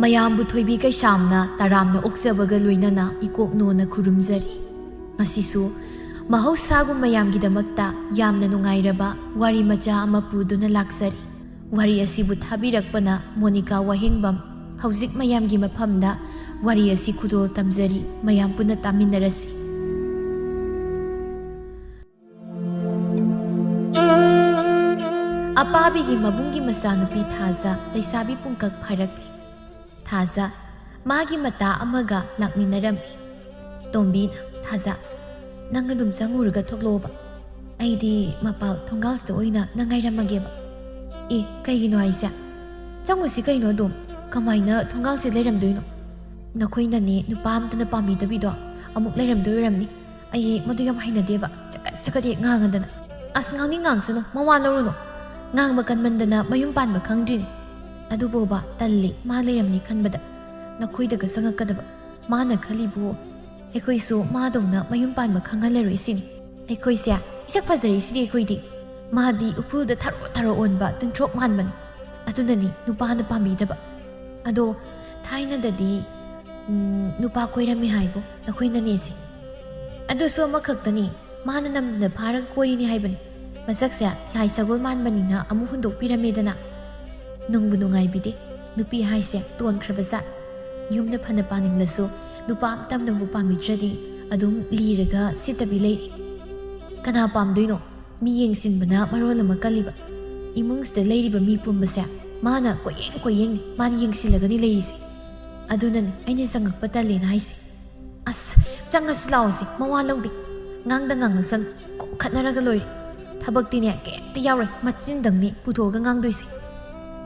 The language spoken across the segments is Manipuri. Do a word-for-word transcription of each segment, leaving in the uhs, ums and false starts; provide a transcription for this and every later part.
ꯃꯌꯥꯝꯕꯨ ꯊꯣꯏꯕꯤ ꯀꯩꯁꯥꯝꯅ ꯇꯔꯥꯝꯅ ꯑꯣꯛꯆꯕꯒ ꯂꯣꯏꯅꯅ ꯏꯀꯣꯛ ꯅꯣꯟꯅ ꯈꯨꯔꯨꯝꯖꯔꯤ꯫ ꯉꯁꯤꯁꯨ ꯃꯍꯧꯁꯥꯒꯨꯝ ꯃꯌꯥꯝꯒꯤꯗꯃꯛꯇ ꯌꯥꯝꯅ ꯅꯨꯡꯉꯥꯏꯔꯕ ꯋꯥꯔꯤ ꯃꯆꯥ ꯑꯃ ꯄꯨꯗꯨꯅ ꯂꯥꯛꯆꯔꯤ꯫ ꯋꯥꯔꯤ ꯑꯁꯤꯕꯨ ꯊꯥꯕꯤꯔꯛꯄꯅ ꯃꯣꯅꯤꯀꯥ ꯋꯥꯍꯦꯡꯕꯝ꯫ ꯍꯧꯖꯤꯛ ꯃꯌꯥꯝꯒꯤ ꯃꯐꯝꯗ ꯋꯥꯔꯤ ꯑꯁꯤ ꯈꯨꯗꯣꯜ ꯇꯝꯖꯔꯤ, ꯃꯌꯥꯝ ꯄꯨꯟꯅ ꯇꯥꯃꯤꯟꯅꯔꯁꯤ꯫ ꯑꯄꯥꯕꯤꯒꯤ ꯃꯕꯨꯡꯒꯤ ꯃꯆꯥꯅꯨꯄꯤ ꯊꯥꯖ ꯂꯩꯁꯥꯕꯤ ꯄꯨꯡꯀꯛ ꯐꯥꯔꯛꯂꯦ꯫ ꯊꯥꯖ ꯃꯥꯒꯤ ꯃꯇꯥ ꯑꯃꯒ ꯂꯥꯛꯃꯤꯟꯅꯔꯝꯃꯤ꯫ ꯇꯣꯝꯕꯤꯅ, "ꯊꯥꯖ, ꯅꯪ ꯑꯗꯨꯝ ꯆꯪꯉꯨꯔꯒ ꯊꯣꯛꯂꯛꯑꯣꯕ꯫ ꯑꯩꯗꯤ ꯃꯄꯥꯜ ꯊꯣꯡꯒꯥꯜꯁꯤꯗ ꯑꯣꯏꯅ ꯅꯪ ꯉꯥꯏꯔꯝꯃꯒꯦꯕ꯫" "ꯑꯦ, ꯀꯩꯒꯤꯅꯣ ꯍꯥꯏꯁꯦ? ꯆꯪꯉꯨꯁꯤ ꯀꯩꯅꯣ ꯑꯗꯨꯝ꯫ ꯀꯃꯥꯏꯅ ꯊꯣꯡꯒꯥꯜꯁꯤꯗ ꯂꯩꯔꯝꯗꯣꯏꯅꯣ? ꯅꯈꯣꯏꯅꯅꯦ ꯅꯨꯄꯥ ꯑꯝꯇꯅ ꯄꯥꯝꯕꯤꯗꯕꯤꯗꯣ ꯑꯃꯨꯛ ꯂꯩꯔꯝꯗꯣꯏ ꯑꯣꯏꯔꯝꯅꯤ꯫ ꯑꯩ ꯃꯗꯨ ꯌꯥꯝ ꯍꯩꯅꯗꯦꯕ, ꯆꯀꯠ ꯆꯀꯠ ꯍꯦꯛ ꯉꯥꯡꯉꯗꯅ꯫" "ꯑꯁ, ꯉꯥꯡꯅꯤꯡ ꯉꯥꯡꯁꯅꯨ, ꯃꯋꯥ ꯂꯧꯔꯨꯅꯨ꯫ ꯉꯥꯡꯕ ꯀꯟꯃꯟꯗꯅ ꯃꯌꯨꯝ ꯄꯥꯟꯕ ꯈꯪꯗ꯭ꯔꯤꯅꯦ꯫ ꯑꯗꯨꯕꯨꯕ ꯇꯜꯂꯤ, ꯃꯥ ꯂꯩꯔꯝꯅꯤ ꯈꯟꯕꯗ꯫ ꯅꯈꯣꯏꯗꯒ ꯆꯪꯉꯛꯀꯗꯕ꯫ ꯃꯥꯅ ꯈꯜꯂꯤꯕꯨ ꯑꯩꯈꯣꯏꯁꯨ ꯃꯥꯗꯧꯅ ꯃꯌꯨꯝ ꯄꯥꯟꯕ ꯈꯪꯍꯜꯂꯔꯣꯏ ꯁꯤꯅꯤ꯫ ꯑꯩꯈꯣꯏꯁꯦ ꯏꯁꯛ ꯐꯖꯔꯤꯁꯤꯗꯤ ꯑꯩꯈꯣꯏꯗꯤ꯫ ꯃꯥꯗꯤ ꯎꯐꯨꯜꯗ ꯊꯔꯣ ꯊꯔꯣ ꯑꯣꯟꯕ ꯇꯤꯟꯊ꯭ꯔꯣꯛ ꯃꯥꯟꯕꯅꯤ꯫ ꯑꯗꯨꯅꯅꯤ ꯅꯨꯄꯥꯅ ꯄꯥꯝꯕꯤꯗꯕ꯫ ꯑꯗꯣ ꯊꯥꯏꯅꯗꯗꯤ, ꯎꯝ, ꯅꯨꯄꯥ ꯀꯣꯏꯔꯝꯃꯤ ꯍꯥꯏꯕꯣ ꯅꯈꯣꯏ ꯅꯅꯦꯁꯦ?" "ꯑꯗꯨꯁꯨ ꯑꯃꯈꯛꯇꯅꯤ꯫ ꯃꯥꯅ ꯅꯝꯗꯅ ꯐꯥꯔꯒ ꯀꯣꯏꯔꯤꯅꯤ ꯍꯥꯏꯕꯅꯤ꯫ ꯃꯁꯛꯁꯦ ꯂꯥꯏ ꯁꯒꯣꯜ ꯃꯥꯟꯕꯅꯤꯅ ꯑꯃꯨꯛ ꯍꯨꯟꯗꯣꯛꯄꯤꯔꯝꯃꯦꯗꯅ꯫ ꯅꯨꯡꯕꯨ ꯅꯨꯡꯉꯥꯏꯕꯤꯗꯦ꯫ ꯅꯨꯄꯤ ꯍꯥꯏꯁꯦ ꯇꯣꯟꯈ꯭ꯔꯕ ꯖꯥꯠ꯫ ꯌꯨꯝꯗ ꯐꯅ ꯄꯥꯅꯤꯡꯂꯁꯨ ꯅꯨꯄꯥ ꯑꯃꯇꯝꯅꯕꯨ ꯄꯥꯝꯕꯤꯗ꯭ꯔꯗꯤ ꯑꯗꯨꯝ ꯂꯤꯔꯒ ꯁꯤꯠꯇꯕꯤ ꯂꯩꯔꯤ꯫ ꯀꯅꯥ ꯄꯥꯝꯗꯣꯏꯅꯣ? ꯃꯤ ꯌꯦꯡꯁꯤꯟꯕꯅ ꯃꯔꯣꯜ ꯑꯃ ꯀꯜꯂꯤꯕ꯫ ꯏꯃꯨꯡꯁꯤꯗ ꯂꯩꯔꯤꯕ ꯃꯤ ꯄꯨꯝꯕꯁꯦ ꯃꯥꯅ ꯀꯣꯏꯌꯦꯡ ꯀꯣꯏꯌꯦꯡꯅꯤ, ꯃꯥꯅ ꯌꯦꯡꯁꯤꯜꯂꯒꯅꯤ ꯂꯩꯔꯤꯁꯦ꯫ ꯑꯗꯨꯅꯅꯤ ꯑꯩꯅ ꯆꯪꯉꯛꯄ ꯇꯜꯂꯦꯅ ꯍꯥꯏꯁꯦ꯫ ꯑꯁ, ꯆꯪꯉꯁꯤ ꯂꯥꯛꯑꯣꯁꯦ, ꯃꯋꯥ ꯂꯧꯗꯦ꯫ ꯉꯥꯡꯗ ꯉꯥꯡꯂꯛꯁꯅꯨ, ꯀꯣꯛ ꯈꯠꯅꯔꯒ ꯂꯣꯏꯔꯦ꯫ ꯊꯕꯛꯇꯤꯅꯦ ꯀꯩꯝꯇ ꯌꯥꯎꯔꯣꯏ, ꯃꯆꯤꯟꯗꯪꯅꯤ ꯄꯨꯊꯣꯛꯑꯒ ꯉꯥꯡꯗꯣꯏꯁꯦ꯫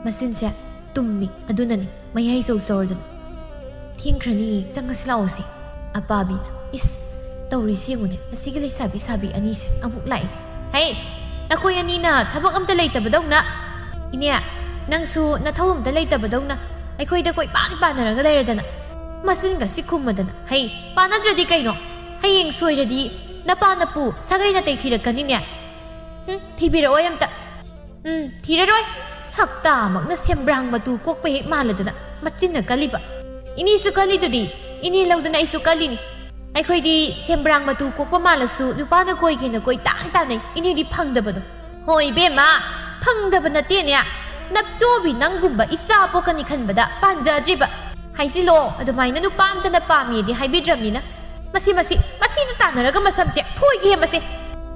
ꯃꯆꯤꯟꯁꯦ ꯇꯨꯝꯃꯤ, ꯑꯗꯨꯅꯅꯤ ꯃꯌꯥꯏ ꯆꯧ ꯆꯧꯔꯗꯅ꯫ ꯊꯦꯡꯈ꯭ꯔꯅꯤ, ꯆꯪꯉꯁꯤ ꯂꯥꯛꯑꯣꯁꯦ꯫" ꯑꯄꯥꯕꯤꯅ, "ꯏꯁ, ꯇꯧꯔꯤꯁꯤ ꯌꯦꯡꯉꯨꯅꯦ, ꯑꯁꯤꯒꯤ ꯂꯩꯁꯥꯕꯤ ꯁꯥꯕꯤ ꯑꯅꯤꯁꯦ ꯑꯃꯨꯛ ꯂꯥꯛꯑꯦ꯫ ꯍꯩ, ꯅꯈꯣꯏ ꯑꯅꯤꯅ ꯊꯕꯛ ꯑꯝꯇ ꯂꯩꯇꯕꯗꯧꯅ꯫ ꯏꯅꯦ, ꯅꯪꯁꯨ ꯅꯊꯧ ꯑꯝꯇ ꯂꯩꯇꯕꯗꯧꯅ ꯑꯩꯈꯣꯏꯗ ꯀꯣꯏꯄꯥꯟ ꯄꯥꯟꯅꯔꯒ ꯂꯩꯔꯗꯅ꯫ ꯃꯆꯤꯟꯒ ꯁꯤ ꯈꯨꯝꯃꯗꯅ꯫ ꯍꯩ, ꯄꯥꯟꯅꯗ꯭ꯔꯗꯤ ꯀꯩꯅꯣ? ꯍꯌꯦꯡ ꯁꯣꯏꯔꯗꯤ ꯅꯄꯥ ꯅꯄꯨ ꯁꯥꯒꯩ ꯅꯥꯇꯩ ꯊꯤꯔꯛꯀꯅꯤꯅꯦ꯫ ꯍꯨꯝ, ꯊꯤꯕꯤꯔꯛꯑꯣꯏ ꯑꯝꯇ꯫ ꯎꯝ, ꯊꯤꯔꯔꯣꯏ꯫ ꯁꯛꯇꯥꯃꯛꯅ ꯁꯦꯝꯕ꯭ꯔꯥꯡ ꯃꯇꯨ ꯀꯣꯛꯄ ꯍꯦꯛ ꯃꯥꯜꯂꯗꯅ ꯃꯆꯤꯟꯅ ꯀꯜꯂꯤꯕ꯫ ꯏꯅꯦꯁꯨ ꯀꯜꯂꯤꯗꯨꯗꯤ, ꯏꯅꯦ ꯂꯧꯗꯅ ꯑꯩꯁꯨ ꯀꯜꯂꯤꯅꯤ꯫ ꯑꯩꯈꯣꯏꯗꯤ ꯁꯦꯝꯕ꯭ꯔꯥꯡ ꯃꯇꯨ ꯀꯣꯛꯄ ꯃꯥꯜꯂꯁꯨ ꯅꯨꯄꯥꯅ ꯀꯣꯏꯒꯦꯅ ꯀꯣꯏ ꯇꯥꯡ ꯇꯥꯟꯅꯩ, ꯏꯅꯦꯗꯤ ꯐꯪꯗꯕꯗꯣ꯫ ꯍꯣꯏ ꯏꯕꯦꯝꯃ, ꯐꯪꯗꯕ ꯅꯠꯇꯦꯅꯦ꯫ ꯅꯞꯆꯣꯕꯤ ꯅꯪꯒꯨꯝꯕ ꯏꯆꯥ ꯄꯣꯛꯀꯅꯤ ꯈꯟꯕꯗ ꯄꯥꯟꯖꯗ꯭ꯔꯤꯕ꯫ ꯍꯥꯏꯖꯤꯜꯂꯣ, ꯑꯗꯨꯃꯥꯏꯅ ꯅꯨꯄꯥ ꯑꯝꯇꯅ ꯄꯥꯝꯃꯦꯗꯤ ꯍꯥꯏꯕꯤꯗ꯭ꯔꯕꯅꯤꯅ꯫ ꯃꯁꯤ, ꯃꯁꯤ, ꯃꯁꯤꯅ ꯇꯥꯟꯅꯔꯒ ꯃꯁꯝꯁꯦ ꯐꯣꯏꯒꯦ ꯃꯁꯦ꯫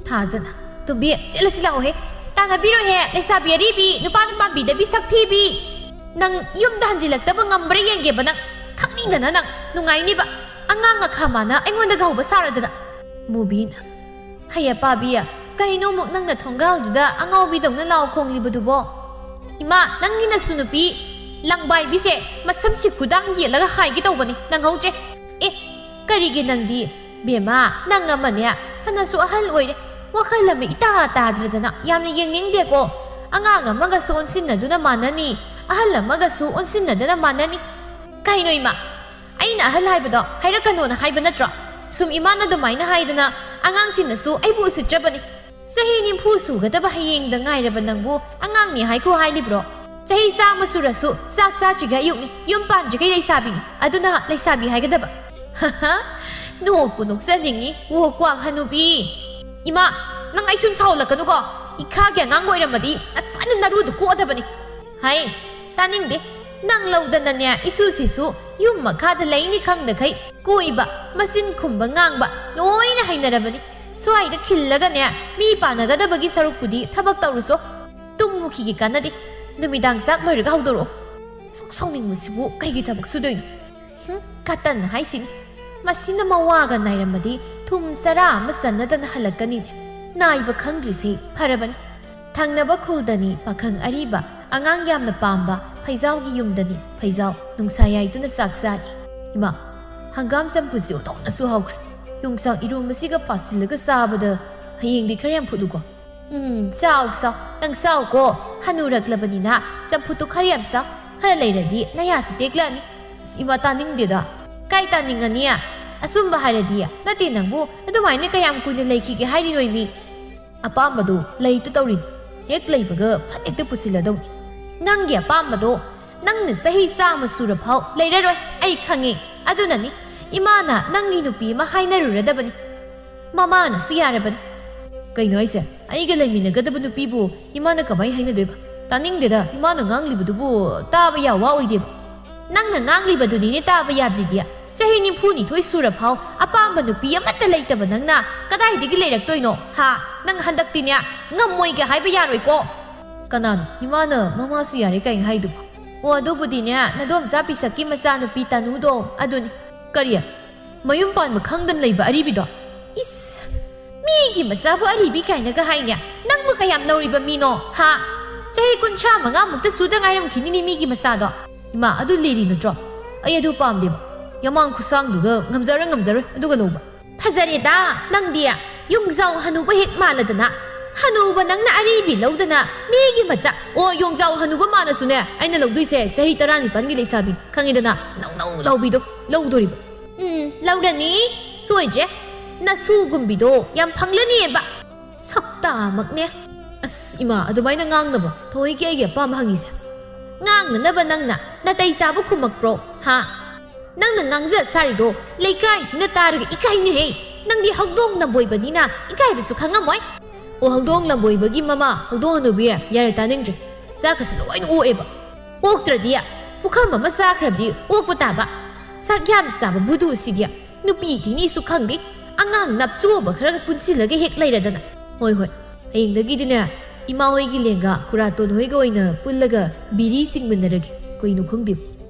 ꯊꯥꯖꯅ, ꯇꯣꯝꯕꯤ, ꯆꯦꯜꯂꯁꯤ ꯂꯥꯛꯑꯣꯍꯦ꯫ ꯇꯥꯟꯅꯕꯤꯔꯣꯍꯦ, ꯂꯩꯁꯥꯕꯤ ꯑꯔꯤꯕꯤ, ꯅꯨꯄꯥꯅ ꯄꯥꯝꯕꯤꯗꯕꯤ ꯁꯛꯊꯤꯕꯤ꯫ ꯅꯪ ꯌꯨꯝꯗ ꯍꯟꯖꯤꯜꯂꯛꯇꯕ ꯉꯝꯕ꯭ꯔꯥ ꯌꯦꯡꯒꯦꯕ ꯅꯪ꯫ ꯈꯪꯅꯤꯡꯗꯅ ꯅꯪ ꯅꯨꯡꯉꯥꯏꯅꯤꯕ꯫ ꯑꯉꯥꯡ ꯑꯈꯥ ꯃꯥꯅ ꯑꯩꯉꯣꯟꯗꯒ ꯍꯧꯕ ꯁꯥꯔꯗꯅ꯫ ꯃꯨꯕꯤꯅ, ꯍꯩ ꯑꯄꯥꯕꯤ, ꯀꯩꯅꯣꯃꯨꯛ ꯅꯪꯅ ꯊꯣꯡꯒꯥꯜꯗꯨꯗ ꯑꯉꯥꯎꯕꯤꯗꯧꯅ ꯂꯥꯎ ꯈꯣꯡꯂꯤꯕꯗꯨꯕꯣ? ꯏꯃꯥ, ꯅꯪꯒꯤ ꯅꯁꯨ ꯅꯨꯄꯤ ꯂꯪꯕꯥꯏꯕꯤꯁꯦ ꯃꯁꯝꯁꯤ ꯈꯨꯗꯥꯡ ꯌꯦꯠꯂꯒ ꯍꯥꯏꯒꯦ ꯇꯧꯕꯅꯤ, ꯅꯪꯍꯧꯗ꯭ꯔꯦ꯫ ꯑꯦ, ꯀꯔꯤꯒꯤ ꯅꯪꯗꯤ? ꯕꯦꯝꯃ, ꯅꯪ ꯑꯃꯅꯦ, ꯐꯅꯁꯨ ꯑꯍꯜ ꯑꯣꯏꯔꯦ, ꯋꯥꯈꯜ ꯑꯃ ꯏꯇꯥ ꯇꯥꯗ꯭ꯔꯗꯅ ꯌꯥꯝꯅ ꯌꯦꯡꯅꯤꯡꯗꯦꯀꯣ꯫ ꯑꯉꯥꯡ ꯑꯃꯒꯁꯨ ꯑꯣꯟꯁꯤꯟꯅꯗꯨꯅ ꯃꯥꯟꯅꯅꯤ, ꯑꯍꯜ ꯑꯃꯒꯁꯨ ꯑꯣꯟꯁꯤꯟꯅꯗꯅ ꯃꯥꯟꯅꯅꯤ꯫ ꯀꯩꯅꯣ ꯏꯃꯥ, ꯑꯩꯅ ꯑꯍꯜ ꯍꯥꯏꯕꯗꯣ ꯍꯥꯏꯔꯛꯀꯅꯣꯅ ꯍꯥꯏꯕ ꯅꯠꯇ꯭ꯔꯣ? ꯁꯨꯝ ꯏꯃꯥꯅ ꯑꯗꯨꯃꯥꯏꯅ ꯍꯥꯏꯗꯅ ꯑꯉꯥꯡꯁꯤꯡꯅꯁꯨ ꯑꯩꯕꯨ ꯎꯁꯤꯠꯇ꯭ꯔꯕꯅꯤ꯫ ꯆꯍꯤ ꯅꯤꯐꯨ ꯁꯨꯒꯗꯕ ꯍꯌꯦꯡꯗ ꯉꯥꯏꯔꯕ ꯅꯪꯕꯨ ꯑꯉꯥꯡꯅꯤ ꯍꯥꯏꯈꯣ ꯍꯥꯏꯔꯤꯕ꯭ꯔꯣ? ꯆꯍꯤ ꯆꯥꯝꯃ ꯁꯨꯔꯁꯨ ꯆꯥꯛ ꯆꯥꯗ꯭ꯔꯤꯈꯩ ꯑꯌꯨꯛꯅꯤ, ꯌꯨꯝ ꯄꯥꯟꯗ꯭ꯔꯤꯈꯩ ꯂꯩꯁꯥꯕꯤꯅꯤ, ꯑꯗꯨꯅ ꯂꯩꯁꯥꯕꯤ ꯍꯥꯏꯒꯗꯕ꯫ ꯍꯥꯍꯥ, ꯅꯣꯛꯄꯨ ꯅꯣꯛꯆꯅꯤꯡꯉꯤ, ꯋꯣ ꯀ꯭ꯋꯥꯛ ꯍꯅꯨꯕꯤ꯫ ꯏꯃꯥ, ꯅꯪ ꯑꯩ ꯁꯨꯝ ꯁꯥꯎꯍꯜꯂꯛꯀꯅꯨꯀꯣ꯫ ꯏꯈꯥꯒꯤ ꯑꯉꯥꯡ ꯑꯣꯏꯔꯝꯃꯗꯤ ꯉꯁꯥꯏꯅ ꯅꯔꯨꯗꯨ ꯀꯣꯛꯑꯗꯕꯅꯤ꯫ ꯍꯥꯏ, ꯇꯥꯅꯤꯡꯗꯦ꯫ ꯅꯪ ꯂꯧꯗꯅꯅꯦ, ꯏꯁꯨꯁꯤꯁꯨ ꯌꯨꯝ ꯃꯈꯥꯗ ꯂꯩꯅꯤ ꯈꯪꯗꯈꯩ ꯀꯣꯏꯕ, ꯃꯆꯤꯟ ꯈꯨꯝꯕ ꯉꯥꯡꯕ ꯂꯣꯏꯅ ꯍꯩꯅꯔꯕꯅꯤ꯫ ꯁ꯭ꯋꯥꯏꯗ ꯈꯤꯜꯂꯒꯅꯦ, ꯃꯤ ꯄꯥꯟꯅꯒꯗꯕꯒꯤ ꯁꯔꯨꯛꯄꯨꯗꯤ ꯊꯕꯛ ꯇꯧꯔꯨꯆꯣ꯫ ꯇꯨꯝꯃꯨꯈꯤꯒꯦ, ꯀꯥꯟꯅꯗꯦ꯫ ꯅꯨꯃꯤꯗꯥꯡ ꯆꯥꯛ ꯂꯣꯏꯔꯒ ꯍꯧꯗꯣꯔꯛꯑꯣ꯫ ꯁꯨꯛ ꯁꯥꯎꯅꯤꯡꯕꯁꯤꯕꯨ ꯀꯩꯒꯤ ꯊꯕꯛ ꯁꯨꯗꯣꯏꯅꯣ? ꯍꯨꯝ, ꯀꯇꯟ ꯍꯥꯏꯁꯤꯅꯤ꯫ ꯃꯁꯤꯅ ꯃꯋꯥꯒ ꯅꯥꯏꯔꯝꯃꯗꯤ ꯊꯨꯝ ꯆꯔꯥ ꯑꯃ ꯆꯟꯅꯗꯅ ꯍꯜꯂꯛꯀꯅꯤꯅꯦ꯫ ꯅꯥꯏꯕ ꯈꯪꯗ꯭ꯔꯤꯁꯤ ꯐꯔꯕꯅꯤ꯫ ꯊꯪꯅꯕ ꯈꯨꯜꯗꯅꯤ ꯄꯥꯈꯪ ꯑꯔꯤꯕ, ꯑꯉꯥꯡ ꯌꯥꯝꯅ ꯄꯥꯝꯕ ꯐꯩꯖꯥꯎꯒꯤ ꯌꯨꯝꯗꯅꯤ ꯐꯩꯖꯥꯎ ꯅꯨꯡꯁꯥ ꯌꯥꯏꯗꯨꯅ ꯆꯥꯛ ꯆꯥꯔꯤ꯫ ꯏꯃꯥ, ꯍꯪꯒꯥꯝ ꯆꯝꯐꯨꯠꯁꯤ ꯑꯣꯟꯊꯣꯛꯅꯁꯨ ꯍꯥꯎꯈ꯭ꯔꯦ꯫ ꯌꯣꯡꯆꯥꯛ ꯏꯔꯣꯝꯕꯁꯤꯒ ꯄꯥꯁꯤꯜꯂꯒ ꯆꯥꯕꯗ ꯍꯌꯦꯡꯗꯤ ꯈꯔ ꯌꯥꯝ ꯐꯨꯠꯂꯨꯀꯣ꯫ ꯎꯝ, ꯆꯥꯎ, ꯆꯥꯎ꯫ ꯅꯪ ꯆꯥꯎꯀꯣ꯫ ꯍꯅꯨꯔꯛꯂꯕꯅꯤꯅ ꯆꯝꯐꯨꯠꯇꯨ ꯈꯔ ꯌꯥꯝ ꯆꯥꯎ꯫ ꯈꯔ ꯂꯩꯔꯗꯤ ꯅꯌꯥꯁꯨ ꯇꯦꯛꯂꯛꯑꯅꯤ꯫ ꯑꯁ, ꯏꯃꯥ, ꯇꯥꯅꯤꯡꯗꯦꯗ꯫ ꯀꯥꯏ ꯇꯥꯅꯤꯡꯉꯅꯤ? ꯑꯆꯨꯝꯕ ꯍꯥꯏꯔꯗꯤ ꯅꯠꯇꯦ ꯅꯪꯕꯨ ꯑꯗꯨꯃꯥꯏꯅ ꯀꯌꯥꯝ ꯀꯨꯏꯅ ꯂꯩꯈꯤꯒꯦ ꯍꯥꯏꯔꯤꯅꯣ ꯃꯤ? ꯑꯄꯥꯝꯕꯗꯣ ꯂꯩꯇ ꯇꯧꯔꯤꯅꯤ꯫ ꯍꯦꯛ ꯂꯩꯕꯒ ꯐꯠ ꯍꯦꯛꯇ ꯄꯨꯁꯤꯜꯂꯗꯧꯅꯤ꯫ ꯅꯪꯒꯤ ꯑꯄꯥꯝꯕꯗꯣ ꯅꯪꯅ ꯆꯍꯤ ꯆꯥꯝꯃ ꯁꯨꯔ ꯐꯥꯎ ꯂꯩꯔꯔꯣꯏ, ꯑꯩ ꯈꯪꯉꯦ꯫ ꯑꯗꯨꯅꯅꯤ ꯏꯃꯥꯅ ꯅꯪꯒꯤ ꯅꯨꯄꯤ ꯑꯃ ꯍꯥꯏꯅꯔꯨꯔꯗꯕꯅꯤ꯫ ꯃꯃꯥꯅꯁꯨ ꯌꯥꯔꯕꯅꯤ꯫ ꯀꯩꯅꯣ ꯍꯥꯏꯁꯦ? ꯑꯩꯒ ꯂꯩꯃꯤꯟꯅꯒꯗꯕ ꯅꯨꯄꯤꯕꯨ ꯏꯃꯥꯅ ꯀꯃꯥꯏ ꯍꯥꯏꯅꯗꯣꯏꯕ? ꯇꯥꯅꯤꯡꯗꯦꯗ, ꯏꯃꯥꯅ ꯉꯥꯡꯂꯤꯕꯗꯨꯕꯨ ꯇꯥꯕ ꯌꯥ ꯋꯥ ꯑꯣꯏꯗꯦꯕ꯫ ꯅꯪꯅ ꯉꯥꯡꯂꯤꯕꯗꯨꯅꯤꯅꯦ ꯇꯥꯕ ꯌꯥꯗ꯭ꯔꯤꯗꯤ꯫ ꯆꯍꯤ ꯅꯤꯐꯨ ꯅꯤꯊꯣꯏ ꯁꯨꯔ ꯐꯥꯎ ꯑꯄꯥꯝꯕ ꯅꯨꯄꯤ ꯑꯃꯠꯇ ꯂꯩꯇꯕ ꯅꯪꯅ ꯀꯗꯥꯏꯗꯒꯤ ꯂꯩꯔꯛꯇꯣꯏꯅꯣ? ꯍꯥ? ꯅꯪ ꯍꯟꯗꯛꯇꯤꯅꯦ ꯉꯝꯃꯣꯏꯒ ꯍꯥꯏꯕ ꯌꯥꯔꯣꯏꯀꯣ꯫ ꯀꯅꯥꯅꯣ ꯏꯃꯥꯅ ꯃꯃꯥꯁꯨ ꯌꯥꯔꯦ ꯀꯥꯏꯅ ꯍꯥꯏꯗꯨꯕꯣ? ꯑꯣ, ꯑꯗꯨꯕꯨꯗꯤꯅꯦ, ꯅꯗꯣꯝꯆꯥ ꯄꯤꯁꯛꯀꯤ ꯃꯆꯥꯅꯨꯄꯤ ꯇꯥꯅꯨꯗꯣ ꯑꯗꯨꯅꯤ꯫ ꯀꯔꯤ? ꯃꯌꯨꯝ ꯄꯥꯟꯕ ꯈꯪꯗꯅ ꯂꯩꯕ ꯑꯔꯤꯕꯤꯗꯣ? ꯏꯁ! ꯃꯤꯒꯤ ꯃꯆꯥꯕꯨ ꯑꯔꯤꯕꯤ ꯀꯥꯏꯅꯒ ꯍꯥꯏꯅꯦ꯫ ꯅꯪꯕꯨ ꯀꯌꯥꯝ ꯅꯧꯔꯤꯕ ꯃꯤꯅꯣ, ꯍꯥ? ꯆꯍꯤ ꯀꯨꯟꯊ꯭ꯔꯥ ꯃꯉꯥ ꯃꯨꯛꯇ ꯁꯨꯗ ꯉꯥꯏꯔꯝꯈꯤꯅꯤꯅꯦ ꯃꯤꯒꯤ ꯃꯆꯥꯗꯣ꯫ ꯏꯃꯥ, ꯑꯗꯨ ꯂꯤꯔꯤ ꯅꯠꯇ꯭ꯔꯣ? ꯑꯩ ꯑꯗꯨ ꯄꯥꯝꯗꯦꯕ꯫ ꯌꯥꯃꯥꯡ ꯈꯨꯁꯥꯡꯗꯨꯒ ꯉꯝꯖꯔꯣꯏ, ꯉꯝꯖꯔꯣꯏ ꯑꯗꯨꯒ ꯂꯧꯕ꯫ ꯐꯖꯔꯦꯗ, ꯅꯪꯗꯤ ꯌꯣꯡꯖꯥꯎ ꯍꯅꯨꯕ ꯍꯦꯛ ꯃꯥꯜꯂꯗꯅ꯫ ꯍꯅꯨꯕ ꯅꯪꯅ ꯑꯔꯤꯕꯤ ꯂꯧꯗꯅ ꯃꯤꯒꯤ ꯃꯆꯥ꯫ ꯑꯣ, ꯌꯣꯡꯖꯥꯎ ꯍꯅꯨꯕ ꯃꯥꯜꯂꯁꯨꯅꯦ, ꯑꯩꯅ ꯂꯧꯗꯣꯏꯁꯦ ꯆꯍꯤ ꯇꯔꯥꯅꯤꯄꯥꯟꯒꯤ ꯂꯩꯁꯥꯕꯤ, ꯈꯪꯉꯤꯗꯅ, ꯅꯧ ꯅꯧ ꯂꯥꯎꯕꯤꯗꯣ ꯂꯧꯗꯣꯔꯤꯕ꯫ ꯎꯝ, ꯂꯧꯔꯅꯤ꯫ ꯁꯣꯏꯗ꯭ꯔꯦ꯫ ꯅꯁꯨꯒꯨꯝꯕꯤꯗꯣ ꯌꯥꯝ ꯐꯪꯂꯅꯤꯕ꯫ ꯁꯛꯇꯥꯃꯛꯅꯦ꯫ ꯑꯁ, ꯏꯃꯥ, ꯑꯗꯨꯃꯥꯏꯅ ꯉꯥꯡꯅꯕ ꯊꯑꯣꯏꯀꯤ ꯑꯩꯒꯤ ꯑꯄꯥꯝꯕ ꯍꯪꯉꯤꯁꯦ? ꯉꯥꯡꯅꯅꯕ ꯅꯪꯅ ꯅꯥꯇꯩ ꯆꯥꯕ ꯈꯨꯝꯃꯛꯄ꯭ꯔꯣ? ꯍꯥ? ꯅꯪꯅ ꯉꯥꯡꯖ ꯁꯥꯔꯤꯗꯣ ꯂꯩꯀꯥꯏꯁꯤꯅ ꯇꯥꯔꯒ ꯏꯀꯥꯏꯅꯤꯍꯦ꯫ ꯅꯪꯗꯤ ꯍꯧꯗꯣꯡ ꯂꯝꯕꯣꯏꯕꯅꯤꯅ ꯏꯀꯥꯏꯕꯁꯨ ꯈꯪꯉꯝꯃꯣꯏ꯫ ꯑꯣ, ꯍꯧꯗꯣꯡ ꯂꯝꯕꯣꯏꯕꯒꯤ ꯃꯃꯥ, ꯍꯧꯗꯣꯡ ꯍꯅꯨꯕꯤ, ꯌꯥꯔꯦ, ꯇꯥꯅꯤꯡꯗ꯭ꯔꯦ꯫ ꯆꯥꯛꯀꯁꯤ ꯂꯣꯏꯅ ꯑꯣꯛꯑꯦꯕ꯫ ꯑꯣꯛꯇ꯭ꯔꯗꯤ ꯄꯨꯈꯝ ꯑꯃ ꯆꯥꯈ꯭ꯔꯕꯗꯤ ꯑꯣꯛꯄ ꯇꯥꯕ꯫ ꯁꯛ ꯌꯥꯝ ꯆꯥꯕ ꯕꯨꯗꯨꯁꯤꯗꯤ ꯅꯨꯄꯤ ꯊꯤꯅꯤꯁꯨ ꯈꯪꯗꯦ꯫ ꯑꯉꯥꯡ ꯅꯞꯆꯣꯕ ꯈꯔꯒ ꯄꯨꯟꯁꯤꯜꯂꯒ ꯍꯦꯛ ꯂꯩꯔꯗꯅ꯫ ꯍꯣꯏ, ꯍꯣꯏ, ꯍꯌꯦꯡꯗꯒꯤꯗꯤꯅꯦ, ꯏꯃꯥ ꯍꯣꯏꯒꯤ ꯂꯦꯡꯒꯥ ꯈꯨꯔꯥꯇꯣꯟ ꯍꯣꯏꯒ ꯑꯣꯏꯅ ꯄꯨꯜꯂꯒ ꯕꯤꯔꯤ ꯆꯤꯡꯃꯤꯟꯅꯔꯒꯦ꯫ ꯀꯩꯅꯣ ꯈꯪꯗꯦ꯫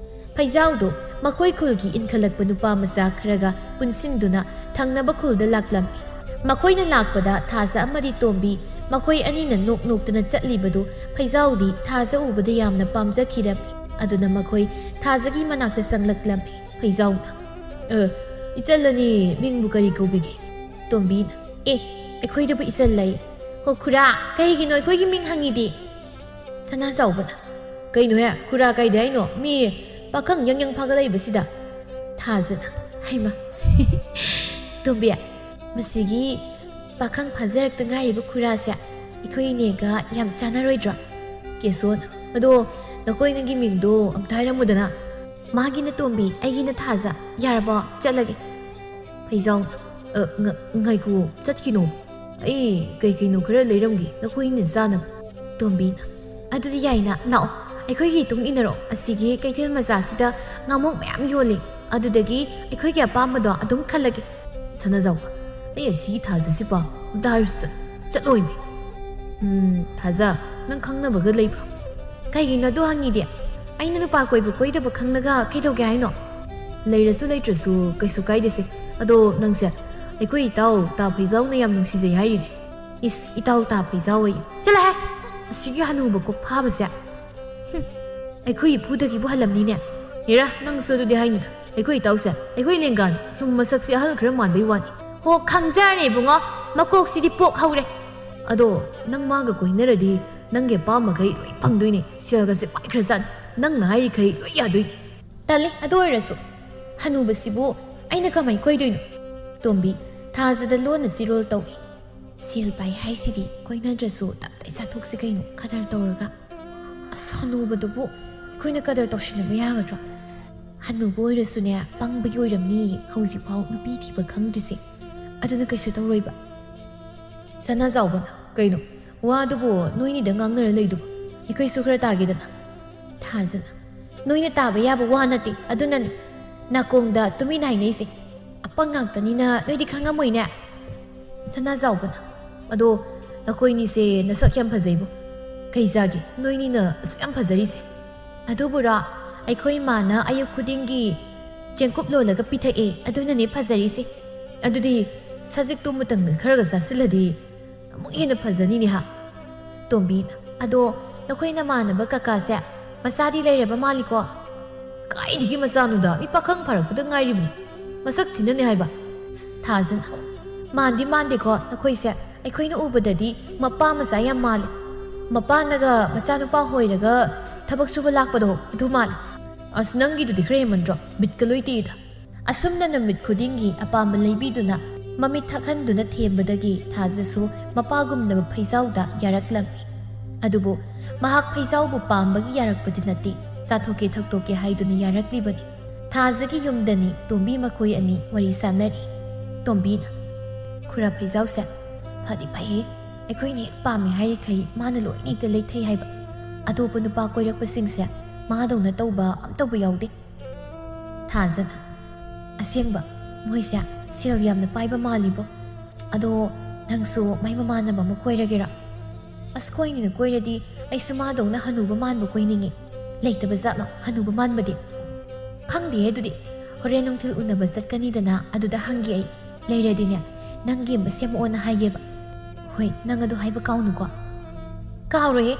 ꯐꯩꯖꯥꯎꯗꯣ ꯃꯈꯣꯏ ꯈꯨꯜꯒꯤ ꯏꯟꯈꯠꯂꯛꯄ ꯅꯨꯄꯥ ꯃꯆꯥ ꯈꯔꯒ ꯄꯨꯟꯁꯤꯟꯗꯨꯅ ꯊꯪꯅꯕ ꯈꯨꯜꯗ ꯂꯥꯛꯂꯝꯃꯤ꯫ ꯃꯈꯣꯏꯅ ꯂꯥꯛꯄꯗ ꯊꯥꯖ ꯑꯃꯗꯤ ꯇꯣꯝꯕꯤ ꯃꯈꯣꯏ ꯑꯅꯤꯅ ꯅꯣꯛ ꯅꯣꯛꯇꯨꯅ ꯆꯠꯂꯤꯕꯗꯨ ꯐꯩꯖꯥꯎꯗꯤ ꯊꯥꯖ ꯎꯕꯗ ꯌꯥꯝꯅ ꯄꯥꯝꯖꯈꯤꯔꯝꯃꯤ꯫ ꯑꯗꯨꯅ ꯃꯈꯣꯏ ꯊꯥꯖꯒꯤ ꯃꯅꯥꯛꯇ ꯆꯪꯂꯛꯂꯝꯃꯤ꯫ ꯐꯩꯖꯥꯎꯅ, "ꯑ, ꯏꯆꯜ ꯑꯅꯤ ꯃꯤꯡꯕꯨ ꯀꯔꯤ ꯀꯧꯕꯤꯒꯦ?" ꯇꯣꯝꯕꯤꯅ, "ꯑꯦ, ꯑꯩꯈꯣꯏꯗꯕꯨ ꯏꯆꯜ ꯂꯩ꯫ ꯍꯣ ꯈꯨꯔꯥ, ꯀꯩꯒꯤꯅꯣ ꯑꯩꯈꯣꯏꯒꯤ ꯃꯤꯡ ꯍꯪꯉꯤꯗꯤ?" ꯁꯅꯥꯆꯥꯎꯕꯅ, "ꯀꯩꯅꯣꯍꯦ, ꯈꯨꯔꯥ ꯀꯥꯏꯗ ꯍꯥꯏꯅꯣ? ꯃꯤ ꯄꯥꯈꯪ ꯌꯪ ꯌꯪ ꯐꯥꯒꯠꯂꯛꯏꯕꯁꯤꯗ?" ꯊꯥꯖꯅ, ꯍꯩꯃ꯫ ꯇꯣꯝꯕꯤ, ꯃꯁꯤꯒꯤ ꯄꯥꯈꯪ ꯐꯥꯖꯔꯛꯇ ꯉꯥꯏꯔꯤꯕ ꯈꯨꯔꯥꯁꯦ ꯑꯩꯈꯣꯏ ꯏꯅꯦꯒ ꯌꯥꯝ ꯆꯥꯟꯅꯔꯣꯏꯗ꯭ꯔꯣ? ꯀꯦꯁꯣꯟ, ꯑꯗꯣ ꯅꯈꯣꯏ ꯅꯪꯒꯤ ꯃꯤꯡꯗꯣ ꯑꯝꯇ ꯍꯥꯏꯔꯝꯃꯨꯗꯅ꯫ ꯃꯥꯒꯤꯅ ꯇꯣꯝꯕꯤ, ꯑꯩꯒꯤꯅ ꯊꯥꯖ꯫ ꯌꯥꯔꯕꯣ? ꯆꯠꯂꯒꯦ꯫ ꯐꯩꯖꯥꯎ, ꯑ, ꯉ-, ꯉꯥꯏꯈꯨꯑꯣ, ꯆꯠꯈꯤꯅꯨ꯫ ꯑꯩ ꯀꯩ ꯀꯩꯅꯣ ꯈꯔ ꯂꯩꯔꯝꯒꯦ ꯅꯈꯣꯏꯅ ꯆꯥꯅꯕ꯫ ꯇꯣꯝꯕꯤꯅ, ꯑꯗꯨꯗꯤ ꯌꯥꯏꯅ, ꯂꯥꯛꯑꯣ, ꯑꯩꯈꯣꯏꯒꯤ ꯏꯇꯨꯡ ꯏꯟꯅꯔꯛꯑꯣ꯫ ꯑꯁꯤꯒꯤ ꯀꯩꯊꯦꯜ ꯃꯆꯥꯁꯤꯗ ꯉꯥꯃꯣꯛ ꯃꯌꯥꯝ ꯌꯣꯜꯂꯤ꯫ ꯑꯗꯨꯗꯒꯤ ꯑꯩꯈꯣꯏꯒꯤ ꯑꯄꯥꯝꯕꯗꯣ ꯑꯗꯨꯝ ꯈꯜꯂꯒꯦ꯫ ꯁꯅꯥꯖꯥꯎꯕ, ꯑꯩ ꯑꯁꯤꯒꯤ ꯊꯥꯖꯁꯤꯕꯣ ꯑꯝꯇ ꯍꯥꯏꯔꯨꯆꯣ꯫ ꯆꯠꯂꯣꯏꯃꯤ꯫ ꯎꯝ, ꯊꯥꯖ, ꯅꯪ ꯈꯪꯅꯕꯒ ꯂꯩꯕ꯭ꯔꯣ? ꯀꯩꯒꯤꯅꯣ ꯑꯗꯨ ꯍꯪꯉꯤꯗꯤ? ꯑꯩꯅ ꯅꯨꯄꯥ ꯀꯣꯏꯕ ꯀꯣꯏꯗꯕ ꯈꯪꯂꯒ ꯀꯩꯗꯧꯒꯦ ꯍꯥꯏꯅꯣ? ꯂꯩꯔꯁꯨ ꯂꯩꯇ꯭ꯔꯁꯨ ꯀꯩꯁꯨ ꯀꯥꯏꯗꯦꯁꯦ꯫ ꯑꯗꯣ ꯅꯪꯁꯦ ꯑꯩꯈꯣꯏ ꯏꯇꯥꯎ ꯇꯥ ꯐꯩꯖꯥꯎꯅ ꯌꯥꯝ ꯅꯨꯡꯁꯤꯖꯩ ꯍꯥꯏꯔꯤꯅꯦ꯫ ꯏꯁ, ꯏꯇꯥꯎ ꯇꯥ ꯐꯩꯖꯥꯎ ꯑꯌꯦ꯫ ꯆꯠꯂꯣꯍꯦ! ꯑꯁꯤꯒꯤ ꯍꯅꯨꯕ ꯀꯣꯛ ꯐꯥꯕꯁꯦ꯫ ꯍꯨꯝ, ꯑꯩꯈꯣꯏ ꯏꯄꯨꯗꯒꯤꯕꯨ ꯍꯜꯂꯝꯅꯤꯅꯦ꯫ ꯍꯦꯔꯥ, ꯅꯪꯁꯨ ꯑꯗꯨꯗꯤ ꯍꯥꯏꯅꯨꯗ꯫ ꯑꯩꯈꯣꯏ ꯏꯇꯥꯎꯁꯦ ꯑꯩꯈꯣꯏ ꯂꯦꯡꯒꯥꯅꯤ꯫ ꯁꯨꯝ ꯃꯁꯛꯁꯦ ꯑꯍꯜ ꯈꯔ ꯃꯥꯟꯕꯩ ꯋꯥꯅꯤ꯫ ꯍꯣ, ꯈꯪꯖꯔꯦ ꯏꯕꯨꯡꯉꯣ, ꯃꯀꯣꯛꯁꯤꯗꯤ ꯄꯣꯛ ꯍꯧꯔꯦ꯫ ꯑꯗꯣ ꯅꯪ ꯃꯥꯒ ꯀꯣꯏꯅꯔꯗꯤ ꯅꯪꯒꯤ ꯑꯄꯥꯝꯕꯈꯩ ꯂꯣꯏ ꯐꯪꯗꯣꯏꯅꯦ꯫ ꯁꯦꯜꯒꯁꯦ ꯄꯥꯏꯈ꯭ꯔꯖꯥꯠꯅꯤ꯫ ꯅꯪꯅ ꯍꯥꯏꯔꯤꯈꯩ ꯂꯣꯏ ꯌꯥꯗꯣꯏꯅꯦ꯫ ꯇꯜꯂꯦ, ꯑꯗꯨ ꯑꯣꯏꯔꯁꯨ ꯍꯅꯨꯕꯁꯤꯕꯨ ꯑꯩꯅ ꯀꯃꯥꯏ ꯀꯣꯏꯗꯣꯏꯅꯣ? ꯇꯣꯝꯕꯤ, ꯊꯥꯖꯗ ꯂꯣꯟꯅ ꯆꯤꯔꯣꯜ ꯇꯧꯏ꯫ ꯁꯦꯜ ꯄꯥꯏ ꯍꯥꯏꯁꯤꯗꯤ ꯀꯣꯏꯅꯗ꯭ꯔꯁꯨ ꯇꯞꯇꯥꯏ ꯆꯥꯊꯣꯛꯁꯤ ꯀꯩꯅꯣ, ꯀꯗꯔ ꯇꯧꯔꯒ꯫ ꯑꯁ, ꯍꯅꯨꯕꯗꯨꯕꯨ ꯑꯩꯈꯣꯏꯅ ꯀꯗꯔ ꯇꯧꯁꯤꯟꯅꯕ ꯌꯥꯒꯗ꯭ꯔꯣ? ꯍꯅꯨꯕ ꯑꯣꯏꯔꯁꯨꯅꯦ, ꯄꯪꯕꯒꯤ ꯑꯣꯏꯔꯝꯅꯤ ꯍꯧꯖꯤꯛꯐꯥꯎ ꯅꯨꯄꯤ ꯊꯤꯕ ꯈꯪꯗ꯭ꯔꯤꯁꯦ꯫ ꯑꯗꯨꯅ ꯀꯩꯁꯨ ꯇꯧꯔꯣꯏꯕ꯫ ꯁꯅꯥꯖꯥꯎꯕꯅ, ꯀꯩꯅꯣ? ꯋꯥꯗꯨꯕꯨ ꯅꯣꯏꯅꯤꯗ ꯉꯥꯡꯅꯔ ꯂꯩꯗꯨꯕꯨ? ꯑꯩꯈꯣꯏꯁꯨ ꯈꯔ ꯇꯥꯒꯦꯗꯅ꯫ ꯊꯥꯖꯅ, ꯅꯣꯏꯅ ꯇꯥꯕ ꯌꯥꯕ ꯋꯥ ꯅꯠꯇꯦ, ꯑꯗꯨꯅꯅꯦ ꯅꯥꯀꯣꯡꯗ ꯇꯨꯃꯤꯟ ꯍꯥꯏꯅꯩꯁꯦ꯫ ꯑꯄꯪ ꯉꯥꯛꯇꯅꯤꯅ ꯅꯣꯏꯗꯤ ꯈꯪꯉꯝꯃꯣꯏꯅꯦ꯫ ꯁꯅꯥꯖꯥꯎꯕꯅ, ꯑꯗꯣ ꯅꯈꯣꯏꯅꯤꯁꯦ ꯅꯁꯛ ꯌꯥꯝ ꯐꯖꯩꯕꯣ꯫ ꯀꯩ ꯆꯥꯒꯦ ꯅꯣꯏꯅꯤꯅ ꯑꯁꯨꯛ ꯌꯥꯝ ꯐꯖꯔꯤꯁꯦ? ꯑꯗꯨꯕꯨꯔꯣ, ꯑꯩꯈꯣꯏ ꯏꯃꯥꯅ ꯑꯌꯨꯛ ꯈꯨꯗꯤꯡꯒꯤ ꯆꯦꯡꯀꯨꯞ ꯂꯣꯜꯂꯒ ꯄꯤꯊꯛꯑꯦ, ꯑꯗꯨꯅꯅꯦ ꯐꯖꯔꯤꯁꯦ꯫ ꯑꯗꯨꯗꯤ ꯁꯖꯤꯛꯇꯨ ꯑꯃꯇꯪ ꯈꯔꯒ ꯆꯥꯁꯤꯜꯂꯗꯤ ꯑꯃꯨꯛ ꯍꯦꯟꯅ ꯐꯖꯅꯤꯅꯦ ꯍꯥ? ꯇꯣꯝꯕꯤꯅ, ꯑꯗꯣ ꯅꯈꯣꯏ ꯅꯃꯥꯟꯅꯕ ꯀꯀꯥꯁꯦ ꯃꯆꯥꯗꯤ ꯂꯩꯔꯕ ꯃꯥꯜꯂꯤꯀꯣ? ꯀꯥꯏꯗꯒꯤ ꯃꯆꯥꯅꯣꯗ, ꯃꯤ ꯄꯥꯈꯪ ꯐꯥꯔꯛꯄꯗ ꯉꯥꯏꯔꯤꯕꯅꯤ꯫ ꯃꯁꯛꯁꯤꯅꯅꯦ ꯍꯥꯏꯕ꯫ ꯊꯥꯖꯅ, ꯃꯥꯟꯗꯤ ꯃꯥꯟꯗꯦꯀꯣ ꯅꯈꯣꯏꯁꯦ, ꯑꯩꯈꯣꯏꯅ ꯎꯕꯗꯗꯤ ꯃꯄꯥ ꯃꯆꯥ ꯌꯥꯝ ꯃꯥꯜꯂꯦ꯫ ꯃꯄꯥꯅꯒ ꯃꯆꯥꯅꯨꯄꯥ ꯍꯣꯏꯔꯒ ꯊꯕꯛ ꯁꯨꯕ ꯂꯥꯛꯄꯗꯣ ꯑꯗꯨ ꯃꯥꯜꯂꯦ꯫ ꯑꯁ, ꯅꯪꯒꯤꯗꯨꯗꯤ ꯈꯔ ꯍꯦꯟꯃꯟꯗ꯭ꯔꯣ? ꯕꯤꯠꯀ ꯂꯣꯏ ꯇꯦꯛꯏꯗ꯫ ꯑꯁꯨꯝꯅ ꯅꯨꯃꯤꯠ ꯈꯨꯗꯤꯡꯒꯤ ꯑꯄꯥꯝꯕ ꯂꯩꯕꯤꯗꯨꯅ ꯃꯃꯤꯠ ꯊꯛꯍꯟꯗꯨꯅ ꯊꯦꯝꯕꯗꯒꯤ ꯊꯥꯖꯁꯨ ꯃꯄꯥꯒꯨꯝꯂꯕ ꯐꯩꯖꯥꯎꯗ ꯌꯥꯔꯛꯂꯝꯃꯤ꯫ ꯑꯗꯨꯕꯨ ꯃꯍꯥꯛ ꯐꯩꯖꯥꯎꯕꯨ ꯄꯥꯝꯕꯒꯤ ꯌꯥꯔꯛꯄꯗꯤ ꯅꯠꯇꯦ, ꯆꯥꯊꯣꯛꯀꯦ ꯊꯛꯇꯣꯛꯀꯦ ꯍꯥꯏꯗꯨꯅ ꯌꯥꯔꯛꯂꯤꯕꯅꯤ꯫ ꯊꯥꯖꯒꯤ ꯌꯨꯝꯗꯅꯤ ꯇꯣꯝꯕꯤ ꯃꯈꯣꯏ ꯑꯅꯤ ꯋꯥꯔꯤ ꯁꯥꯟꯅꯔꯤ꯫ ꯇꯣꯝꯕꯤꯅ, "ꯈꯨꯔꯥ ꯐꯩꯖꯥꯎꯁꯦ ꯐꯗꯤ ꯐꯩꯌꯦ, ꯑꯩꯈꯣꯏꯅ ꯍꯦꯛ ꯄꯥꯝꯃꯦ ꯍꯥꯏꯔꯤꯈꯩ ꯃꯥꯅ ꯂꯣꯏꯅ ꯍꯦꯛꯇ ꯂꯩꯊꯩ ꯍꯥꯏꯕ꯫ ꯑꯇꯣꯞꯄ ꯅꯨꯄꯥ ꯀꯣꯏꯔꯛꯄꯁꯤꯡꯁꯦ ꯃꯥꯗꯧꯅ ꯇꯧꯕ ꯑꯝꯇꯕꯨ ꯌꯥꯎꯗꯦ꯫" ꯊꯥꯖꯅ, "ꯑꯁꯦꯡꯕ, ꯃꯣꯏꯁꯦ ꯁꯦꯜ ꯌꯥꯝꯅ ꯄꯥꯏꯕ ꯃꯥꯜꯂꯤꯕꯣ꯫ ꯑꯗꯣ ꯅꯪꯁꯨ ꯃꯥꯏ ꯃꯃꯥꯟꯅꯕ ꯑꯃ ꯀꯣꯏꯔꯒꯦꯔꯥ? ꯑꯁ, ꯀꯣꯏꯅꯤꯅ ꯀꯣꯏꯔꯗꯤ ꯑꯩꯁꯨ ꯃꯥꯗꯧꯅ ꯍꯅꯨꯕ ꯃꯥꯟꯕ ꯀꯣꯏꯅꯤꯡꯉꯤ꯫ ꯂꯩꯇꯕ ꯖꯥꯠꯂꯣ ꯍꯅꯨꯕ ꯃꯥꯟꯕꯗꯤ?" "ꯈꯪꯗꯦꯍꯦ ꯑꯗꯨꯗꯤ꯫ ꯍꯣꯔꯦꯟ ꯅꯨꯡꯊꯤꯜ ꯎꯅꯕ ꯆꯠꯀꯅꯤꯗꯅ, ꯑꯗꯨꯗ ꯍꯪꯒꯦ ꯑꯩ꯫ ꯂꯩꯔꯗꯤꯅꯦ, ꯅꯪꯒꯤ ꯑꯃ ꯁꯦꯝꯃꯛꯑꯣꯅ ꯍꯥꯏꯒꯦꯕ꯫" "ꯍꯣꯏ, ꯅꯪ ꯑꯗꯨ ꯍꯥꯏꯕ ꯀꯥꯎꯅꯨꯀꯣ꯫" "ꯀꯥꯎꯔꯣꯏꯍꯦ꯫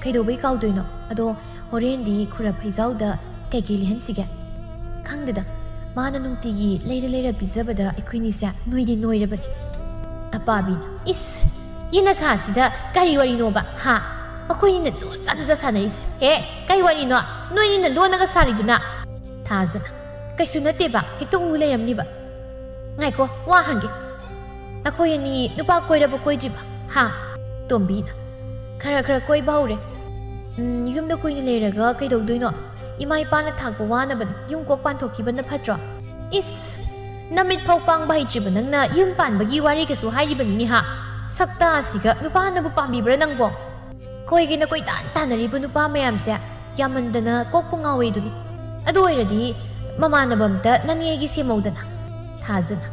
ꯀꯩꯗꯧꯕꯩ ꯀꯥꯎꯗꯣꯏꯅꯣ? ꯑꯗꯣ ꯍꯣꯔꯦꯟꯗꯤ ꯈꯨꯔꯥ ꯐꯩꯖꯥꯎꯗ ꯀꯩꯀꯩ ꯂꯩꯍꯟꯁꯤꯒꯦ?" "ꯈꯪꯗꯦꯗ, ꯃꯥꯅ ꯅꯨꯡꯇꯤꯒꯤ ꯂꯩꯔ ꯂꯩꯔ ꯄꯤꯖꯕꯗ ꯑꯩꯈꯣꯏꯅꯤꯁꯦ ꯅꯣꯏꯗꯤ ꯅꯣꯏꯔꯕꯅꯤ꯫" ꯑꯄꯥꯕꯤꯅ, "ꯏꯁ, ꯌꯦꯅꯈꯥꯁꯤꯗ ꯀꯔꯤ ꯋꯥꯔꯤꯅꯣꯕ, ꯍꯥ? ꯑꯩꯈꯣꯏꯅꯤꯅ ꯆꯨꯖꯥ ꯆꯨꯖꯥ ꯁꯥꯟꯅꯔꯤꯁꯦ꯫ ꯍꯦ, ꯀꯩ ꯋꯥꯔꯤꯅꯣ? ꯅꯣꯏꯅꯤꯅ ꯂꯣꯟꯅꯒ ꯁꯥꯔꯤꯗꯨꯅ?" ꯊꯥꯖꯅ, "ꯀꯩꯁꯨ ꯅꯠꯇꯦꯕ, ꯍꯦꯛꯇ ꯎ ꯂꯩꯔꯝꯅꯤꯕ꯫ ꯉꯥꯏꯈꯣ, ꯋꯥ ꯍꯪꯒꯦ꯫ ꯅꯈꯣꯏ ꯑꯅꯤ ꯅꯨꯄꯥ ꯀꯣꯏꯔꯕ ꯀꯣꯏꯗ꯭ꯔꯤꯕ? ꯍꯥ?" ꯇꯣꯝꯕꯤꯅ, "ꯈꯔ ꯈꯔ ꯀꯣꯏꯕ ꯍꯧꯔꯦ꯫ ꯎꯝ, ꯌꯨꯝꯗ ꯀꯨꯏꯅ ꯂꯩꯔꯒ ꯀꯩꯗꯧꯗꯣꯏꯅꯣ? ꯏꯃꯥ ꯏꯄꯥꯅ ꯊꯥꯛꯄ ꯋꯥꯅꯕꯅꯤ, ꯌꯨꯝ ꯀꯣꯛ ꯄꯥꯟꯊꯣꯛꯈꯤꯕꯅ ꯐꯠꯇ꯭ꯔꯣ?" "ꯏꯁ! ꯅꯃꯤꯠ ꯐꯥꯎ ꯄꯥꯡꯕ ꯍꯩꯇ꯭ꯔꯤꯕ ꯅꯪꯅ ꯌꯨꯝ ꯄꯥꯟꯕꯒꯤ ꯋꯥꯔꯤꯒꯁꯨ ꯍꯥꯏꯔꯤꯕꯅꯤꯅꯦ ꯍꯥ? ꯁꯛꯇꯥꯁꯤꯒ ꯅꯨꯄꯥꯅꯕꯨ ꯄꯥꯝꯕꯤꯕ꯭ꯔꯥ ꯅꯪꯕꯣ? ꯀꯣꯏꯒꯦꯅ ꯀꯣꯏꯇꯥꯟ ꯇꯥꯟꯅꯔꯤꯕ ꯅꯨꯄꯥ ꯃꯌꯥꯝꯁꯦ ꯌꯥꯝꯃꯟꯗꯅ ꯀꯣꯛꯄꯨ ꯉꯥꯎꯋꯦꯗꯨꯅꯤ꯫ ꯑꯗꯨ ꯑꯣꯏꯔꯗꯤ ꯃꯃꯥꯟꯅꯕ ꯑꯝꯇ ꯅꯅꯦꯒꯤ ꯁꯦꯝꯃꯧꯗꯅ꯫" ꯊꯥꯖꯅ,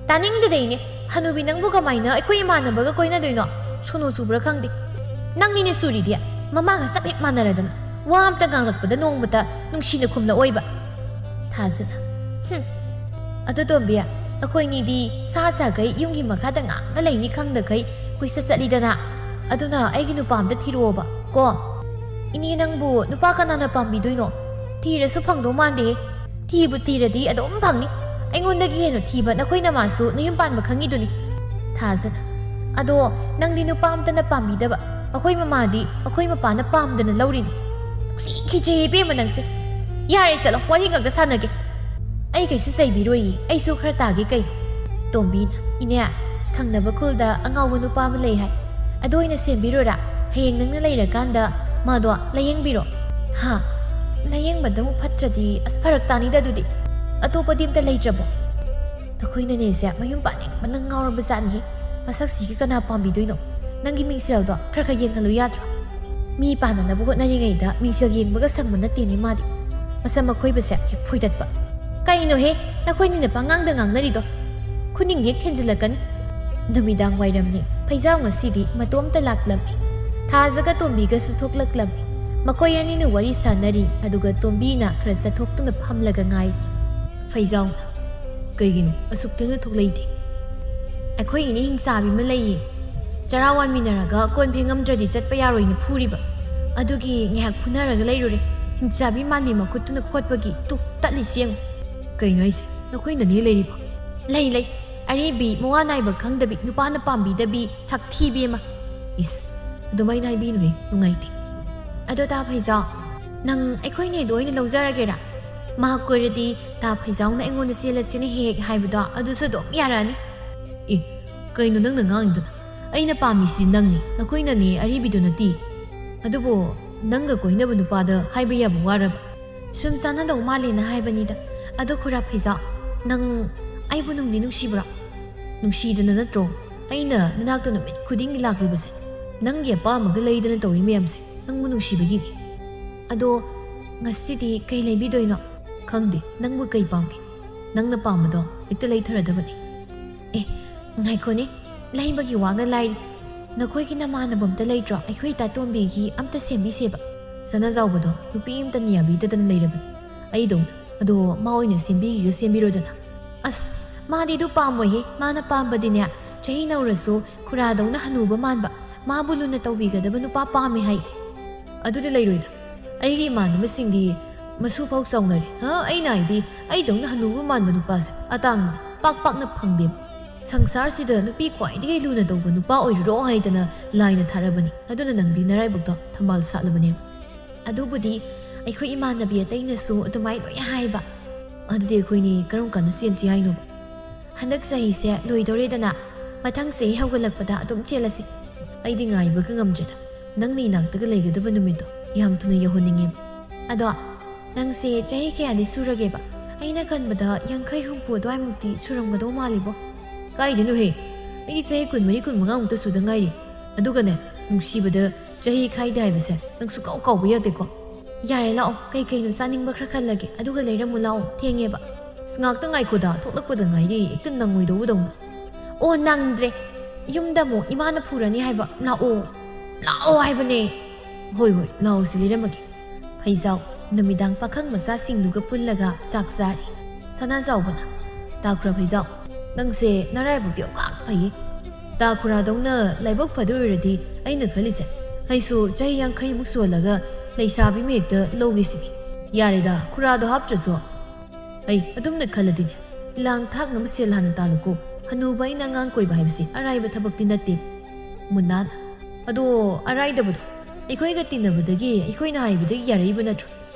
"ꯇꯥꯅꯤꯡꯗꯦꯗ ꯏꯅꯦ, ꯍꯅꯨꯕꯤ ꯅꯪꯕꯨ ꯀꯃꯥꯏꯅ ꯑꯩꯈꯣꯏ ꯏꯃꯥꯟꯅꯕꯒ ꯀꯣꯏꯅꯗꯣꯏꯅꯣ? ꯁꯣꯅꯣ ꯆꯨꯕ꯭ꯔꯥ ꯈꯪꯗꯦ꯫ ꯅꯪꯅꯤꯅꯦ ꯆꯨꯔꯤꯗꯤ, ꯃꯃꯥꯒ ꯆꯞ ꯍꯦꯛ ꯃꯥꯟꯅꯔꯗꯅ, ꯋꯥ ꯑꯝꯇ ꯉꯥꯡꯂꯛꯄꯗ ꯅꯣꯡꯃꯇ ꯅꯨꯡꯁꯤꯅ ꯈꯨꯝꯂꯛꯑꯣꯏꯕ꯫" ꯊꯥꯖꯅ, "ꯍꯨꯝ, ꯑꯗꯣ ꯇꯣꯝꯕꯤ, ꯑꯩꯈꯣꯏꯅꯤꯗꯤ ꯁꯥ ꯁꯥꯈꯩ ꯌꯨꯝꯒꯤ ꯃꯈꯥꯗ ꯉꯥꯛꯇ ꯂꯩꯅꯤ ꯈꯪꯗꯈꯩ ꯀꯣꯏꯆꯠ ꯆꯠꯂꯤꯗꯅ꯫ ꯑꯗꯨꯅ ꯑꯩꯒꯤ ꯅꯨꯄꯥ ꯑꯝꯇ ꯊꯤꯔꯛꯑꯣꯕ ꯀꯣ꯫" "ꯏꯅꯦ, ꯅꯪꯕꯨ ꯅꯨꯄꯥ ꯀꯅꯥꯅ ꯄꯥꯝꯕꯤꯗꯣꯏꯅꯣ? ꯊꯤꯔꯁꯨ ꯐꯪꯗꯧ ꯃꯥꯟꯗꯦ꯫ ꯊꯤꯕꯨ ꯊꯤꯔꯗꯤ ꯑꯗꯨꯝ ꯐꯪꯅꯤ꯫ ꯑꯩꯉꯣꯟꯗꯒꯤ ꯍꯦꯟꯅ ꯊꯤꯕ ꯅꯈꯣꯏ ꯅꯃꯥꯁꯨ ꯅꯌꯨꯝ ꯄꯥꯟꯕ ꯈꯪꯉꯤꯗꯨꯅꯤ꯫" ꯊꯥꯖꯅ, "ꯑꯗꯣ ꯅꯪꯗꯤ ꯅꯨꯄꯥ ꯑꯝꯇꯅ ꯄꯥꯝꯕꯤꯗꯕ꯫ ꯑꯩꯈꯣꯏ ꯃꯃꯥꯗꯤ ꯑꯩꯈꯣꯏ ꯃꯄꯥꯅ ꯄꯥꯝꯗꯅ ꯂꯧꯔꯤꯅꯤ꯫ ꯅꯨꯡꯁꯤꯈꯤꯗ꯭ꯔꯦ ꯏꯕꯦꯝꯃ ꯅꯪꯁꯦ꯫ ꯌꯥꯔꯦ, ꯆꯠꯂꯣ, ꯋꯥꯔꯤ ꯉꯥꯛꯇ ꯁꯥꯟꯅꯒꯦ꯫ "ꯑꯩ ꯀꯩꯁꯨ ꯆꯩꯕꯤꯔꯣꯏꯌꯦ, ꯑꯩꯁꯨ ꯈꯔ ꯇꯥꯒꯦ ꯀꯩꯅꯣ?" ꯇꯣꯝꯕꯤꯅ, "ꯏꯅꯦ, ꯊꯪꯅꯕ ꯈꯨꯜꯗ ꯑꯉꯥꯎꯕ ꯅꯨꯄꯥ ꯑꯃ ꯂꯩ ꯍꯥꯏ, ꯑꯗꯨ ꯑꯣꯏꯅ ꯁꯦꯝꯕꯤꯔꯣꯔꯥ? ꯍꯌꯦꯡ ꯅꯪꯅ ꯂꯩꯔꯀꯥꯟꯗ ꯃꯥꯗꯣ ꯂꯥꯌꯦꯡꯕꯤꯔꯣ"꯫ "ꯍꯥ? ꯂꯥꯌꯦꯡꯕꯗ ꯑꯃꯨꯛ ꯐꯠꯇ꯭ꯔꯗꯤ? ꯑꯁ, ꯐꯔꯛ ꯇꯥꯅꯤꯗ ꯑꯗꯨꯗꯤ꯫ ꯑꯇꯣꯞꯄꯗꯤ ꯑꯝꯇ ꯂꯩꯇ꯭ꯔꯕꯣ?" "ꯅꯈꯣꯏꯅꯅꯦꯁꯦ ꯃꯌꯨꯝ ꯄꯥꯅꯤꯡꯕꯅ ꯉꯥꯎꯔꯕ ꯖꯥꯠꯅꯤꯍꯦ꯫ ꯃꯁꯛꯁꯤꯒ ꯀꯅꯥ ꯄꯥꯝꯕꯤꯗꯣꯏꯅꯣ? ꯅꯪꯒꯤ ꯃꯤꯡꯁꯦꯜꯗꯣ ꯈꯔ ꯈꯔ ꯌꯦꯡꯍꯜꯂꯨ ꯌꯥꯗ꯭ꯔꯣ?" ꯃꯤ ꯄꯥꯟꯅꯅꯕ ꯍꯣꯠꯅꯔꯤꯉꯩꯗ ꯃꯤꯡꯁꯦꯜ ꯌꯦꯡꯕꯒ ꯁꯪꯕ ꯅꯠꯇꯦꯅꯦ ꯃꯥꯗꯤ꯫ ꯃꯁꯝ ꯑꯈꯣꯏꯕꯁꯦ ꯍꯦꯛ ꯐꯣꯏꯗꯠꯄ꯫ "ꯀꯩꯅꯣꯍꯦ, ꯅꯈꯣꯏꯅꯤꯅ ꯄꯉꯥꯡꯗ ꯉꯥꯡꯅꯔꯤꯗꯣ? ꯈꯨꯅꯤꯡ ꯍꯦꯛ ꯊꯤꯟꯖꯤꯜꯂꯛꯀꯅꯤ"꯫ ꯅꯨꯃꯤꯗꯥꯡ ꯋꯥꯏꯔꯝꯅꯤ꯫ ꯐꯩꯖꯥꯎ ꯉꯁꯤꯗꯤ ꯃꯇꯣꯝꯇ ꯂꯥꯛꯂꯝꯃꯤ꯫ ꯊꯥꯖꯒ ꯇꯣꯝꯕꯤꯒꯁꯨ ꯊꯣꯛꯂꯛꯂꯝꯃꯤ꯫ ꯃꯈꯣꯏ ꯑꯅꯤꯅ ꯋꯥꯔꯤ ꯁꯥꯟꯅꯔꯤ, ꯑꯗꯨꯒ ꯇꯣꯝꯕꯤꯅ ꯈꯔ ꯆꯠꯊꯣꯛꯇꯨꯅ ꯐꯝꯂꯒ ꯉꯥꯏꯔꯤ꯫ ꯐꯩꯖꯥꯎꯅ, "ꯀꯩꯒꯤꯅꯣ ꯑꯁꯨꯛ ꯊꯦꯡꯅ ꯊꯣꯛꯂꯛꯏꯗꯤ?" "ꯑꯩꯈꯣꯏ ꯏꯅꯦ ꯍꯤꯡꯆꯥꯕꯤ ꯑꯃ ꯂꯩꯌꯦ꯫ ꯆꯔꯥ ꯋꯥꯟꯃꯤꯟꯅꯔꯒ ꯀꯣꯟ ꯐꯦꯡꯉꯝꯗ꯭ꯔꯗꯤ ꯆꯠꯄ ꯌꯥꯔꯣꯏꯅ ꯐꯨꯔꯤꯕ꯫ ꯑꯗꯨꯒꯤ ꯉꯥꯏꯍꯥꯛ ꯐꯨꯅꯔꯒ ꯂꯩꯔꯨꯔꯦ꯫ ꯍꯤꯡꯆꯥꯕꯤ ꯃꯥꯟꯕꯤ ꯃꯈꯨꯠꯇꯨꯅ ꯈꯣꯠꯄꯒꯤ ꯇꯨ ꯇꯠꯂꯤꯁꯤ ꯌꯦꯡꯉꯨ"꯫ "ꯀꯩꯅꯣ ꯍꯥꯏꯁꯦ? ꯅꯈꯣꯏ ꯅꯅꯦ ꯂꯩꯔꯤꯕꯣ?" "ꯂꯩ, ꯂꯩ꯫ ꯑꯔꯤꯕꯤ, ꯃꯋꯥ ꯅꯥꯏꯕ ꯈꯪꯗꯕꯤ, ꯅꯨꯄꯥꯅ ꯄꯥꯝꯕꯤꯗꯕꯤ, ꯁꯛꯊꯤꯕꯤ ꯑꯃ"꯫ "ꯏꯁ, ꯑꯗꯨꯃꯥꯏꯅ ꯍꯥꯏꯕꯤꯅꯨꯍꯦ, ꯅꯨꯡꯉꯥꯏꯇꯦ"꯫ "ꯑꯗꯣ ꯇꯥ ꯐꯩꯖꯥꯎ, ꯅꯪ ꯑꯩꯈꯣꯏ ꯅꯦꯗꯣ ꯑꯣꯏꯅ ꯂꯧꯖꯔꯒꯦꯔꯥ? ꯃꯍꯥꯛ ꯀꯣꯏꯔꯗꯤ ꯇꯥ ꯐꯩꯖꯥꯎꯅ ꯑꯩꯉꯣꯟꯗ ꯆꯦꯜꯂꯁꯤꯅ ꯍꯦꯛ ꯍꯦꯛ ꯍꯥꯏꯕꯗꯣ ꯑꯗꯨꯁꯨ ꯑꯗꯨꯝ ꯌꯥꯔꯛꯑꯅꯤ"꯫ "ꯑꯦ, ꯀꯩꯅꯣ ꯅꯪꯅ ꯉꯥꯡꯉꯤꯗꯨꯅ? ꯑꯩꯅ ꯄꯥꯝꯃꯤꯁꯤ ꯅꯪꯅꯤ, ꯅꯈꯣꯏ ꯅꯅꯦ ꯑꯔꯤꯕꯤꯗꯨ ꯅꯠꯇꯦ꯫ ꯑꯗꯨꯕꯨ ꯅꯪꯒ ꯀꯣꯏꯅꯕ ꯅꯨꯄꯥꯗ ꯍꯥꯏꯕ ꯌꯥꯕ ꯋꯥꯔꯕ?" "ꯁꯨꯝ ꯆꯥꯟꯅꯗꯧ ꯃꯥꯜꯂꯦꯅ ꯍꯥꯏꯕꯅꯤꯗ꯫ ꯑꯗꯣ ꯈꯨꯔꯥ ꯐꯩꯖꯥꯎ, ꯅꯪ ꯑꯩꯕꯨ ꯅꯨꯡꯗꯤ ꯅꯨꯡꯁꯤꯕ꯭ꯔꯣ? ꯅꯨꯡꯁꯤꯗꯅ ꯅꯠꯇ꯭ꯔꯣ ꯑꯩꯅ ꯅꯅꯥꯛꯇ ꯅꯨꯃꯤꯠ ꯈꯨꯗꯤꯡꯒꯤ ꯂꯥꯛꯂꯤꯕꯁꯦ? ꯅꯪꯒꯤ ꯑꯄꯥꯝꯕꯒ ꯂꯩꯗꯅ ꯇꯧꯔꯤ ꯃꯌꯥꯝꯁꯦ ꯅꯪꯕꯨ ꯅꯨꯡꯁꯤꯕꯒꯤꯅꯤ꯫ ꯑꯗꯣ ꯉꯁꯤꯗꯤ ꯀꯩ ꯂꯩꯕꯤꯗꯣꯏꯅꯣ?" "ꯈꯪꯗꯦ, ꯅꯪꯕꯨ ꯀꯩ ꯄꯥꯝꯒꯦ? ꯅꯪꯅ ꯄꯥꯝꯕꯗꯣ ꯍꯦꯛꯇ ꯂꯩꯊꯔꯗꯕꯅꯤ"꯫ "ꯑꯦ, ꯉꯥꯏꯈꯣꯅꯦ, ꯂꯩꯕꯒꯤ ꯋꯥꯒ ꯂꯥꯏꯔꯤ꯫ ꯅꯈꯣꯏꯒꯤ ꯅꯃꯥꯟꯅꯕ ꯑꯝꯇ ꯂꯩꯇ꯭ꯔꯣ? ꯑꯩꯈꯣꯏ ꯇꯥꯇꯣꯝꯕꯤꯒꯤ ꯑꯝꯇ ꯁꯦꯝꯕꯤꯁꯦꯕ꯫ ꯁꯅꯥꯖꯥꯎꯕꯗꯣ ꯅꯨꯄꯤ ꯑꯝꯇ ꯌꯥꯕꯤꯗꯗꯅ ꯂꯩꯔꯕꯅꯤ꯫ ꯑꯩꯗꯧꯅ꯫ ꯑꯗꯣ ꯃꯥ ꯑꯣꯏꯅ ꯁꯦꯝꯕꯤꯒꯦꯒ ꯁꯦꯝꯕꯤꯔꯣꯗꯅ"꯫ "ꯑꯁ, ꯃꯥꯗꯤ ꯑꯗꯨ ꯄꯥꯝꯃꯣꯏꯍꯦ꯫ ꯃꯥꯅ ꯄꯥꯝꯕꯗꯤꯅꯦ, ꯆꯍꯤ ꯅꯧꯔꯁꯨ ꯈꯨꯔꯥꯗꯧꯅ ꯍꯅꯨꯕ ꯃꯥꯟꯕ, ꯃꯥꯕꯨ ꯂꯨꯅ ꯇꯧꯕꯤꯒꯗꯕ ꯅꯨꯄꯥ ꯄꯥꯝꯃꯦ ꯍꯥꯏ"꯫ "ꯑꯗꯨꯗꯤ ꯂꯩꯔꯣꯏꯗ꯫ ꯑꯩꯒꯤ ꯏꯃꯥꯟꯅꯕꯁꯤꯡꯗꯤ ꯃꯁꯨ ꯐꯥꯎ ꯆꯥꯎꯅꯔꯦ꯫ ꯍꯥ? ꯑꯩꯅ ꯍꯥꯏꯗꯤ, ꯑꯩꯗꯧꯅ ꯍꯅꯨꯕ ꯃꯥꯟꯕ ꯅꯨꯄꯥꯁꯦ ꯑꯇꯥꯡꯕ, ꯄꯥꯛ ꯄꯥꯛꯅ ꯐꯪꯗꯦꯕ꯫ ꯁꯪꯁꯥꯔꯁꯤꯗ ꯅꯨꯄꯤ ꯈ꯭ꯋꯥꯏꯗꯒꯤ ꯂꯨꯅ ꯇꯧꯕ ꯅꯨꯄꯥ ꯑꯣꯏꯔꯨꯔꯣ ꯍꯥꯏꯗꯅ ꯂꯥꯏꯅ ꯊꯥꯔꯕꯅꯤ꯫ ꯑꯗꯨꯅ ꯅꯪꯗꯤ ꯅꯔꯥꯏꯕꯛꯇꯣ ꯊꯝꯕꯥꯜ ꯁꯥꯠꯂꯕꯅꯦꯕ"꯫ "ꯑꯗꯨꯕꯨꯗꯤ ꯑꯩꯈꯣꯏ ꯏꯃꯥꯟꯅꯕꯤ ꯑꯇꯩꯅꯁꯨ ꯑꯗꯨꯃꯥꯏ ꯂꯣꯏ ꯍꯥꯏꯕ"꯫ ꯑꯗꯨꯗꯤ ꯑꯩꯈꯣꯏꯅꯤ ꯀꯔꯝ ꯀꯥꯟꯗ ꯆꯦꯟꯁꯤ ꯍꯥꯏꯅꯣ? ꯍꯟꯗꯛ ꯆꯍꯤꯁꯦ ꯂꯣꯏꯗꯧꯔꯦꯗꯅ, ꯃꯊꯪ ꯆꯍꯤ ꯍꯧꯒꯠꯂꯛꯄꯗ ꯑꯗꯨꯝ ꯆꯦꯜꯂꯁꯤ꯫ ꯑꯩꯗꯤ ꯉꯥꯏꯕꯒ ꯉꯝꯗ꯭ꯔꯦꯗ, ꯅꯪꯅ ꯏꯅꯥꯛꯇꯒ ꯂꯩꯒꯗꯕ ꯅꯨꯃꯤꯠꯇꯣ ꯌꯥꯝ ꯊꯨꯅ ꯌꯧꯍꯟꯅꯤꯡꯉꯦꯕ꯫ ꯑꯗꯣ ꯅꯪꯁꯦ ꯆꯍꯤ ꯀꯌꯥꯗꯤ ꯁꯨꯔꯒꯦꯕ? ꯑꯩꯅ ꯈꯟꯕꯗ ꯌꯥꯡꯈꯩ ꯍꯨꯝꯐꯨ ꯑꯗꯨꯋꯥꯏꯃꯨꯛꯇꯤ ꯁꯨꯔꯝꯒꯗꯧ ꯃꯥꯜꯂꯤꯕꯣ꯫ ꯀꯥꯏꯗꯩꯅꯣꯍꯦ, ꯑꯩꯗꯤ ꯆꯍꯤ ꯀꯨꯟꯃꯔꯤ ꯀꯨꯟꯃꯉꯥꯃꯨꯛꯇ ꯁꯨꯗ ꯉꯥꯏꯔꯤ꯫ ꯑꯗꯨꯒꯅꯦ, ꯅꯨꯡꯁꯤꯕꯗ ꯆꯍꯤ ꯈꯥꯏꯗꯦ ꯍꯥꯏꯕꯁꯦ ꯅꯪ ꯁꯨꯀꯥꯎ ꯀꯥꯎꯕ ꯌꯥꯗꯦꯀꯣ꯫ ꯌꯥꯔꯦ, ꯂꯥꯛꯑꯣ, ꯀꯩ ꯀꯩꯅꯣ ꯆꯥꯅꯤꯡꯕ ꯈꯔ ꯈꯜꯂꯒꯦ, ꯑꯗꯨꯒ ꯂꯩꯔꯝꯃꯨ ꯂꯥꯛꯑꯣ, ꯊꯦꯡꯉꯦꯕ꯫ ꯑꯁ, ꯉꯥꯛꯇ ꯉꯥꯏꯈꯣꯗ, ꯊꯣꯛꯂꯛꯄꯗ ꯉꯥꯏꯔꯤ, ꯍꯦꯛꯇ ꯅꯪꯉꯣꯏꯗꯧꯕꯗꯧꯅ꯫ ꯑꯣ, ꯅꯪꯗ꯭ꯔꯦ, ꯌꯨꯝꯗ ꯑꯃꯨꯛ ꯏꯃꯥꯅ ꯐꯨꯔꯅꯤ ꯍꯥꯏꯕ, ꯂꯥꯛꯑꯣ, ꯂꯥꯛꯑꯣ ꯍꯥꯏꯕꯅꯦ꯫ ꯍꯣꯏ ꯍꯣꯏ, ꯂꯥꯛꯑꯣ, ꯁꯤ ꯂꯩꯔꯝꯃꯒꯦ꯫ ꯐꯩꯖꯥꯎ ꯅꯨꯃꯤꯗꯥꯡ ꯄꯥꯈꯪ ꯃꯆꯥꯁꯤꯡꯗꯨꯒ ꯄꯨꯜꯂꯒ ꯆꯥꯛ ꯆꯥꯔꯤ꯫ ꯁꯅꯥꯖꯥꯎꯕꯅ, "ꯇꯥꯈ꯭ꯔ ꯐꯩꯖꯥꯎ, ꯅꯪꯁꯦ ꯅꯔꯥꯏꯕꯛꯇꯤ ꯑꯣꯟꯊꯣꯛ ꯐꯩꯌꯦ꯫ ꯇꯥ ꯈꯨꯔꯥꯗꯧꯅ ꯂꯥꯏꯕꯛ ꯐꯗꯣꯏ ꯑꯣꯏꯔꯗꯤ ꯑꯩꯅ ꯈꯜꯂꯤꯁꯦ, ꯑꯩꯁꯨ ꯆꯍꯤ ꯌꯥꯡꯈꯩꯃꯨꯛ ꯁꯨꯍꯜꯂꯒ ꯂꯩꯁꯥꯕꯤ ꯃꯌꯦꯛꯇ ꯂꯧꯒꯦ ꯁꯤꯅꯤ꯫ ꯌꯥꯔꯦꯗ, ꯈꯨꯔꯥꯗꯣ ꯍꯥꯞꯇ꯭ꯔꯁꯨ꯫ ꯑꯩ ꯑꯗꯨꯝꯅ ꯈꯜꯂꯗꯤꯅꯦ, ꯂꯥꯡ ꯊꯥꯛꯅꯕ ꯁꯦꯜ ꯍꯥꯟꯅ ꯇꯥꯜꯂꯨꯀꯣ꯫ ꯍꯅꯨꯕ ꯑꯩꯅ ꯑꯉꯥꯡ ꯀꯣꯏꯕ ꯍꯥꯏꯕꯁꯤ ꯑꯔꯥꯏꯕ ꯊꯕꯛꯇꯤ ꯅꯠꯇꯦ꯫" ꯃꯨꯟꯅꯥꯅ, "ꯑꯗꯣ ꯑꯔꯥꯏꯗꯕꯗꯣ, ꯑꯩꯈꯣꯏꯒ ꯇꯤꯟꯅꯕꯗꯒꯤ, ꯑꯩꯈꯣꯏꯅ ꯍꯥꯏꯕꯗꯒꯤ ꯌꯥꯔꯛꯏꯕ ꯅꯠꯇ꯭ꯔꯣ?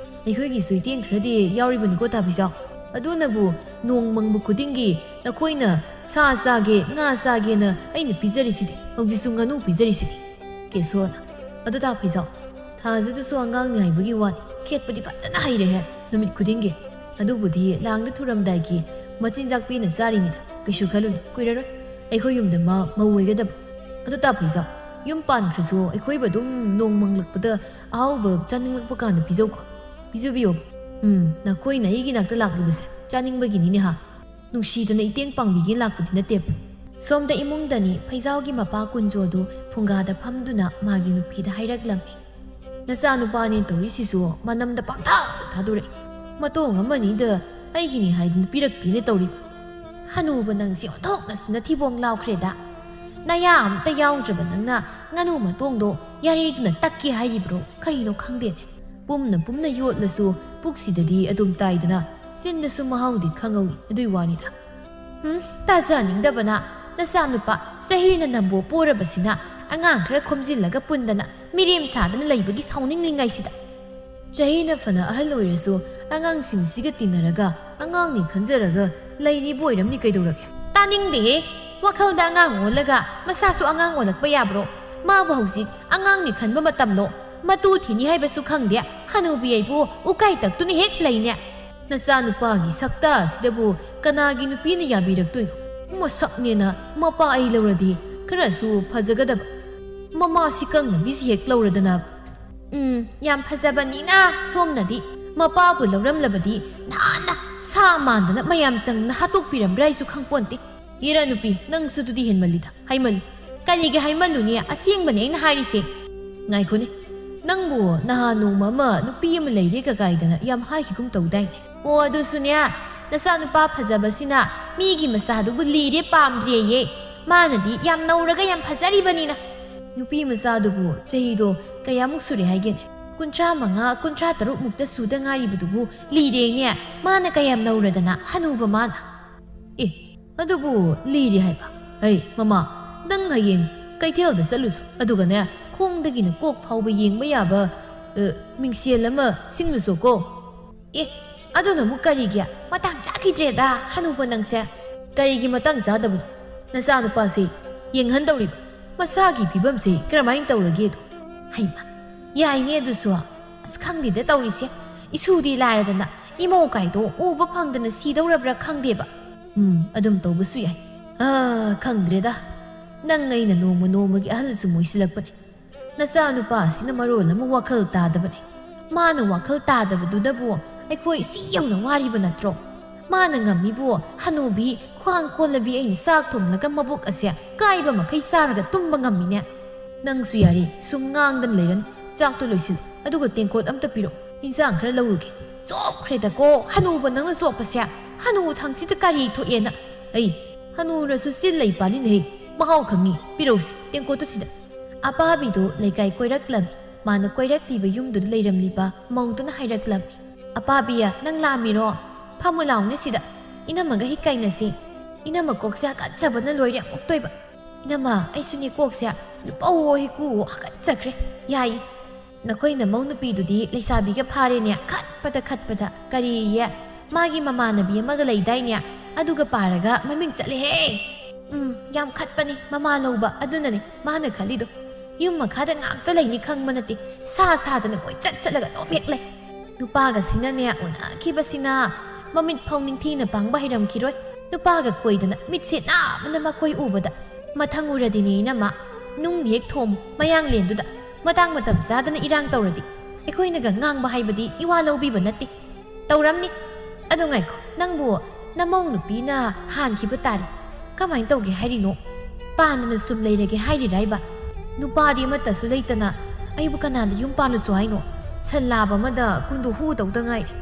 ꯑꯩꯈꯣꯏꯒꯤꯁꯨ ꯏꯇꯦꯡ ꯈꯔꯗꯤ ꯌꯥꯎꯔꯤꯕꯅꯤꯀꯣ, ꯇꯥꯕꯤꯖꯥꯎ꯫ ꯑꯗꯨꯅꯕꯨ ꯅꯣꯡ ꯃꯪꯕ ꯈꯨꯗꯤꯡꯒꯤ ꯅꯈꯣꯏꯅ ꯁꯥ ꯆꯥꯒꯦ, ꯉꯥ ꯆꯥꯒꯦꯅ ꯑꯩꯅ ꯄꯤꯖꯔꯤꯁꯤꯗꯤ, ꯍꯧꯖꯤꯛꯁꯨ ꯉꯥꯅꯨ ꯄꯤꯖꯔꯤꯁꯤꯗꯤ꯫" ꯀꯦꯁꯣꯅ, "ꯑꯗꯨ ꯇꯥ ꯐꯩꯖꯥꯎ, ꯊꯥꯖꯗꯁꯨ ꯑꯉꯥꯡꯅꯤ ꯍꯥꯏꯕꯒꯤ ꯋꯥꯅꯤ, ꯈꯦꯠꯄꯗꯤ ꯐꯖꯅ ꯍꯩꯔꯦꯍꯦ ꯅꯨꯃꯤꯠ ꯈꯨꯗꯤꯡꯒꯤ꯫ ꯑꯗꯨꯕꯨꯗꯤ ꯂꯥꯡꯗ ꯊꯨꯔꯝꯗꯥꯏꯒꯤ ꯃꯆꯤꯟꯖꯥꯛ ꯄꯦꯟꯅ ꯆꯥꯔꯤꯅꯤꯗ, ꯀꯩꯁꯨ ꯈꯜꯂꯨꯅꯨ, ꯀꯨꯏꯔꯔꯣꯏ ꯑꯩꯈꯣꯏ ꯌꯨꯝꯗ ꯃꯥ ꯃꯧ ꯑꯣꯏꯒꯗꯕ꯫ ꯑꯗꯨ ꯇꯥ ꯐꯩꯖꯥꯎ, ꯌꯨꯝ ꯄꯥꯟꯈ꯭ꯔꯁꯨ ꯑꯩꯈꯣꯏꯕꯨ ꯑꯗꯨꯝ ꯅꯣꯡ ꯃꯪꯂꯛꯄꯗ ꯑꯍꯥꯎꯕ ꯆꯥꯅꯤꯡꯂꯛꯄ ꯀꯥꯟꯗ ꯄꯤꯖꯧꯀꯣ, ꯄꯤꯖꯕꯤꯌꯣ꯫ ꯎꯝ, ꯅꯈꯣꯏꯅ ꯑꯩꯒꯤ ꯅꯥꯛꯇ ꯂꯥꯛꯂꯤꯕꯁꯦ ꯆꯥꯅꯤꯡꯕꯒꯤꯅꯤꯅꯦ ꯍꯥ? ꯅꯨꯡꯁꯤꯗꯅ ꯏꯇꯦꯡ ꯄꯥꯡꯕꯤꯒꯦ ꯂꯥꯛꯄꯗꯤ ꯅꯠꯇꯦꯕ꯫" ꯁꯣꯝꯗ ꯏꯃꯨꯡꯗꯅꯤ ꯐꯩꯖꯥꯎꯒꯤ ꯃꯄꯥ ꯀꯨꯟꯖꯣꯗꯨ ꯐꯨꯡꯒꯥꯗ ꯐꯝꯗꯨꯅ ꯃꯥꯒꯤ ꯅꯨꯄꯤꯗ ꯍꯥꯏꯔꯛꯂꯝꯃꯤ꯫ "ꯅꯆꯥꯅꯨꯄꯥꯅꯦ ꯇꯧꯔꯤꯁꯤꯁꯨ ꯃꯅꯝꯗ ꯄꯪꯊꯥ ꯊꯥꯗꯣꯔꯛꯏ꯫ ꯃꯇꯣꯡ ꯑꯃꯅꯤꯗ ꯑꯩꯒꯤꯅꯤ ꯍꯥꯏꯗꯨꯅ ꯄꯤꯔꯛꯇꯦꯅꯦ ꯇꯧꯔꯤ꯫ ꯍꯅꯨꯕ ꯅꯪꯁꯤ ꯑꯣꯟꯊꯣꯛꯅꯁꯨ ꯅꯊꯤꯕꯣꯡ ꯂꯥꯎꯈ꯭ꯔꯦꯗ꯫ ꯅꯌꯥ ꯑꯝꯇ ꯌꯥꯎꯗ꯭ꯔꯕ ꯅꯪꯅ ꯉꯥꯅꯨ ꯃꯇꯣꯡꯗꯣ ꯌꯥꯔꯤꯗꯨꯅ ꯇꯛꯀꯦ ꯍꯥꯏꯔꯤꯕ꯭ꯔꯣ? ꯀꯔꯤꯅꯣ ꯈꯪꯗꯦꯅꯦ꯫ ꯄꯨꯝꯅ ꯄꯨꯝꯅ ꯌꯣꯠꯂꯁꯨ ꯄꯨꯛꯁꯤꯗꯗꯤ ꯑꯗꯨꯝ ꯇꯥꯏꯗꯅ, ꯆꯤꯟꯗꯁꯨ ꯃꯍꯥꯎꯗꯤ ꯈꯪꯍꯧꯏ, ꯑꯗꯨꯏ ꯋꯥꯅꯤꯗ꯫" "ꯍꯨꯝ, ꯇꯥꯖꯅꯤꯡꯗꯕꯅ꯫ ꯅꯆꯥꯅꯨꯄꯥ ꯆꯍꯤꯅ ꯅꯝꯕꯣ ꯄꯣꯔꯕꯁꯤꯅ ꯑꯉꯥꯡ ꯈꯔ ꯈꯣꯝꯖꯤꯜꯂꯒ ꯄꯨꯟꯗꯅ ꯃꯤꯔꯦꯝ ꯁꯥꯗꯅ ꯂꯩꯕꯒꯤ ꯁꯥꯎꯅꯤꯡꯂꯤꯉꯩꯁꯤꯗ꯫ ꯆꯍꯤꯅ ꯐꯅ ꯑꯍꯜ ꯑꯣꯏꯔꯁꯨ ꯑꯉꯥꯡꯁꯤꯡꯁꯤꯒ ꯇꯤꯟꯅꯔꯒ ꯑꯉꯥꯡꯅꯤ ꯈꯟꯖꯔꯒ ꯂꯩꯔꯤꯕ ꯑꯣꯏꯔꯝꯅꯤ, ꯀꯩꯗꯧꯔꯒꯦ? ꯇꯥꯅꯤꯡꯗꯦꯍꯦ꯫ ꯋꯥꯈꯜꯗ ꯑꯉꯥꯡ ꯑꯣꯜꯂꯒ ꯃꯁꯥꯁꯨ ꯑꯉꯥꯡ ꯑꯣꯜꯂꯛꯄ ꯌꯥꯕ꯭ꯔꯣ? ꯃꯥꯕꯨ ꯍꯧꯖꯤꯛ ꯑꯉꯥꯡꯅꯤ ꯈꯟꯕ ꯃꯇꯝꯂꯣ? ꯃꯇꯨ ꯊꯤꯅꯤ ꯍꯥꯏꯕꯁꯨ ꯈꯪꯗꯦ꯫ ꯍꯅꯨꯕꯤ ꯑꯩꯕꯨ ꯎꯀꯥꯏ ꯇꯛꯇꯨꯅ ꯍꯦꯛ ꯂꯩꯅꯦ꯫ ꯅꯆꯥꯅꯨꯄꯥꯒꯤ ꯁꯛꯇ ꯑꯁꯤꯗꯕꯨ ꯀꯅꯥꯒꯤ ꯅꯨꯄꯤꯅ ꯌꯥꯕꯤꯔꯛꯇꯣꯏꯅꯣ? ꯃꯁꯛꯅꯦꯅ ꯃꯄꯥ ꯑꯩ ꯂꯧꯔꯗꯤ ꯈꯔꯁꯨ ꯐꯖꯒꯗꯕ꯫ ꯃꯃꯥꯁꯤ ꯀꯪꯅꯕꯤꯁꯤ ꯍꯦꯛ ꯂꯧꯔꯗꯅ꯫ ꯎꯝ, ꯌꯥꯝ ꯐꯖꯕꯅꯤꯅ ꯁꯣꯝꯅꯗꯤ꯫ ꯃꯄꯥꯕꯨ ꯂꯧꯔꯝꯂꯕꯗꯤ ꯅꯍꯥꯟꯅ ꯁꯥ ꯃꯥꯟꯗꯅ ꯃꯌꯥꯝ ꯆꯪꯗꯅ ꯍꯥꯠꯇꯣꯛꯄꯤꯔꯝꯕ꯭ꯔꯥ ꯍꯥꯏꯁꯨ ꯈꯪꯄꯣꯟꯇꯦ꯫ ꯏꯔꯥ ꯅꯨꯄꯤ, ꯅꯪꯁꯨ ꯑꯗꯨꯗꯤ ꯍꯦꯟꯃꯜꯂꯤꯗ, ꯍꯥꯏꯃꯜꯂꯤ꯫ ꯀꯔꯤꯒꯤ ꯍꯥꯏꯃꯜꯂꯨꯅꯤ? ꯑꯁꯦꯡꯕꯅꯦ ꯑꯩꯅ ꯍꯥꯏꯔꯤꯁꯦ꯫ ꯉꯥꯏꯈꯣꯅꯦ, ꯅꯪꯕꯨ ꯅꯍꯥꯟ ꯅꯣꯡꯃ ꯑꯃ ꯅꯨꯄꯤ ꯑꯃ ꯂꯩꯔꯦ ꯀꯀꯥꯏꯗꯅ ꯌꯥꯝ ꯍꯥꯏꯈꯤꯒꯨꯝ ꯇꯧꯗꯥꯏꯅꯦ? ꯑꯣ, ꯑꯗꯨꯁꯨꯅꯦ, ꯅꯆꯥꯅꯨꯄꯥ ꯐꯖꯕꯁꯤꯅ ꯃꯤꯒꯤ ꯃꯆꯥꯗꯨꯕꯨ ꯂꯤꯔꯦ ꯄꯥꯝꯗ꯭ꯔꯦꯌꯦ꯫ ꯃꯥꯅꯗꯤ ꯌꯥꯝ ꯅꯧꯔꯒ ꯌꯥꯝ ꯐꯖꯔꯤꯕꯅꯤꯅ꯫ ꯅꯨꯄꯤ ꯃꯆꯥꯗꯨꯕꯨ ꯆꯍꯤꯗꯣ ꯀꯌꯥꯃꯨꯛ ꯁꯨꯔꯦ ꯍꯥꯏꯒꯦꯅꯦ? ꯀꯨꯟꯊ꯭ꯔꯥ ꯃꯉꯥ, ꯀꯨꯟꯊ꯭ꯔꯥ ꯇꯔꯨꯛ ꯃꯨꯛꯇ ꯁꯨꯗ ꯉꯥꯏꯔꯤꯕꯗꯨꯕꯨ ꯂꯤꯔꯦꯅꯦ꯫ ꯃꯥꯅ ꯀꯌꯥꯝ ꯅꯧꯔꯗꯅ ꯍꯅꯨꯕ ꯃꯥꯅ꯫ ꯑꯦ, ꯑꯗꯨꯕꯨ ꯂꯤꯔꯦ ꯍꯥꯏꯕ? ꯑꯩ, ꯃꯃꯥ, ꯅꯪ ꯍꯌꯦꯡ ꯀꯩꯊꯦꯜꯗ ꯆꯠꯂꯨꯁꯨ, ꯑꯗꯨꯒꯅꯦ, ꯈꯣꯡꯗꯒꯤꯅ ꯀꯣꯛ ꯐꯥꯎꯕ ꯌꯦꯡꯕ ꯌꯥꯕ, ꯑ, ꯃꯤꯡꯁꯦꯜ ꯑꯃ ꯁꯤꯡꯂꯨꯁꯣꯀꯣ꯫ ꯑꯦ, ꯑꯗꯨꯅ ꯑꯃꯨꯛ ꯀꯔꯤꯒꯤ? ꯃꯇꯥꯡ ꯆꯥꯈꯤꯗ꯭ꯔꯦꯗ, ꯍꯅꯨꯕ ꯅꯪꯁꯦ꯫ ꯀꯔꯤꯒꯤ ꯃꯇꯥꯡ ꯆꯥꯗꯕꯅꯣ? ꯅꯆꯥꯅꯨꯄꯥꯁꯦ ꯌꯦꯡꯍꯟꯗꯧꯔꯤꯕ ꯃꯁꯥꯒꯤ ꯐꯤꯕꯝꯁꯦ ꯀꯔꯝꯍꯥꯏꯅ ꯇꯧꯔꯒꯦꯗꯣ꯫ ꯍꯩꯃ, ꯌꯥꯏꯅꯦ ꯑꯗꯨꯁꯨ꯫ ꯑꯁ, ꯈꯪꯗꯦꯗ ꯇꯧꯔꯤꯁꯦ꯫ ꯏꯁꯨꯗꯤ ꯂꯥꯏꯔꯗꯅ ꯏꯃꯧ ꯀꯥꯏꯗꯣ ꯎꯕ ꯐꯪꯗꯅ ꯁꯤꯗꯧꯔꯕ꯭ꯔꯥ ꯈꯪꯗꯦꯕ꯫ ꯎꯝ, ꯑꯗꯨꯝ ꯇꯧꯕꯁꯨ ꯌꯥꯏ꯫ ꯑꯥ, ꯈꯪꯗ꯭ꯔꯦꯗ꯫ ꯅꯪ ꯑꯩꯅ ꯅꯣꯡꯃ ꯅꯣꯡꯃꯒꯤ ꯑꯍꯜ ꯁꯨꯝ ꯑꯣꯏꯁꯤꯜꯂꯛꯄꯅꯦ꯫ ꯅꯆꯥꯅꯨꯄꯥ ꯑꯁꯤꯅ ꯃꯔꯣꯜ ꯑꯃ ꯋꯥꯈꯜ ꯇꯥꯗꯕꯅꯦ꯫ ꯃꯥꯅ ꯋꯥꯈꯜ ꯇꯥꯗꯕꯗꯨꯅꯕꯨ ꯑꯩꯈꯣꯏ ꯁꯤ ꯌꯧꯅ ꯋꯥꯔꯤꯕ ꯅꯠꯇ꯭ꯔꯣ? ꯃꯥꯅ ꯉꯝꯃꯤꯕꯨ ꯍꯅꯨꯕꯤ ꯈ꯭ꯋꯥꯡ ꯀꯣꯜꯂꯕꯤ ꯑꯩꯅ ꯆꯥꯛ ꯊꯣꯡꯂꯒ ꯃꯕꯨꯛ ꯑꯁꯦ ꯀꯥꯏꯕ ꯃꯈꯩ ꯆꯥꯔꯒ ꯇꯨꯝꯕ ꯉꯝꯃꯤꯅꯦ꯫ ꯅꯪꯁꯨ ꯌꯥꯔꯦ, ꯁꯨꯝ ꯉꯥꯡꯗꯅ ꯂꯩꯔꯅꯨ꯫ ꯆꯥꯛꯇꯣ ꯂꯣꯏꯁꯤꯜꯂꯨ, ꯑꯗꯨꯒ ꯇꯦꯡꯀꯣꯠ ꯑꯝꯇ ꯄꯤꯔꯛꯑꯣ, ꯏꯟꯁꯥꯡ ꯈꯔ ꯂꯧꯔꯨꯒꯦ꯫ ꯆꯣꯞꯈ꯭ꯔꯦꯗꯀꯣ ꯍꯅꯨꯕ ꯅꯪꯅ ꯆꯣꯞꯄꯁꯦ꯫ ꯍꯅꯨ ꯊꯪꯁꯤꯗ ꯀꯔꯤ ꯊꯣꯛꯑꯦꯅ? ꯑꯩ, ꯍꯅꯨꯔꯁꯨ ꯆꯤꯜ ꯂꯩ ꯄꯥꯜꯂꯤꯅꯦꯍꯦ꯫ ꯃꯍꯥꯎ ꯈꯪꯉꯤ, ꯄꯤꯔꯛꯎꯁꯤ ꯇꯦꯡꯀꯣꯠꯇꯨ ꯁꯤꯗ꯫ ꯑꯄꯥꯕꯤꯗꯨ ꯂꯩꯀꯥꯏ ꯀꯣꯏꯔꯛꯂꯝꯃꯤ꯫ ꯃꯥꯅ ꯀꯣꯏꯔꯛꯂꯤꯕ ꯌꯨꯝꯗꯨꯗ ꯂꯩꯔꯝꯂꯤꯕ ꯃꯧꯗꯨꯅ ꯍꯥꯏꯔꯛꯂꯝꯃꯤ꯫ "ꯑꯄꯥꯕꯤ, ꯅꯪ ꯂꯥꯛꯑꯝꯃꯤꯔꯣ? ꯐꯝꯃꯨ ꯂꯥꯎꯅꯦ ꯁꯤꯗ꯫ ꯏꯅꯝꯃꯒ ꯍꯤꯛ ꯀꯥꯏꯅꯁꯤ꯫ ꯏꯅꯝꯃ ꯀꯣꯛꯁꯦ ꯍꯥꯀꯠꯆꯕꯅ ꯂꯣꯏꯔꯦ ꯑꯃꯨꯛꯇꯣꯏꯕ꯫ ꯏꯅꯝꯃ, ꯑꯩꯁꯨꯅꯦ ꯀꯣꯛꯁꯦ ꯂꯨꯄꯧꯑꯣ ꯍꯤꯀꯨꯑꯣ ꯍꯥꯀꯠꯆꯈ꯭ꯔꯦ꯫ ꯌꯥꯏ, ꯅꯈꯣꯏ ꯅꯃꯧ ꯅꯨꯄꯤꯗꯨꯗꯤ ꯂꯩꯁꯥꯕꯤꯒ ꯐꯥꯔꯦꯅꯦ, ꯈꯠꯄꯗ ꯈꯠꯄꯗ꯫ ꯀꯔꯤꯌꯦ? ꯃꯥꯒꯤ ꯃꯃꯥꯟꯅꯕꯤ ꯑꯃꯒ ꯂꯩꯗꯥꯏꯅꯦ? ꯑꯗꯨꯒ ꯄꯥꯔꯒ ꯃꯃꯤꯡ ꯆꯠꯂꯦꯍꯦ꯫ ꯎꯝ, ꯌꯥꯝ ꯈꯠꯄꯅꯤ ꯃꯃꯥ ꯂꯧꯕ, ꯑꯗꯨꯅꯅꯤ ꯃꯥꯅ ꯈꯜꯂꯤꯗꯣ꯫ ꯌꯨꯝ ꯃꯈꯥꯗ ꯉꯥꯛꯇ ꯂꯩꯅꯤ ꯈꯪꯕ ꯅꯠꯇꯦ, ꯁꯥ ꯁꯥꯗꯅ ꯀꯣꯏꯆꯠ ꯆꯠꯂꯒ ꯑꯗꯨꯝ ꯍꯦꯛ ꯂꯩ꯫ ꯅꯨꯄꯥꯒꯁꯤꯅꯅꯦ ꯎꯅꯈꯤꯕꯁꯤꯅ ꯃꯃꯤꯠ ꯐꯥꯎ ꯅꯤꯡꯊꯤꯅ ꯄꯥꯡꯕ ꯍꯩꯔꯝꯈꯤꯔꯣꯏ꯫ ꯅꯨꯄꯥꯒ ꯀꯣꯏꯗꯅ ꯃꯤꯠꯁꯦ ꯅꯥꯕꯅ ꯃꯈꯣꯏ ꯎꯕꯗ꯫ ꯃꯊꯪ ꯎꯔꯗꯤꯅꯦ ꯏꯅꯝꯃ, ꯅꯨꯡ ꯍꯦꯛ ꯊꯣꯝꯃꯨ ꯃꯌꯥꯡꯂꯦꯟꯗꯨꯗ꯫ ꯃꯇꯥꯡ ꯃꯇꯝ ꯆꯥꯗꯅ ꯏꯔꯥꯡ ꯇꯧꯔꯗꯤ ꯑꯩꯈꯣꯏꯅꯒ ꯉꯥꯡꯕ ꯍꯥꯏꯕꯗꯤ ꯏꯋꯥ ꯂꯧꯕꯤꯕ ꯅꯠꯇꯦ꯫ ꯇꯧꯔꯝꯅꯤ꯫ ꯑꯗꯣ ꯉꯥꯏꯈꯣ, ꯅꯪꯕꯨ ꯅꯃꯧ ꯅꯨꯄꯤꯅ ꯍꯥꯟꯈꯤꯕ ꯇꯥꯔꯦ꯫ ꯀꯃꯥꯏꯅ ꯇꯧꯒꯦ ꯍꯥꯏꯔꯤꯅꯣ? ꯄꯥꯟꯗꯅ ꯁꯨꯝ ꯂꯩꯔꯒꯦ ꯍꯥꯏꯔꯤꯔꯥ ꯍꯥꯏꯕ? ꯅꯨꯄꯥꯗꯤ ꯑꯃꯠꯇꯁꯨ ꯂꯩꯇꯅ ꯑꯩꯕꯨ ꯀꯅꯥꯗ ꯌꯨꯝ ꯄꯥꯜꯂꯨꯁꯨ ꯍꯥꯏꯅꯣ? ꯁꯟ ꯂꯥꯕ ꯑꯃꯗ ꯀꯨꯟꯗꯨ ꯍꯨꯗꯧꯗ ꯉꯥꯏꯔꯦ꯫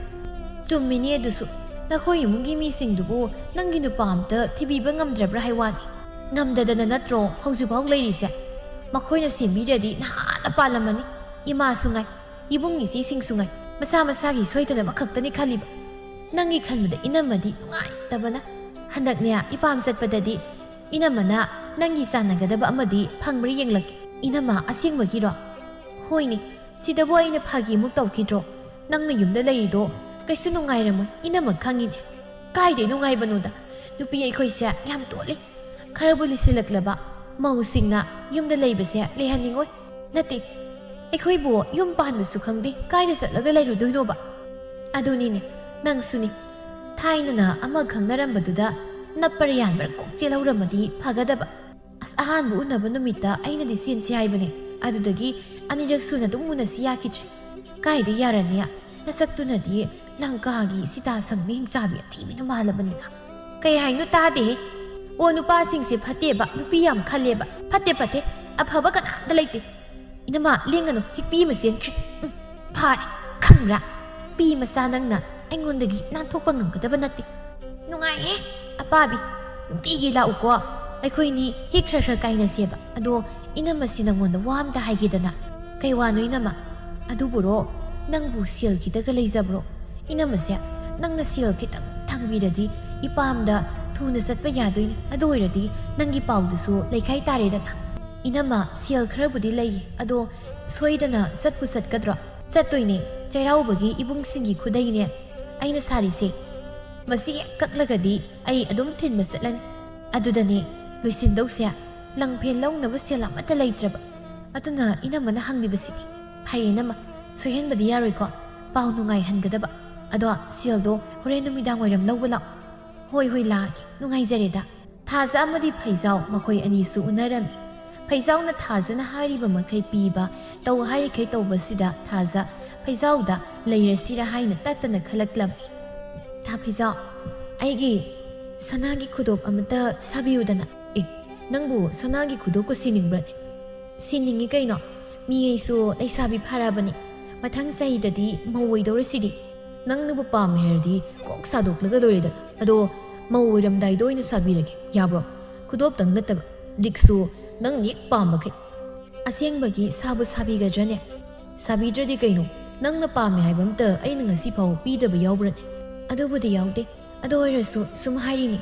ꯆꯨꯝꯃꯤꯅꯦ ꯑꯗꯨꯁꯨ꯫ ꯅꯈꯣꯏ ꯏꯃꯨꯡꯒꯤ ꯃꯤꯁꯤꯡꯗꯨꯕꯨ ꯅꯪꯒꯤ ꯅꯨꯄꯥ ꯑꯝꯇ ꯊꯤꯕꯤꯕ ꯉꯝꯗ꯭ꯔꯕ꯭ꯔꯥ ꯍꯥꯏ ꯋꯥꯅꯤ꯫ ꯉꯝꯗꯗꯅ ꯅꯠꯇ꯭ꯔꯣ ꯍꯧꯖꯤꯛꯐꯥꯎ ꯂꯩꯔꯤꯁꯦ? ꯃꯈꯣꯏꯅ ꯁꯦꯝꯕꯤꯔꯗꯤ ꯅꯍꯥꯟꯅ ꯄꯥꯜꯂꯝꯃꯅꯤ꯫ ꯏꯃꯥꯁꯨ ꯉꯥꯏ, ꯏꯕꯨꯡ ꯏꯆꯦꯁꯤꯡꯁꯨ ꯉꯥꯏ, ꯃꯁꯥ ꯃꯁꯥꯒꯤ ꯁꯣꯏꯗꯅꯕ ꯈꯛꯇꯅꯤ ꯈꯜꯂꯤꯕ꯫ ꯅꯪꯒꯤ ꯈꯟꯕꯗ ꯏꯅꯝꯃꯗꯤ ꯅꯨꯡꯉꯥꯏꯇꯕꯅ꯫ ꯍꯟꯗꯛꯅꯦ ꯏꯄꯥꯝ ꯆꯠꯄꯗꯗꯤ ꯏꯅꯝꯃꯅ ꯅꯪꯒꯤ ꯆꯥꯟꯅꯒꯗꯕ ꯑꯃꯗꯤ ꯐꯪꯕ꯭ꯔꯥ ꯌꯦꯡꯂꯛꯀꯦ꯫ ꯏꯅꯝꯃ, ꯑꯁꯦꯡꯕꯒꯤꯔꯣ? ꯍꯣꯏꯅꯦ, ꯁꯤꯗꯕꯨ ꯑꯩꯅ ꯐꯥꯒꯤꯃꯨꯛ ꯇꯧꯈꯤꯗ꯭ꯔꯣ? ꯅꯪꯅ ꯌꯨꯝꯗ ꯂꯩꯔꯤꯗꯣ ꯀꯩꯁꯨ ꯅꯨꯡꯉꯥꯏꯔꯝꯃꯣꯏ, ꯏꯅꯝꯃ ꯈꯪꯉꯤꯅꯦ꯫ ꯀꯥꯏꯗꯩ ꯅꯨꯡꯉꯥꯏꯕꯅꯣꯗ, ꯅꯨꯄꯤ ꯑꯩꯈꯣꯏꯁꯦ ꯌꯥꯝ ꯇꯣꯜꯂꯤ꯫ ꯈꯔꯕꯨ ꯂꯤꯁꯤꯜꯂꯛꯂꯕ ꯃꯧꯁꯤꯡꯅ ꯌꯨꯝꯗ ꯂꯩꯕꯁꯦ ꯂꯩꯍꯟꯅꯤꯡꯉꯣꯏ꯫ ꯅꯠꯇꯦ, ꯑꯩꯈꯣꯏꯕꯨ ꯌꯨꯝ ꯄꯥꯟꯕꯁꯨ ꯈꯪꯗꯦ, ꯀꯥꯏꯗ ꯆꯠꯂꯒ ꯂꯩꯔꯨꯗꯣꯏꯅꯣꯕ? ꯑꯗꯨꯅꯤꯅꯦ, ꯅꯪꯁꯨꯅꯤ꯫ ꯊꯥꯏꯅꯅ ꯑꯃ ꯈꯪꯅꯔꯝꯕꯗꯨꯗ ꯅꯞꯄꯔ ꯌꯥꯟꯕꯔ ꯀꯣꯛ ꯆꯦꯜꯍꯧꯔꯝꯃꯗꯤ ꯐꯒꯗꯕ꯫ ꯑꯁ, ꯑꯍꯥꯟꯕ ꯎꯅꯕ ꯅꯨꯃꯤꯠꯇ ꯑꯩꯅꯗꯤ ꯆꯦꯟꯁꯤ ꯍꯥꯏꯕꯅꯦ, ꯑꯗꯨꯗꯒꯤ ꯑꯅꯤꯔꯛ ꯁꯨꯅ ꯑꯗꯨꯝ ꯎꯅꯁꯤ ꯌꯥꯈꯤꯗ꯭ꯔꯦ꯫ ꯀꯥꯏꯗ ꯌꯥꯔꯅꯤ? ꯅꯁꯛꯇꯨꯅꯗꯤ ꯂꯪꯀꯥꯒꯤ ꯁꯤꯇꯥ ꯁꯪꯕꯤ ꯍꯤꯡꯆꯥꯕꯤ ꯑꯊꯤꯕꯤꯅ ꯃꯥꯜꯂꯕꯅꯤꯅ꯫ ꯀꯩ ꯍꯥꯏꯅꯣ ꯇꯥꯗꯦꯍꯦ꯫ ꯑꯣ, ꯅꯨꯄꯥꯁꯤꯡꯁꯦ ꯐꯠꯇꯦꯕ, ꯅꯨꯄꯤ ꯌꯥꯝ ꯈꯜꯂꯦꯕ꯫ ꯐꯠꯇꯦ, ꯐꯠꯇꯦ, ꯑꯐꯕ ꯀꯅꯥꯝꯇ ꯂꯩꯇꯦ꯫ ꯏꯅꯝꯃ, ꯂꯦꯡꯒꯅꯨ, ꯍꯤꯛꯄꯤ ꯑꯃ ꯆꯦꯟꯈ꯭ꯔꯦ꯫ ꯎꯝ, ꯐꯥꯔꯦ, ꯈꯪꯕ꯭ꯔꯥ? ꯄꯤ ꯃꯆꯥ ꯅꯪꯅ ꯑꯩꯉꯣꯟꯗꯒꯤ ꯅꯥꯟꯊꯣꯛꯄ ꯉꯝꯒꯗꯕ ꯅꯠꯇꯦ꯫ ꯅꯨꯡꯉꯥꯏꯍꯦ, ꯑꯄꯥꯕꯤ, ꯅꯨꯡꯇꯤꯒꯤ ꯂꯥꯛꯎꯀꯣ꯫ ꯑꯩꯈꯣꯏꯅꯤ ꯍꯤꯛ ꯈꯔ ꯈꯔ ꯀꯥꯏꯅꯁꯦꯕ꯫ ꯑꯗꯣ ꯏꯅꯝꯃꯁꯤ ꯅꯪꯉꯣꯟꯗ ꯋꯥ ꯑꯝꯇ ꯍꯥꯏꯒꯦꯗꯅ꯫ ꯀꯩ ꯋꯥꯅꯣ ꯏꯅꯝꯃ? ꯑꯗꯨꯕꯨꯔꯣ, ꯅꯪꯕꯨ ꯁꯦꯜ ꯈꯤꯇꯒ ꯂꯩꯖꯕ꯭ꯔꯣ? ꯏꯅꯝꯃꯁꯦ, ꯅꯪꯅ ꯁꯦꯜ ꯈꯤꯇꯪ ꯊꯥꯡꯕꯤꯔꯗꯤ ꯏꯄꯥꯝꯗ ꯊꯨꯅ ꯆꯠꯄ ꯌꯥꯗꯣꯏꯅꯤ꯫ ꯑꯗꯨ ꯑꯣꯏꯔꯗꯤ ꯅꯪꯒꯤ ꯄꯥꯎꯗꯨꯁꯨ ꯂꯩꯈꯥꯏ ꯇꯥꯔꯦꯗꯅ꯫ ꯏꯅꯝꯃ, ꯁꯦꯜ ꯈꯔꯕꯨꯗꯤ ꯂꯩꯌꯦ, ꯑꯗꯣ ꯁꯣꯏꯗꯅ ꯆꯠꯄꯨ ꯆꯠꯀꯗ꯭ꯔꯣ? ꯆꯠꯇꯣꯏꯅꯦ, ꯆꯩꯔꯥꯎꯕꯒꯤ ꯏꯕꯨꯡꯁꯤꯡꯒꯤ ꯈꯨꯗꯩꯅꯦ꯫ ꯑꯩꯅ ꯁꯥꯔꯤꯁꯦ꯫ ꯃꯁꯤ ꯍꯦꯛ ꯀꯛꯂꯒꯗꯤ ꯑꯩ ꯑꯗꯨꯝ ꯊꯤꯟꯕ ꯆꯠꯂꯅꯤ꯫ ꯑꯗꯨꯗꯅꯦ ꯂꯣꯏꯁꯤꯟꯗꯧꯁꯦ꯫ ꯂꯪꯐꯦꯜ ꯂꯧꯅꯕ ꯁꯦꯜ ꯑꯃꯠꯇ ꯂꯩꯇ꯭ꯔꯕ꯫ ꯑꯗꯨꯅ ꯏꯅꯝꯃꯅ ꯍꯪꯂꯤꯕꯁꯤꯅꯤ꯫ ꯐꯔꯦ ꯏꯅꯝꯃ, ꯁꯣꯏꯍꯟꯕꯗꯤ ꯌꯥꯔꯣꯏꯀꯣ꯫ ꯄꯥꯎ ꯅꯨꯡꯉꯥꯏꯍꯟꯒꯗꯕ꯫ ꯑꯗꯣ ꯁꯦꯜꯗꯣ ꯍꯣꯔꯦꯟ ꯅꯨꯃꯤꯗꯥꯡ ꯋꯥꯏꯔꯝ ꯂꯧꯕ ꯂꯥꯛꯑꯣ꯫ ꯍꯣꯏ, ꯍꯣꯏ, ꯂꯥꯛꯑꯒꯦ꯫ ꯅꯨꯡꯉꯥꯏꯖꯔꯦꯗ꯫ ꯊꯥꯖ ꯑꯃꯗꯤ ꯐꯩꯖꯥꯎ ꯃꯈꯣꯏ ꯑꯅꯤꯁꯨ ꯎꯅꯔꯝꯃꯤ꯫ ꯐꯩꯖꯥꯎꯅ ꯊꯥꯖꯅ ꯍꯥꯏꯔꯤꯕ ꯃꯈꯩ ꯄꯤꯕ, ꯇꯧ ꯍꯥꯏꯔꯤꯈꯩ ꯇꯧꯕꯁꯤꯗ ꯊꯥꯖ ꯐꯩꯖꯥꯎꯗ ꯂꯩꯔꯁꯤꯔ ꯍꯥꯏꯅ ꯇꯠꯇꯅ ꯈꯜꯂꯛꯂꯝꯃꯤ꯫ ꯊꯥ ꯐꯩꯖꯥꯎ, ꯑꯩꯒꯤ ꯁꯅꯥꯒꯤ ꯈꯨꯗꯣꯞ ꯑꯃꯇ ꯁꯥꯕꯤꯌꯨꯗꯅ꯫ ꯑꯦ, ꯅꯪꯕꯨ ꯁꯅꯥꯒꯤ ꯈꯨꯗꯣꯞꯀ ꯁꯤꯅꯤꯡꯕ꯭ꯔꯅꯦ? ꯁꯤꯅꯤꯡꯉꯤ ꯀꯩꯅꯣ꯫ ꯃꯤ ꯑꯩꯁꯨ ꯂꯩꯁꯥꯕꯤ ꯐꯥꯔꯛꯑꯕꯅꯤ꯫ ꯃꯊꯪ ꯆꯍꯤꯗꯗꯤ ꯃꯧ ꯑꯣꯏꯗꯧꯔꯁꯤꯗꯤ꯫ ꯅꯪꯅꯕꯨ ꯄꯥꯝꯃꯦ ꯍꯥꯏꯔꯗꯤ ꯀꯣꯛ ꯁꯥꯗꯣꯛꯂꯒ ꯂꯣꯏꯔꯦꯗꯅ꯫ ꯑꯗꯣ ꯃꯧ ꯑꯣꯏꯔꯝꯗꯥꯏꯗ ꯑꯣꯏꯅ ꯁꯥꯕꯤꯔꯒꯦ, ꯌꯥꯕ꯭ꯔꯣ? ꯈꯨꯗꯣꯞꯇꯪ ꯅꯠꯇꯕ, ꯂꯤꯛꯁꯨ ꯅꯪꯅ ꯍꯦꯛ ꯄꯥꯝꯕꯈꯩ꯫ ꯑꯁꯦꯡꯕꯒꯤ ꯁꯥꯕꯨ ꯁꯥꯕꯤꯒꯗ꯭ꯔꯅꯦ? ꯁꯥꯕꯤꯗ꯭ꯔꯗꯤ ꯀꯩꯅꯣ? ꯅꯪꯅ ꯄꯥꯝꯃꯦ ꯍꯥꯏꯕ ꯑꯝꯇ ꯑꯩꯅ ꯉꯁꯤ ꯐꯥꯎ ꯄꯤꯗꯕ ꯌꯥꯎꯕ꯭ꯔꯅꯦ? ꯑꯗꯨꯕꯨꯗꯤ ꯌꯥꯎꯗꯦ꯫ ꯑꯗꯨ ꯑꯣꯏꯔꯁꯨ ꯁꯨꯝ ꯍꯥꯏꯔꯤꯅꯤ꯫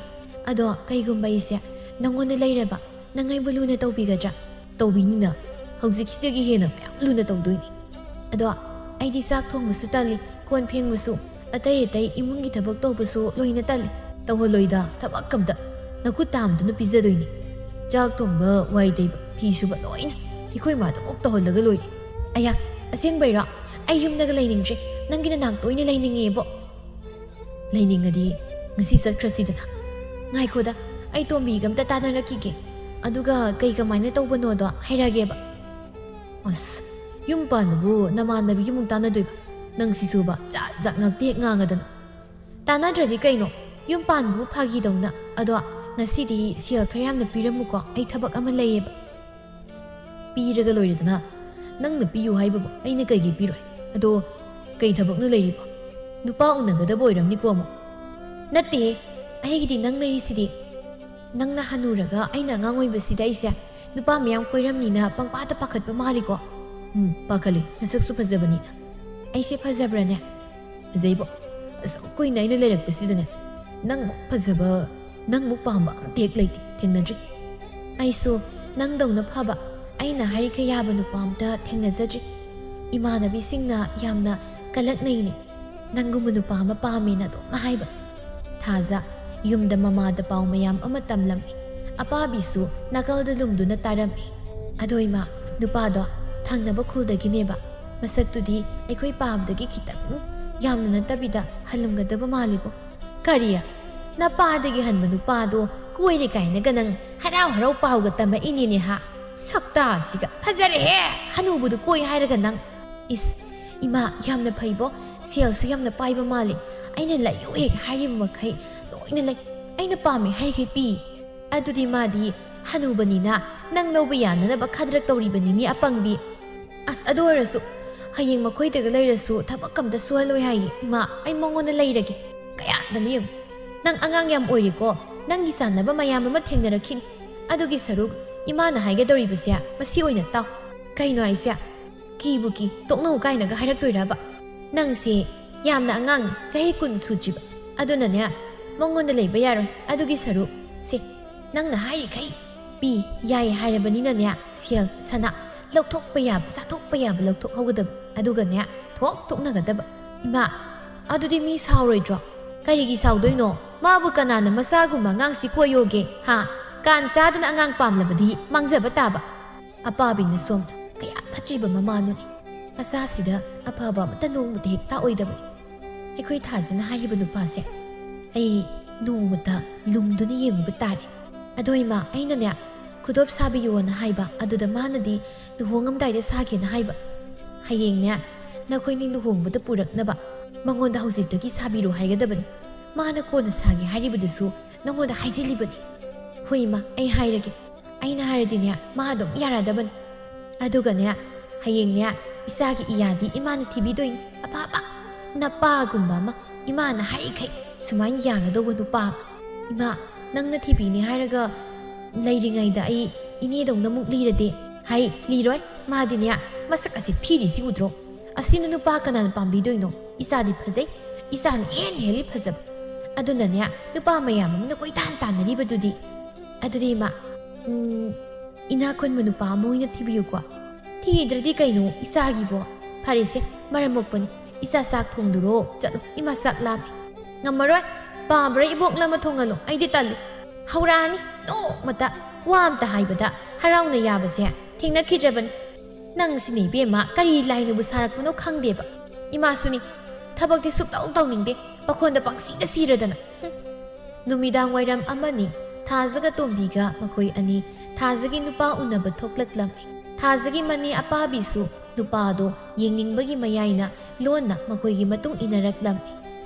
ꯑꯗꯣ ꯀꯩꯒꯨꯝꯕ ꯑꯩꯁꯦ ꯅꯪꯉꯣꯟꯗ ꯂꯩꯔꯕ, ꯅꯪ ꯑꯩꯕꯨ ꯂꯨꯅ ꯇꯧꯕꯤꯒꯗ꯭ꯔꯥ? ꯇꯧꯕꯤꯅꯤꯅ꯫ ꯍꯧꯖꯤꯛꯁꯤꯗꯒꯤ ꯍꯦꯟꯅ ꯃꯌꯥꯝ ꯂꯨꯅ ꯇꯧꯗꯣꯏꯅꯤ꯫ ꯑꯗꯣ ꯑꯩꯗꯤ ꯆꯥꯛ ꯊꯣꯡꯕꯁꯨ ꯇꯜꯂꯤ, ꯀꯣꯟ ꯐꯦꯡꯕꯁꯨ, ꯑꯇꯩ ꯑꯇꯩ ꯏꯃꯨꯡꯒꯤ ꯊꯕꯛ ꯇꯧꯕꯁꯨ ꯂꯣꯏꯅ ꯇꯜꯂꯤ꯫ ꯇꯧꯍꯜꯂꯣꯏꯗ ꯊꯕꯛ ꯑꯝꯇ꯫ ꯅꯈꯨꯠ ꯇꯥꯝꯗꯨꯅ ꯄꯤꯖꯗꯣꯏꯅꯤ꯫ ꯆꯥꯛ ꯊꯣꯡꯕ, ꯋꯥꯏ ꯇꯩꯕ, ꯐꯤ ꯁꯨꯕ ꯂꯣꯏꯅ ꯏꯈꯣꯏ ꯃꯥꯗ ꯀꯣꯛ ꯇꯧꯍꯜꯂꯒ ꯂꯣꯏꯔꯦ꯫ ꯑꯌꯥ, ꯑꯁꯦꯡꯕꯩꯔꯣ? ꯑꯩ ꯌꯨꯝꯗꯒ ꯂꯩꯅꯤꯡꯗ꯭ꯔꯦ꯫ ꯅꯪꯒꯤ ꯅꯅꯥꯛꯇ ꯑꯣꯏꯅ ꯂꯩꯅꯤꯡꯉꯦꯕꯣ꯫ ꯂꯩꯅꯤꯡꯉꯗꯤ ꯉꯁꯤ ꯆꯠꯈ꯭ꯔꯁꯤꯗꯅ꯫ ꯉꯥꯏꯈꯣꯗ, ꯑꯩ ꯇꯣꯝꯕꯤꯒ ꯑꯝꯇ ꯇꯥꯟꯅꯔꯛꯈꯤꯒꯦ꯫ ꯑꯗꯨꯒ ꯀꯩ ꯀꯃꯥꯏꯅ ꯇꯧꯕꯅꯣꯗꯣ ꯍꯥꯏꯔꯛꯑꯒꯦꯕ꯫ ꯑꯁ, ꯌꯨꯝ ꯄꯥꯟꯕꯕꯨ ꯅꯃꯥꯟꯅꯕꯤꯒꯤ ꯑꯃꯨꯛ ꯇꯥꯟꯅꯗꯣꯏꯕ? ꯅꯪ ꯁꯤꯁꯨꯕ ꯖꯥꯠ ꯖꯥꯠ ꯉꯥꯛꯇ ꯍꯦꯛ ꯉꯥꯡꯉꯗꯅ꯫ ꯇꯥꯟꯅꯗ꯭ꯔꯗꯤ ꯀꯩꯅꯣ? ꯌꯨꯝ ꯄꯥꯟꯕꯕꯨ ꯐꯥꯒꯤꯗꯧꯅ꯫ ꯑꯗꯣ ꯉꯁꯤꯗꯤ ꯁꯦꯜ ꯈꯔ ꯌꯥꯝꯅ ꯄꯤꯔꯝꯃꯨꯀꯣ, ꯑꯩ ꯊꯕꯛ ꯑꯃ ꯂꯩꯌꯦꯕ꯫ ꯄꯤꯔꯒ ꯂꯣꯏꯔꯦꯗꯅ꯫ ꯅꯪꯅ ꯄꯤꯌꯨ ꯍꯥꯏꯕꯕꯨ ꯑꯩꯅ ꯀꯩꯒꯤ ꯄꯤꯔꯣꯏ? ꯑꯗꯣ ꯀꯩ ꯊꯕꯛꯅꯣ ꯂꯩꯔꯤꯕꯣ? ꯅꯨꯄꯥ ꯎꯅꯒꯗꯕ ꯑꯣꯏꯔꯝꯅꯤꯀꯣ ꯑꯃꯨꯛ꯫ ꯅꯠꯇꯦꯍꯦ, ꯑꯩꯒꯤꯗꯤ ꯅꯪ ꯂꯩꯔꯤꯁꯤꯗꯤ꯫ ꯅꯪꯅ ꯍꯅꯨꯔꯒ ꯑꯩꯅ ꯑꯉꯥꯡ ꯑꯣꯏꯕꯁꯤꯗ ꯑꯩꯁꯦ ꯅꯨꯄꯥ ꯃꯌꯥꯝ ꯀꯣꯏꯔꯝꯅꯤꯅ ꯄꯪꯄꯥꯗ ꯄꯥꯈꯠꯄ ꯃꯥꯜꯂꯤꯀꯣ? ꯎꯝ, ꯄꯥꯈꯠꯂꯤ, ꯅꯁꯛꯁꯨ ꯐꯖꯕꯅꯤꯅ꯫ ꯑꯩꯁꯦ ꯐꯖꯕ꯭ꯔꯥꯅꯦ? ꯐꯖꯩꯕꯣ꯫ ꯑꯁꯨꯛ ꯀꯨꯏꯅ ꯑꯩꯅ ꯂꯩꯔꯛꯄꯁꯤꯗꯅꯦ, ꯅꯪꯃꯨꯛ ꯐꯖꯕ, ꯅꯪꯃꯨꯛ ꯄꯥꯝꯕ ꯑꯝꯇ ꯍꯦꯛ ꯂꯩꯇꯦ, ꯊꯦꯡꯅꯗ꯭ꯔꯤ꯫ ꯑꯩꯁꯨ ꯅꯪꯗꯧꯅ ꯐꯕ, ꯑꯩꯅ ꯍꯥꯏꯔꯤꯈꯩ ꯌꯥꯕ ꯅꯨꯄꯥ ꯑꯝꯇ ꯊꯦꯡꯅꯖꯗ꯭ꯔꯤ꯫ ꯏꯃꯥꯟꯅꯕꯤꯁꯤꯡꯅ ꯌꯥꯝꯅ ꯀꯜꯂꯛꯅꯩꯅꯦ꯫ ꯅꯪꯒꯨꯝꯕ ꯅꯨꯄꯥ ꯑꯃ ꯄꯥꯝꯃꯦꯅ ꯑꯗꯨꯝ ꯍꯥꯏꯕ꯫ ꯊꯥꯖ ꯌꯨꯝꯗ ꯃꯃꯥꯗ ꯄꯥꯎ ꯃꯌꯥꯝ ꯑꯃ ꯇꯝꯂꯝꯃꯤ꯫ ꯑꯄꯥꯕꯤꯁꯨ ꯅꯥꯀꯜꯗ ꯂꯨꯝꯗꯨꯅ ꯇꯥꯔꯝꯃꯤ꯫ ꯑꯗꯣ ꯏꯃꯥ, ꯅꯨꯄꯥꯗꯣ ꯊꯪꯅꯕ ꯈꯨꯜꯗꯒꯤꯅꯦꯕ꯫ ꯃꯁꯛꯇꯨꯗꯤ ꯑꯩꯈꯣꯏ ꯄꯥꯕꯗꯒꯤ ꯈꯤꯇꯪ ꯌꯥꯝꯅ ꯅꯠꯇꯕꯤꯗ ꯍꯜꯂꯝꯒꯗꯕ ꯃꯥꯜꯂꯤꯕꯣ꯫ ꯀꯔꯤ? ꯅꯄꯥꯗꯒꯤ ꯍꯟꯕ ꯅꯨꯄꯥꯗꯣ ꯀꯣꯏꯔꯦ ꯀꯥꯏꯅꯒ ꯅꯪ ꯍꯔꯥꯎ ꯍꯔꯥꯎ ꯄꯥꯎꯒ ꯇꯝꯃꯛꯏꯅꯦꯅꯦ ꯍꯥ? ꯁꯛꯇꯥꯁꯤꯒ꯫ ꯐꯖꯔꯦꯍꯦ! ꯍꯅꯨꯕꯗꯨ ꯀꯣꯏ ꯍꯥꯏꯔꯒ ꯅꯪ꯫ ꯏꯁ, ꯏꯃꯥ, ꯌꯥꯝꯅ ꯐꯩꯕꯣ꯫ ꯁꯦꯜꯁꯨ ꯌꯥꯝꯅ ꯄꯥꯏꯕ ꯃꯥꯜꯂꯤ꯫ ꯑꯩꯅ ꯂꯩꯌꯨ ꯍꯦꯛ ꯍꯥꯏꯔꯤꯕ ꯃꯈꯩ ꯂꯣꯏꯅ ꯂꯩ꯫ ꯑꯩꯅ ꯄꯥꯝꯃꯦ ꯍꯥꯏꯔꯤꯈꯩ ꯄꯤ꯫ ꯑꯗꯨꯗꯤ ꯃꯥꯗꯤ ꯍꯅꯨꯕꯅꯤꯅ ꯅꯪ ꯂꯧꯕ ꯌꯥꯅꯅꯕ ꯈꯗ꯭ꯔꯛ ꯇꯧꯔꯤꯕꯅꯤꯅꯦ, ꯑꯄꯪꯕꯤ꯫ ꯑꯁ, ꯑꯗꯨ ꯑꯣꯏꯔꯁꯨ ꯍꯌꯦꯡ ꯃꯈꯣꯏꯗꯒ ꯂꯩꯔꯁꯨ ꯊꯕꯛ ꯑꯝꯇ ꯁꯨꯍꯜꯂꯣꯏ ꯍꯥꯏꯌꯦ꯫ ꯏꯃꯥ, ꯑꯩ ꯃꯉꯣꯟꯗ ꯂꯩꯔꯒꯦ꯫ ꯀꯌꯥꯗꯅꯣ ꯌꯦꯡꯉꯨ꯫ ꯅꯪ ꯑꯉꯥꯡ ꯌꯥꯝ ꯑꯣꯏꯔꯤꯀꯣ꯫ ꯅꯪꯒꯤ ꯆꯥꯟꯅꯕ ꯃꯌꯥꯝ ꯑꯃ ꯊꯦꯡꯅꯔꯛꯈꯤꯅꯤ꯫ ꯑꯗꯨꯒꯤ ꯁꯔꯨꯛ ꯏꯃꯥꯅ ꯍꯥꯏꯒꯗꯧꯔꯤꯕꯁꯦ ꯃꯁꯤ ꯑꯣꯏꯅ ꯇꯥꯎ꯫ ꯀꯩꯅꯣ ꯍꯥꯏꯁꯦ? ꯀꯤꯕꯨ ꯀꯤ, ꯇꯣꯛꯅꯧ ꯀꯥꯏꯅꯒ ꯍꯥꯏꯔꯛꯇꯣꯏꯔꯕ? ꯅꯪꯁꯦ ꯌꯥꯝꯅ ꯑꯉꯥꯡꯅꯤ, ꯆꯍꯤ ꯀꯨꯟ ꯁꯨꯗ꯭ꯔꯤꯕ꯫ ꯑꯗꯨꯅꯅꯦ, ꯃꯉꯣꯟꯗ ꯂꯩꯕ ꯌꯥꯔꯣꯏ꯫ ꯑꯗꯨꯒꯤ ꯁꯔꯨꯛ ꯁꯦ, ꯅꯪꯅ ꯍꯥꯏꯔꯤꯈꯩ ꯄꯤ ꯌꯥꯏ ꯍꯥꯏꯔꯕꯅꯤꯅꯅꯦ, ꯁꯦꯜ, ꯁꯅꯥ ꯂꯧꯊꯣꯛꯄ ꯌꯥꯕ, ꯆꯥꯊꯣꯛꯄ ꯌꯥꯕ ꯂꯧꯊꯣꯛꯍꯧꯒꯗꯕ꯫ ꯑꯗꯨꯒꯅꯦ, ꯊꯣꯛ ꯊꯣꯛꯅꯒꯗꯕ꯫ ꯏꯃꯥ, ꯑꯗꯨꯗꯤ ꯃꯤ ꯁꯥꯎꯔꯣꯏꯗ꯭ꯔꯣ? ꯀꯔꯤꯒꯤ ꯁꯥꯎꯗꯣꯏꯅꯣ? ꯃꯥꯕꯨ ꯀꯅꯥꯅ ꯃꯆꯥꯒꯨꯝꯕ ꯑꯉꯥꯡꯁꯤ ꯀꯣꯏꯌꯣꯒꯦ? ꯍꯥ? ꯀꯥꯟ ꯆꯥꯗꯅ ꯑꯉꯥꯡ ꯄꯥꯝꯂꯕꯗꯤ ꯃꯥꯡꯖꯕ ꯇꯥꯕ꯫ ꯑꯄꯥꯕꯤꯅ ꯁꯣꯝꯗ, ꯀꯌꯥ ꯐꯠꯇ꯭ꯔꯤꯕ ꯃꯃꯥꯅꯣꯅꯦ꯫ ꯃꯆꯥꯁꯤꯗ ꯑꯐꯕ ꯑꯃꯠꯇ ꯅꯣꯡꯃꯇ ꯍꯦꯛ ꯇꯥꯛꯑꯣꯏꯗꯕꯅꯤ꯫ ꯑꯩꯈꯣꯏ ꯊꯥꯖꯅ ꯍꯥꯏꯔꯤꯕ ꯅꯨꯄꯥꯁꯦ ꯑꯩ ꯅꯣꯡꯃꯇ ꯂꯨꯝꯗꯨꯅ ꯌꯦꯡꯉꯨꯕ ꯇꯥꯔꯦ꯫ ꯑꯗꯣ ꯏꯃꯥ, ꯑꯩꯅꯅꯦ ꯈꯨꯗꯣꯞ ꯁꯥꯕꯤꯌꯣꯅ ꯍꯥꯏꯕ, ꯑꯗꯨꯗ ꯃꯥꯅꯗꯤ ꯂꯨꯍꯣꯡꯉꯝꯗꯥꯏꯗ ꯁꯥꯒꯦꯅ ꯍꯥꯏꯕ꯫ ꯍꯌꯦꯡꯅꯦ ꯅꯈꯣꯏꯅꯤ ꯂꯨꯍꯣꯡꯕꯗ ꯄꯨꯔꯛꯅꯕ ꯃꯉꯣꯟꯗ ꯍꯧꯖꯤꯛꯇꯒꯤ ꯁꯥꯕꯤꯔꯣ ꯍꯥꯏꯒꯗꯕꯅꯤ꯫ ꯃꯥꯅ ꯀꯣꯟꯅ ꯁꯥꯒꯦ ꯍꯥꯏꯔꯤꯕꯗꯨꯁꯨ ꯅꯉꯣꯟꯗ ꯍꯥꯏꯖꯤꯜꯂꯤꯕꯅꯤ꯫ ꯍꯣꯏ ꯏꯃꯥ, ꯑꯩ ꯍꯥꯏꯔꯒꯦ꯫ ꯑꯩꯅ ꯍꯥꯏꯔꯗꯤꯅꯦ ꯃꯥ ꯑꯗꯨꯝ ꯌꯥꯔꯗꯕꯅꯤ꯫ ꯑꯗꯨꯒꯅꯦ ꯍꯌꯦꯡꯅꯦ ꯏꯆꯥꯒꯤ ꯏꯌꯥꯗꯤ ꯏꯃꯥꯅ ꯊꯤꯕꯤꯗꯣꯏꯅꯤ꯫ ꯑꯐꯕ ꯅꯄꯥꯒꯨꯝꯕ ꯑꯃ, ꯏꯃꯥꯅ ꯍꯥꯏꯔꯤꯈꯩ ꯁꯨꯃꯥꯏꯅ ꯌꯥꯒꯗꯧꯕ ꯅꯨꯄꯥ ꯑꯃ꯫ ꯏꯃꯥ, ꯅꯪꯅ ꯊꯤꯕꯤꯅꯤ ꯍꯥꯏꯔꯒ ꯂꯩꯔꯤꯉꯩꯗ ꯑꯩ ꯏꯅꯦꯗꯧꯅ ꯑꯃꯨꯛ ꯂꯤꯔꯗꯤ? ꯍꯥꯏ, ꯂꯤꯔꯣꯏ꯫ ꯃꯥꯗꯤꯅꯦ ꯃꯁꯛ ꯑꯁꯤ ꯊꯤꯔꯤꯁꯤ ꯎꯗ꯭ꯔꯣ? ꯑꯁꯤꯅ ꯅꯨꯄꯥ ꯀꯅꯥꯅ ꯄꯥꯝꯕꯤꯗꯣꯏꯅꯣ? ꯏꯆꯥꯗꯤ ꯐꯖꯩ, ꯏꯆꯥꯅ ꯏꯍꯦꯟ ꯍꯦꯜꯂꯤ ꯐꯖꯕ꯫ ꯑꯗꯨꯅꯅꯦ ꯅꯨꯄꯥ ꯃꯌꯥꯝ ꯑꯃꯅ ꯀꯣꯏꯇꯥꯟ ꯇꯥꯟꯅꯔꯤꯕꯗꯨꯗꯤ꯫ ꯑꯗꯨꯗꯤ ꯏꯃꯥ, ꯎꯝ, ꯏꯅꯥꯛ ꯈꯨꯟꯕ ꯅꯨꯄꯥ ꯑꯃ ꯑꯣꯏꯅ ꯊꯤꯕꯤꯌꯨꯀꯣ꯫ ꯊꯤꯗ꯭ꯔꯗꯤ ꯀꯩꯅꯣ ꯏꯆꯥꯒꯤꯕꯣ? ꯐꯔꯦꯁꯦ, ꯃꯔꯝ ꯃꯣꯛꯄꯅꯤ꯫ "ꯏꯆꯥ ꯆꯥꯛ ꯊꯣꯡꯗꯨꯔꯣ? ꯆꯠꯂꯣ, ꯏꯃꯥ ꯆꯥꯛ ꯂꯥꯝꯃꯦ꯫" "ꯉꯝꯃꯔꯣꯏ, ꯄꯥꯝꯕ꯭ꯔꯥ ꯏꯕꯣꯛ? ꯂꯥꯝꯃ ꯊꯣꯡꯍꯜꯂꯣ, ꯑꯩꯗꯤ ꯇꯜꯂꯤ꯫" ꯍꯧꯔꯛꯑꯅꯤ ꯅꯣꯡꯃꯇ꯫ ꯋꯥ ꯑꯝꯇ ꯍꯥꯏꯕꯗ ꯍꯔꯥꯎꯅ ꯌꯥꯕꯁꯦ ꯊꯦꯡꯅꯈꯤꯗ꯭ꯔꯕꯅꯤ꯫ ꯅꯪꯁꯤꯅꯦ ꯏꯕꯦꯝꯃ, ꯀꯔꯤ ꯂꯥꯏꯅꯕꯨ ꯁꯥꯔꯛꯄꯅꯣ ꯈꯪꯗꯦꯕ꯫ ꯏꯃꯥꯁꯨꯅꯤ, ꯊꯕꯛꯇꯤ ꯁꯨꯛꯇꯧ ꯇꯧꯅꯤꯡꯗꯦ, ꯄꯥꯈꯣꯟꯗ ꯄꯪꯁꯤꯗ ꯁꯤꯔꯗꯅ꯫ ꯍꯨꯝ꯫ ꯅꯨꯃꯤꯗꯥꯡ ꯋꯥꯏꯔꯝ ꯑꯃꯅꯤ, ꯊꯥꯖꯒ ꯇꯣꯝꯕꯤꯒ ꯃꯈꯣꯏ ꯑꯅꯤ ꯊꯥꯖꯒꯤ ꯅꯨꯄꯥ ꯎꯅꯕ ꯊꯣꯛꯂꯛꯂꯝꯃꯤ꯫ ꯊꯥꯖꯒꯤ ꯃꯅꯦ ꯑꯄꯥꯕꯤꯁꯨ ꯅꯨꯄꯥꯗꯣ ꯌꯦꯡꯅꯤꯡꯕꯒꯤ ꯃꯌꯥꯏꯅ ꯂꯣꯟꯅ ꯃꯈꯣꯏꯒꯤ ꯃꯇꯨꯡ ꯏꯟꯅꯔꯛꯂꯝꯃꯤ꯫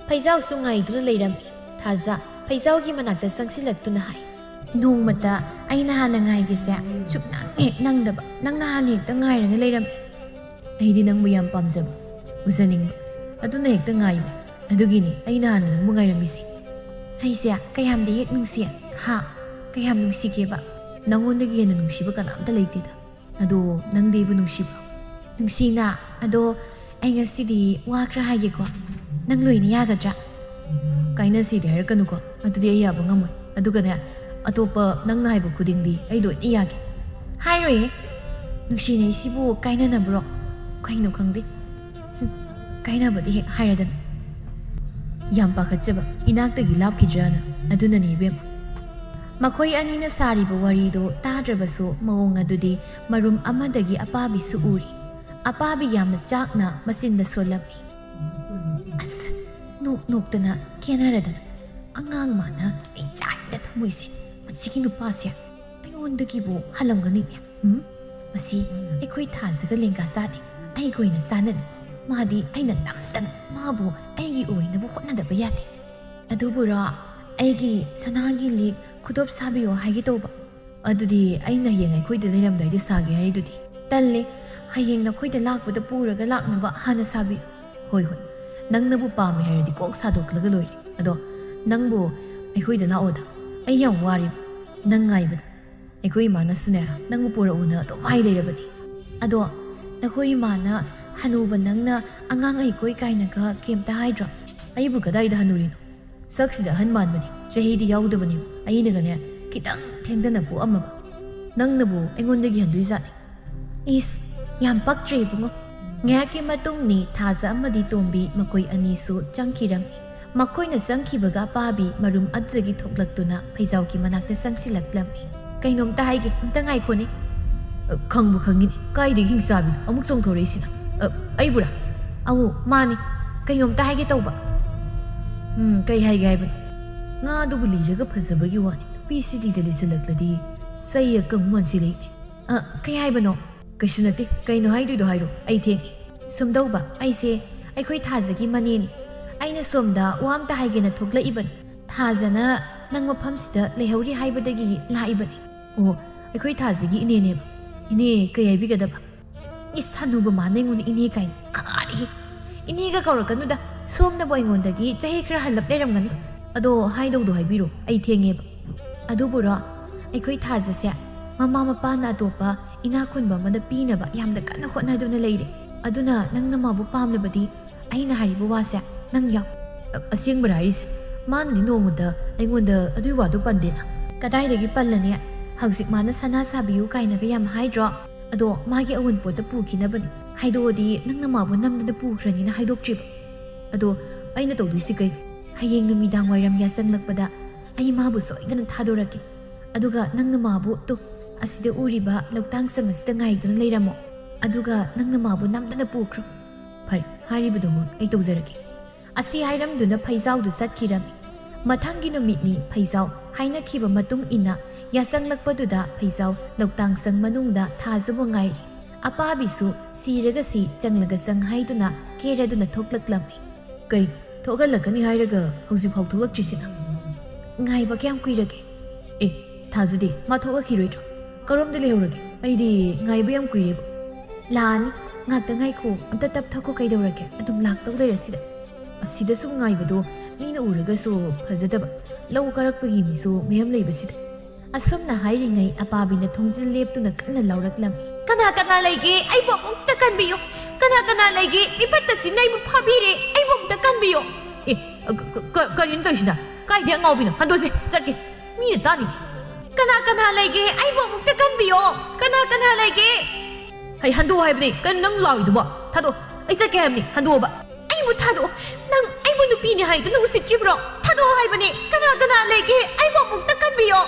ꯐꯩꯖꯥꯎꯁꯨ ꯉꯥꯏꯗꯨꯅ ꯂꯩꯔꯝꯃꯤ꯫ ꯊꯥꯖ ꯐꯩꯖꯥꯎꯒꯤ ꯃꯅꯥꯛꯇ ꯆꯪꯁꯤꯜꯂꯛꯇꯨꯅ ꯍꯥꯏ, "ꯅꯣꯡꯃꯇ ꯑꯩꯅ ꯍꯥꯟꯅ ꯉꯥꯏꯒꯦꯁꯦ ꯁꯨꯛꯅꯪ ꯍꯦꯛ ꯅꯪꯗꯕ, ꯅꯪꯅ ꯍꯥꯟꯅ ꯍꯦꯛꯇ ꯉꯥꯏꯔꯒ ꯂꯩꯔꯝꯃꯤ꯫" "ꯑꯩꯗꯤ ꯅꯪꯕꯨ ꯌꯥꯝ ꯄꯥꯝꯖꯕ, ꯎꯖꯅꯤꯡꯕ, ꯑꯗꯨꯅ ꯍꯦꯛꯇ ꯉꯥꯏꯕ꯫ ꯑꯗꯨꯒꯤꯅꯤ ꯑꯩꯅ ꯍꯥꯟꯅ ꯅꯪꯕꯨ ꯉꯥꯏꯔꯝꯃꯤꯁꯦ꯫" "ꯑꯩꯁꯦ ꯀꯌꯥꯝꯗꯤ ꯍꯦꯛ ꯅꯨꯡꯁꯤ?" "ꯍꯥ? ꯀꯌꯥꯝ ꯅꯨꯡꯁꯤꯒꯦꯕ?" "ꯅꯪꯉꯣꯟꯗꯒꯤ ꯍꯦꯟꯅ ꯅꯨꯡꯁꯤꯕ ꯀꯅꯥꯝꯇ ꯂꯩꯇꯦꯗ꯫" "ꯑꯗꯣ ꯅꯪꯗꯤ ꯑꯩꯕꯨ ꯅꯨꯡꯁꯤꯕ꯭ꯔꯣ?" "ꯅꯨꯡꯁꯤꯅ꯫ ꯑꯗꯣ ꯑꯩ ꯉꯁꯤꯗꯤ ꯋꯥ ꯈꯔ ꯍꯥꯏꯒꯦꯀꯣ꯫ ꯅꯪ ꯂꯣꯏꯅ ꯌꯥꯒꯗ꯭ꯔꯥ?" "ꯀꯥꯏꯅꯁꯤꯗꯤ ꯍꯥꯏꯔꯛꯀꯅꯨꯀꯣ, ꯑꯗꯨꯗꯤ ꯑꯩ ꯌꯥꯕ ꯉꯝꯃꯣꯏ꯫ ꯑꯗꯨꯒꯅꯦ, ꯑꯇꯣꯞꯄ ꯅꯪꯅ ꯍꯥꯏꯕ ꯈꯨꯗꯤꯡꯗꯤ ꯑꯩ ꯂꯣꯏꯅ ꯌꯥꯒꯦ꯫" "ꯍꯥꯏꯔꯣꯏꯌꯦ꯫ ꯅꯨꯡꯁꯤꯅꯩꯁꯤꯕꯨ ꯀꯥꯏꯅꯅꯕ꯭ꯔꯣ? ꯀꯩꯅꯣ ꯈꯪꯗꯦ꯫ ꯍꯨꯝ, ꯀꯥꯏꯅꯕꯗꯤ ꯍꯦꯛ ꯍꯥꯏꯔꯗꯅ꯫" ꯌꯥꯝ ꯄꯥꯈꯠꯆꯕ, ꯏꯅꯥꯛꯇꯒꯤ ꯂꯥꯞꯈꯤꯗ꯭ꯔꯅ꯫ ꯑꯗꯨꯅꯅꯤ ꯏꯕꯦꯝꯃ꯫ ꯃꯈꯣꯏ ꯑꯅꯤꯅ ꯁꯥꯔꯤꯕ ꯋꯥꯔꯤꯗꯨ ꯇꯥꯗ꯭ꯔꯕꯁꯨ ꯃꯑꯣꯡ ꯑꯗꯨꯗꯤ ꯃꯔꯨꯝ ꯑꯃꯗꯒꯤ ꯑꯄꯥꯕꯤꯁꯨ ꯎꯔꯤ꯫ ꯑꯄꯥꯕꯤ ꯌꯥꯝꯅ ꯆꯥꯛꯅ ꯃꯆꯤꯟꯗ ꯁꯣꯜꯂꯝꯃꯤ꯫ "ꯑꯁ, ꯅꯣꯛ ꯅꯣꯛꯇꯅ ꯀꯦꯅꯔꯗꯅ꯫ ꯑꯉꯥꯡ ꯃꯥꯅ ꯃꯤꯆꯥꯏꯗ ꯊꯝꯃꯣꯏꯁꯦ꯫ ꯃꯁꯤꯒꯤ ꯅꯨꯄꯥꯁꯦ ꯑꯩꯉꯣꯟꯗꯒꯤꯕꯨ ꯍꯜꯂꯝꯒꯅꯤꯅꯦ꯫ ꯎꯝ? ꯃꯁꯤ ꯑꯩꯈꯣꯏ ꯊꯥꯖꯒ ꯂꯦꯡꯒꯥ ꯆꯥꯗꯦ꯫ ꯑꯩꯒ ꯑꯣꯏꯅ ꯆꯥꯟꯅꯅꯤ꯫ ꯃꯥꯗꯤ ꯑꯩꯅ ꯅꯝꯗꯅ ꯃꯥꯕꯨ ꯑꯩꯒꯤ ꯑꯣꯏꯅꯕ ꯍꯣꯠꯅꯗꯕ ꯌꯥꯗꯦ꯫ ꯑꯗꯨꯕꯨꯔꯣ, ꯑꯩꯒꯤ ꯁꯅꯥꯒꯤ ꯂꯤꯛ ꯈꯨꯗꯣꯞ ꯁꯥꯕꯤꯌꯣ ꯍꯥꯏꯒꯦ ꯇꯧꯕ꯫" "ꯑꯗꯨꯗꯤ ꯑꯩꯅ ꯍꯌꯦꯡ ꯑꯩꯈꯣꯏꯗ ꯂꯩꯔꯝꯗꯥꯏꯗ ꯁꯥꯒꯦ ꯍꯥꯏꯔꯤꯗꯨꯗꯤ?" "ꯇꯜꯂꯦ꯫ ꯍꯌꯦꯡ ꯅꯈꯣꯏꯗ ꯂꯥꯛꯄꯗ ꯄꯨꯔꯒ ꯂꯥꯛꯅꯕ ꯍꯥꯟꯅ ꯁꯥꯕꯤꯌꯨ꯫" "ꯍꯣꯏ, ꯍꯣꯏ꯫ ꯅꯪꯅꯕꯨ ꯄꯥꯝꯃꯦ ꯍꯥꯏꯔꯗꯤ ꯀꯣꯛ ꯁꯥꯗꯣꯛꯂꯒ ꯂꯣꯏꯔꯦ꯫ ꯑꯗꯣ ꯅꯪꯕꯨ ꯑꯩꯈꯣꯏꯗ ꯂꯥꯛꯑꯣꯗ꯫ ꯑꯩ ꯌꯥꯝ ꯋꯥꯔꯦꯕ ꯅꯪ ꯉꯥꯏꯕꯗ꯫ ꯑꯩꯈꯣꯏ ꯏꯃꯥꯅꯁꯨꯅꯦ, ꯅꯪꯕꯨ ꯄꯨꯔꯛꯎꯅ ꯑꯗꯨꯝ ꯍꯥꯏ ꯂꯩꯔꯕꯅꯤ꯫" "ꯑꯗꯣ ꯅꯈꯣꯏ ꯏꯃꯥꯅ ꯍꯅꯨꯕ ꯅꯪꯅ ꯑꯉꯥꯡ ꯑꯩ ꯀꯣꯏ ꯀꯥꯏꯅꯒ ꯀꯩꯝꯇ ꯍꯥꯏꯗ꯭ꯔꯣ?" "ꯑꯩꯕꯨ ꯀꯗꯥꯏꯗ ꯍꯅꯨꯔꯤꯅꯣ? ꯁꯛꯁꯤꯗ ꯑꯍꯟ ꯃꯥꯟꯕꯅꯤ, ꯆꯍꯤꯗꯤ ꯌꯥꯎꯗꯕꯅꯦꯕ꯫ ꯑꯩꯅꯒꯅꯦ ꯈꯤꯇꯪ ꯊꯦꯡꯗꯅ ꯄꯣꯛꯑꯝꯃꯕ꯫ ꯅꯪꯅꯕꯨ ꯑꯩꯉꯣꯟꯗꯒꯤ ꯍꯟꯗꯣꯏꯖꯥꯠꯅꯤ꯫" "ꯏꯁ, ꯌꯥꯝ ꯄꯛꯇ꯭ꯔꯦ ꯏꯕꯨꯡꯉꯣ꯫ ꯉꯥꯏꯍꯥꯛꯀꯤ ꯃꯇꯨꯡꯅꯤ ꯊꯥꯖ ꯑꯃꯗꯤ ꯇꯣꯝꯕꯤ ꯃꯈꯣꯏ ꯑꯅꯤꯁꯨ ꯆꯪꯈꯤꯔꯝꯃꯤ꯫ ꯃꯈꯣꯏꯅ ꯆꯪꯈꯤꯕꯒ ꯑꯄꯥꯕꯤ ꯃꯔꯨꯝ ꯑꯗꯨꯗꯒꯤ ꯊꯣꯛꯂꯛꯇꯨꯅ ꯐꯩꯖꯥꯎꯒꯤ ꯃꯅꯥꯛꯇ ꯆꯪꯁꯤꯜꯂꯛꯂꯝꯃꯤ꯫ "ꯀꯩꯅꯣꯝꯇ ꯍꯥꯏꯒꯦ, ꯑꯝꯇ ꯉꯥꯏꯈꯣꯅꯦ꯫" "ꯑ, ꯈꯪꯕꯨ ꯈꯪꯉꯤꯅꯦ, ꯀꯥꯏꯗꯒꯤ ꯍꯤꯡꯆꯥꯕꯤꯅꯣ ꯑꯃꯨꯛ ꯆꯣꯡꯊꯣꯔꯛꯏꯁꯤꯅ?" "ꯑ, ꯑꯩꯕꯨꯔꯥ?" "ꯑꯧ, ꯃꯥꯅꯤ꯫ ꯀꯩꯅꯣꯝꯇ ꯍꯥꯏꯒꯦ ꯇꯧꯕ꯫" "ꯎꯝ, ꯀꯩ ꯍꯥꯏꯒꯦ ꯍꯥꯏꯕꯅꯣ?" "ꯉꯥꯗꯨꯕꯨ ꯂꯤꯔꯒ ꯐꯖꯕꯒꯤ ꯋꯥꯅꯤ, ꯅꯨꯄꯤꯁꯤ ꯂꯤꯗ ꯂꯤꯁꯤꯜꯂꯛꯂꯗꯤ ꯆꯩ ꯑꯀꯪꯕ ꯃꯥꯟꯁꯤꯜꯂꯛꯏꯅꯦ꯫" "ꯑ, ꯀꯩ ꯍꯥꯏꯕꯅꯣ?" "ꯀꯩꯁꯨ ꯅꯠꯇꯦ, ꯀꯩꯅꯣ ꯍꯥꯏꯗꯣꯏꯗꯣ ꯍꯥꯏꯔꯣ, ꯑꯩ ꯊꯦꯡꯉꯦ꯫" "ꯁꯨꯝꯗꯧꯕ, ꯑꯩꯁꯦ ꯑꯩꯈꯣꯏ ꯊꯥꯖꯒꯤ ꯃꯅꯦꯅꯤ꯫ ꯑꯩꯅ ꯁꯣꯝꯗ ꯋꯥ ꯑꯝꯇ ꯍꯥꯏꯒꯦꯅ ꯊꯣꯛꯂꯛꯏꯕꯅꯤ꯫ ꯊꯥꯖꯅ ꯅꯪ ꯃꯐꯝꯁꯤꯗ ꯂꯩꯍꯧꯔꯤ ꯍꯥꯏꯕꯗꯒꯤ ꯂꯥꯛꯏꯕꯅꯤ꯫" "ꯑꯣ, ꯑꯩꯈꯣꯏ ꯊꯥꯖꯒꯤ ꯏꯅꯦꯅꯦꯕ꯫ ꯏꯅꯦ, ꯀꯩ ꯍꯥꯏꯕꯤꯒꯗꯕ?" "ꯏꯁ, ꯍꯅꯨꯕ ꯃꯥꯅ ꯑꯩꯉꯣꯟꯗ ꯏꯅꯦ ꯀꯥꯏꯅ, ꯈꯥꯔꯦꯍꯦ꯫ ꯏꯅꯦꯒ ꯀꯧꯔꯛꯀꯅꯨꯗ, ꯁꯣꯝꯅꯕꯨ ꯑꯩꯉꯣꯟꯗꯒꯤ ꯆꯍꯤ ꯈꯔ ꯍꯜꯂꯞ ꯂꯩꯔꯝꯒꯅꯤ꯫ ꯑꯗꯣ ꯍꯥꯏꯗꯧꯗꯣ ꯍꯥꯏꯕꯤꯔꯣ, ꯑꯩ ꯊꯦꯡꯉꯦꯕ꯫" "ꯑꯗꯨꯕꯨꯔꯣ, ꯑꯩꯈꯣꯏ ꯊꯥꯖꯁꯦ ꯃꯃꯥ ꯃꯄꯥꯅ ꯑꯇꯣꯞꯄ ꯏꯅꯥꯛ ꯈꯨꯟꯕ ꯑꯃꯗ ꯄꯤꯅꯕ ꯌꯥꯝꯅ ꯀꯟꯅ ꯍꯣꯠꯅꯗꯨꯅ ꯂꯩꯔꯦ꯫ ꯑꯗꯨꯅ ꯅꯪꯅ ꯃꯥꯕꯨ ꯄꯥꯝꯂꯕꯗꯤ ꯑꯩꯅ ꯍꯥꯏꯔꯤꯕ ꯋꯥꯁꯦ ꯅꯪ ꯌꯥꯎ꯫" "ꯑ-, ꯑꯁꯦꯡꯕꯔꯥ ꯍꯥꯏꯔꯤꯁꯦ? ꯃꯥꯅꯗꯤ ꯅꯣꯡꯃꯇ ꯑꯩꯉꯣꯟꯗ ꯑꯗꯨꯒꯤ ꯋꯥꯗꯣ ꯄꯟꯗꯦꯅ꯫" "ꯀꯗꯥꯏꯗꯒꯤ ꯄꯜꯂꯅꯤ? ꯍꯧꯖꯤꯛ ꯃꯥꯅ ꯁꯅꯥ ꯁꯥꯕꯤꯌꯨ ꯀꯥꯏꯅꯒ ꯌꯥꯝ ꯍꯥꯏꯗ꯭ꯔꯣ? ꯑꯗꯣ ꯃꯥꯒꯤ ꯑꯑꯣꯟꯄꯣꯠꯇ ꯄꯨꯈꯤꯅꯕꯅꯤ꯫ ꯍꯥꯏꯗꯣꯛꯑꯗꯤ ꯅꯪꯅ ꯃꯥꯕꯨ ꯅꯝꯗꯅ ꯄꯨꯈ꯭ꯔꯅꯤꯅ ꯍꯥꯏꯗꯣꯛꯇ꯭ꯔꯤꯕ꯫ ꯑꯗꯣ ꯑꯩꯅ ꯇꯧꯗꯣꯏꯁꯤ ꯀꯩꯅꯣ? ꯍꯌꯦꯡ ꯅꯨꯃꯤꯗꯥꯡ ꯋꯥꯏꯔꯝ ꯌꯥꯆꯪꯂꯛꯄꯗ ꯑꯩ ꯃꯥꯕꯨ ꯁꯣꯏꯗꯅ ꯊꯥꯗꯣꯔꯛꯀꯦ꯫ ꯑꯗꯨꯒ ꯅꯪꯅ ꯃꯥꯕꯨ ꯇꯨ ꯑꯁꯤꯗ ꯎꯔꯤꯕ ꯂꯧꯇꯥꯡ ꯁꯪ ꯑꯁꯤꯗ ꯉꯥꯏꯗꯨꯅ ꯂꯩꯔꯝꯃꯣ꯫ ꯑꯗꯨꯒ ꯅꯪꯅ ꯃꯥꯕꯨ ꯅꯝꯗꯅ ꯄꯨꯈ꯭ꯔꯣ꯫" "ꯐꯔꯦ, ꯍꯥꯏꯔꯤꯕꯗꯨꯃꯛ ꯑꯩ ꯇꯧꯖꯔꯒꯦ꯫" ꯑꯁꯤ ꯍꯥꯏꯔꯝꯗꯨꯅ ꯐꯩꯖꯥꯎꯗꯨ ꯆꯠꯈꯤꯔꯝꯃꯤ꯫ ꯃꯊꯪꯒꯤ ꯅꯨꯃꯤꯠꯅꯤ ꯐꯩꯖꯥꯎ ꯍꯥꯏꯅꯈꯤꯕ ꯃꯇꯨꯡ ꯏꯟꯅ ꯌꯥꯆꯪꯂꯛꯄꯗꯨꯗ ꯐꯩꯖꯥꯎ ꯂꯧꯇꯥꯡ ꯁꯪ ꯃꯅꯨꯡꯗ ꯊꯥꯖꯕ ꯉꯥꯏꯔꯤ꯫ ꯑꯄꯥꯕꯤꯁꯨ ꯁꯤꯔꯒ ꯁꯤ, ꯆꯪꯂꯒ ꯆꯪ ꯍꯥꯏꯗꯨꯅ ꯀꯦꯔꯗꯨꯅ ꯊꯣꯛꯂꯛꯂꯝꯃꯤ꯫ "ꯀꯩ, ꯊꯣꯛꯍꯜꯂꯛꯀꯅꯤ ꯍꯥꯏꯔꯒ ꯍꯧꯖꯤꯛꯐꯥꯎ ꯊꯣꯛꯂꯛꯇ꯭ꯔꯤꯁꯤꯅ?" "ꯉꯥꯏꯕ ꯀꯌꯥꯝ ꯀꯨꯏꯔꯒꯦ?" "ꯑꯦ, ꯊꯥꯖꯗꯦ, ꯃꯥ ꯊꯣꯛꯂꯛꯈꯤꯔꯣꯏꯗ꯭ꯔꯣ? ꯀꯔꯣꯝꯗ ꯂꯩꯍꯧꯔꯒꯦ? ꯑꯩꯗꯤ ꯉꯥꯏꯕ ꯌꯥꯝ ꯀꯨꯏꯔꯦꯕ꯫" "ꯂꯥꯛꯑꯅꯤ, ꯉꯥꯛꯇ ꯉꯥꯏꯈꯣ, ꯑꯝꯇ ꯇꯞ ꯊꯛꯈꯣ, ꯀꯩꯗꯧꯔꯒꯦ? ꯑꯗꯨꯝ ꯂꯥꯛꯇꯧ ꯂꯩꯔꯁꯤꯗ꯫ ꯑꯁꯤꯗ ꯁꯨꯝ ꯉꯥꯏꯕꯗꯣ ꯃꯤꯅ ꯎꯔꯒꯁꯨ ꯐꯖꯗꯕ, ꯂꯧ ꯀꯥꯔꯛꯄꯒꯤ ꯃꯤꯁꯨ ꯃꯌꯥꯝ ꯂꯩꯕꯁꯤꯗ꯫" ꯑꯁꯨꯝꯅ ꯍꯥꯏꯔꯤꯉꯩ ꯑꯄꯥꯕꯤꯅ ꯊꯣꯡꯖꯤꯜ ꯂꯦꯞꯇꯨꯅ ꯀꯟꯅ ꯂꯥꯎꯔꯛꯂꯝꯃꯤ꯫ "ꯀꯅꯥ ꯀꯅꯥ ꯂꯩꯒꯦ? ꯑꯩꯕꯨ ꯑꯃꯨꯛꯇ ꯀꯟꯕꯤꯌꯨ! ꯀꯅꯥ ꯀꯅꯥ ꯂꯩꯒꯦ? ꯃꯤꯐꯠꯇꯁꯤꯡꯅ ꯑꯩꯕꯨ ꯐꯥꯕꯤꯔꯦ! ꯑꯩꯕꯨ ꯑꯃꯨꯛꯇ ꯀꯟꯕꯤꯌꯨ!" "ꯑꯦ, ꯑ, ꯀ-, ꯀ-, ꯀ-, ꯀꯔꯤꯅꯣ ꯇꯧꯔꯤꯁꯤꯅ? ꯀꯥꯏꯗꯩ ꯑꯉꯥꯎꯕꯤꯅꯣ? ꯍꯟꯗꯣꯛꯁꯦ, ꯆꯠꯀꯦ꯫ ꯃꯤꯅ ꯇꯥꯅꯤ꯫" "ꯀꯅꯥ ꯀꯅꯥ ꯂꯩꯒꯦ? ꯑꯩꯕꯨ ꯑꯃꯨꯛꯇ ꯀꯟꯕꯤꯌꯣ! ꯀꯅꯥ ꯀꯅꯥ ꯂꯩꯒꯦ?" ꯑꯩ ꯍꯟꯗꯣꯛꯑꯣ ꯍꯥꯏꯕꯅꯦ꯫ ꯀꯩꯅꯣ ꯅꯪ ꯂꯥꯎꯔꯤꯗꯨꯕꯣ? ꯊꯥꯗꯣꯛꯑꯣ꯫ ꯑꯩ ꯆꯠꯀꯦ ꯍꯥꯏꯕꯅꯤ꯫ ꯍꯟꯗꯣꯛꯑꯣꯕ꯫ ꯑꯩꯕꯨ ꯊꯥꯗꯣꯛꯑꯣ꯫ ꯅꯪ ꯑꯩꯕꯨ ꯅꯨꯄꯤꯅꯤ ꯍꯥꯏꯗꯨꯅ ꯎꯁꯤꯠꯇ꯭ꯔꯤꯕ꯭ꯔꯣ? ꯊꯥꯗꯣꯛꯑꯣ ꯍꯥꯏꯕꯅꯤ꯫ ꯀꯅꯥ ꯀꯅꯥ ꯂꯩꯒꯦ? ꯑꯩꯕꯨ ꯑꯃꯨꯛꯇ ꯀꯟꯕꯤꯌꯣ꯫